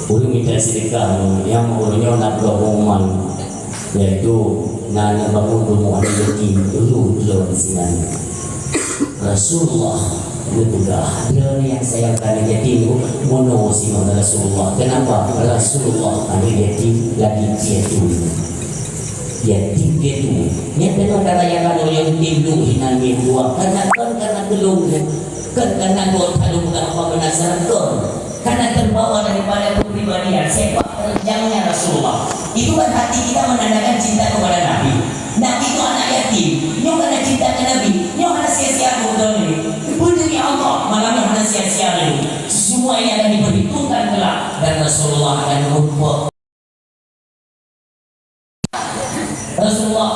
Ureueng mita seudeukah nyang ureueng nyoe na peurumoh, yaitu na aneuk bacut rumoh aneuk yatim, dulu lom sinan. Rasulullah geupeugah, "Droeneuh nyang sayang keu aneuk yatim, bunoe sinoe Rasulullah." Kenapa? Rasulullah aneuk yatim lagi piatu. Yatim piatu. Nyan teuma tarayakan ureueng yatim duek hinan miet dua. Karena kon, karena keulôn. Kon karena gobnyan lôn peugah apa beuna syarat, kon. Karena terbawa daripada kepribadian sepak terjangnya Rasulullah. Itu kan hati kita menandakan cinta kepada Nabi. Nabi itu anak yatim. Nyoe karena cinta ke Nabi. Nyoe hana sia-sia aku, betul ni. Peue demi Allah, malam nyoe hana sia-sia lagi. Semua ini akan diperhitungkan kelak dan Rasulullah akan menumpuk. Rasulullah,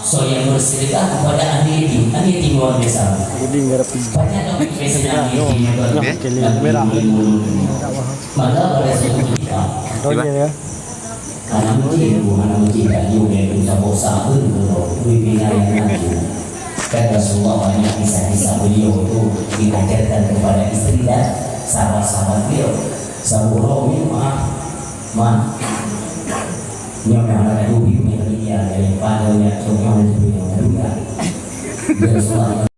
soe nyang bersedekah kepada ahli yatim. Ahli yatim luar biasa. Jadi ngerti. Banyak lagi biasanya ahli yatim yang luar biasa. Oke, merah. Maka pada suatu ketika, karena mungkin, karena mungkin tak jauh dari Nusa Bosa pun, kalau pimpinan yang nanti, kan Rasulullah banyak kisah-kisah beliau itu diajarkan kepada istri dan sahabat-sahabat beliau. Sabu roh ni, maaf, Ma, nyoe na lagèe dubi nyoe dia, daripada nyoe cuma dubi nyoe juga. Dia semua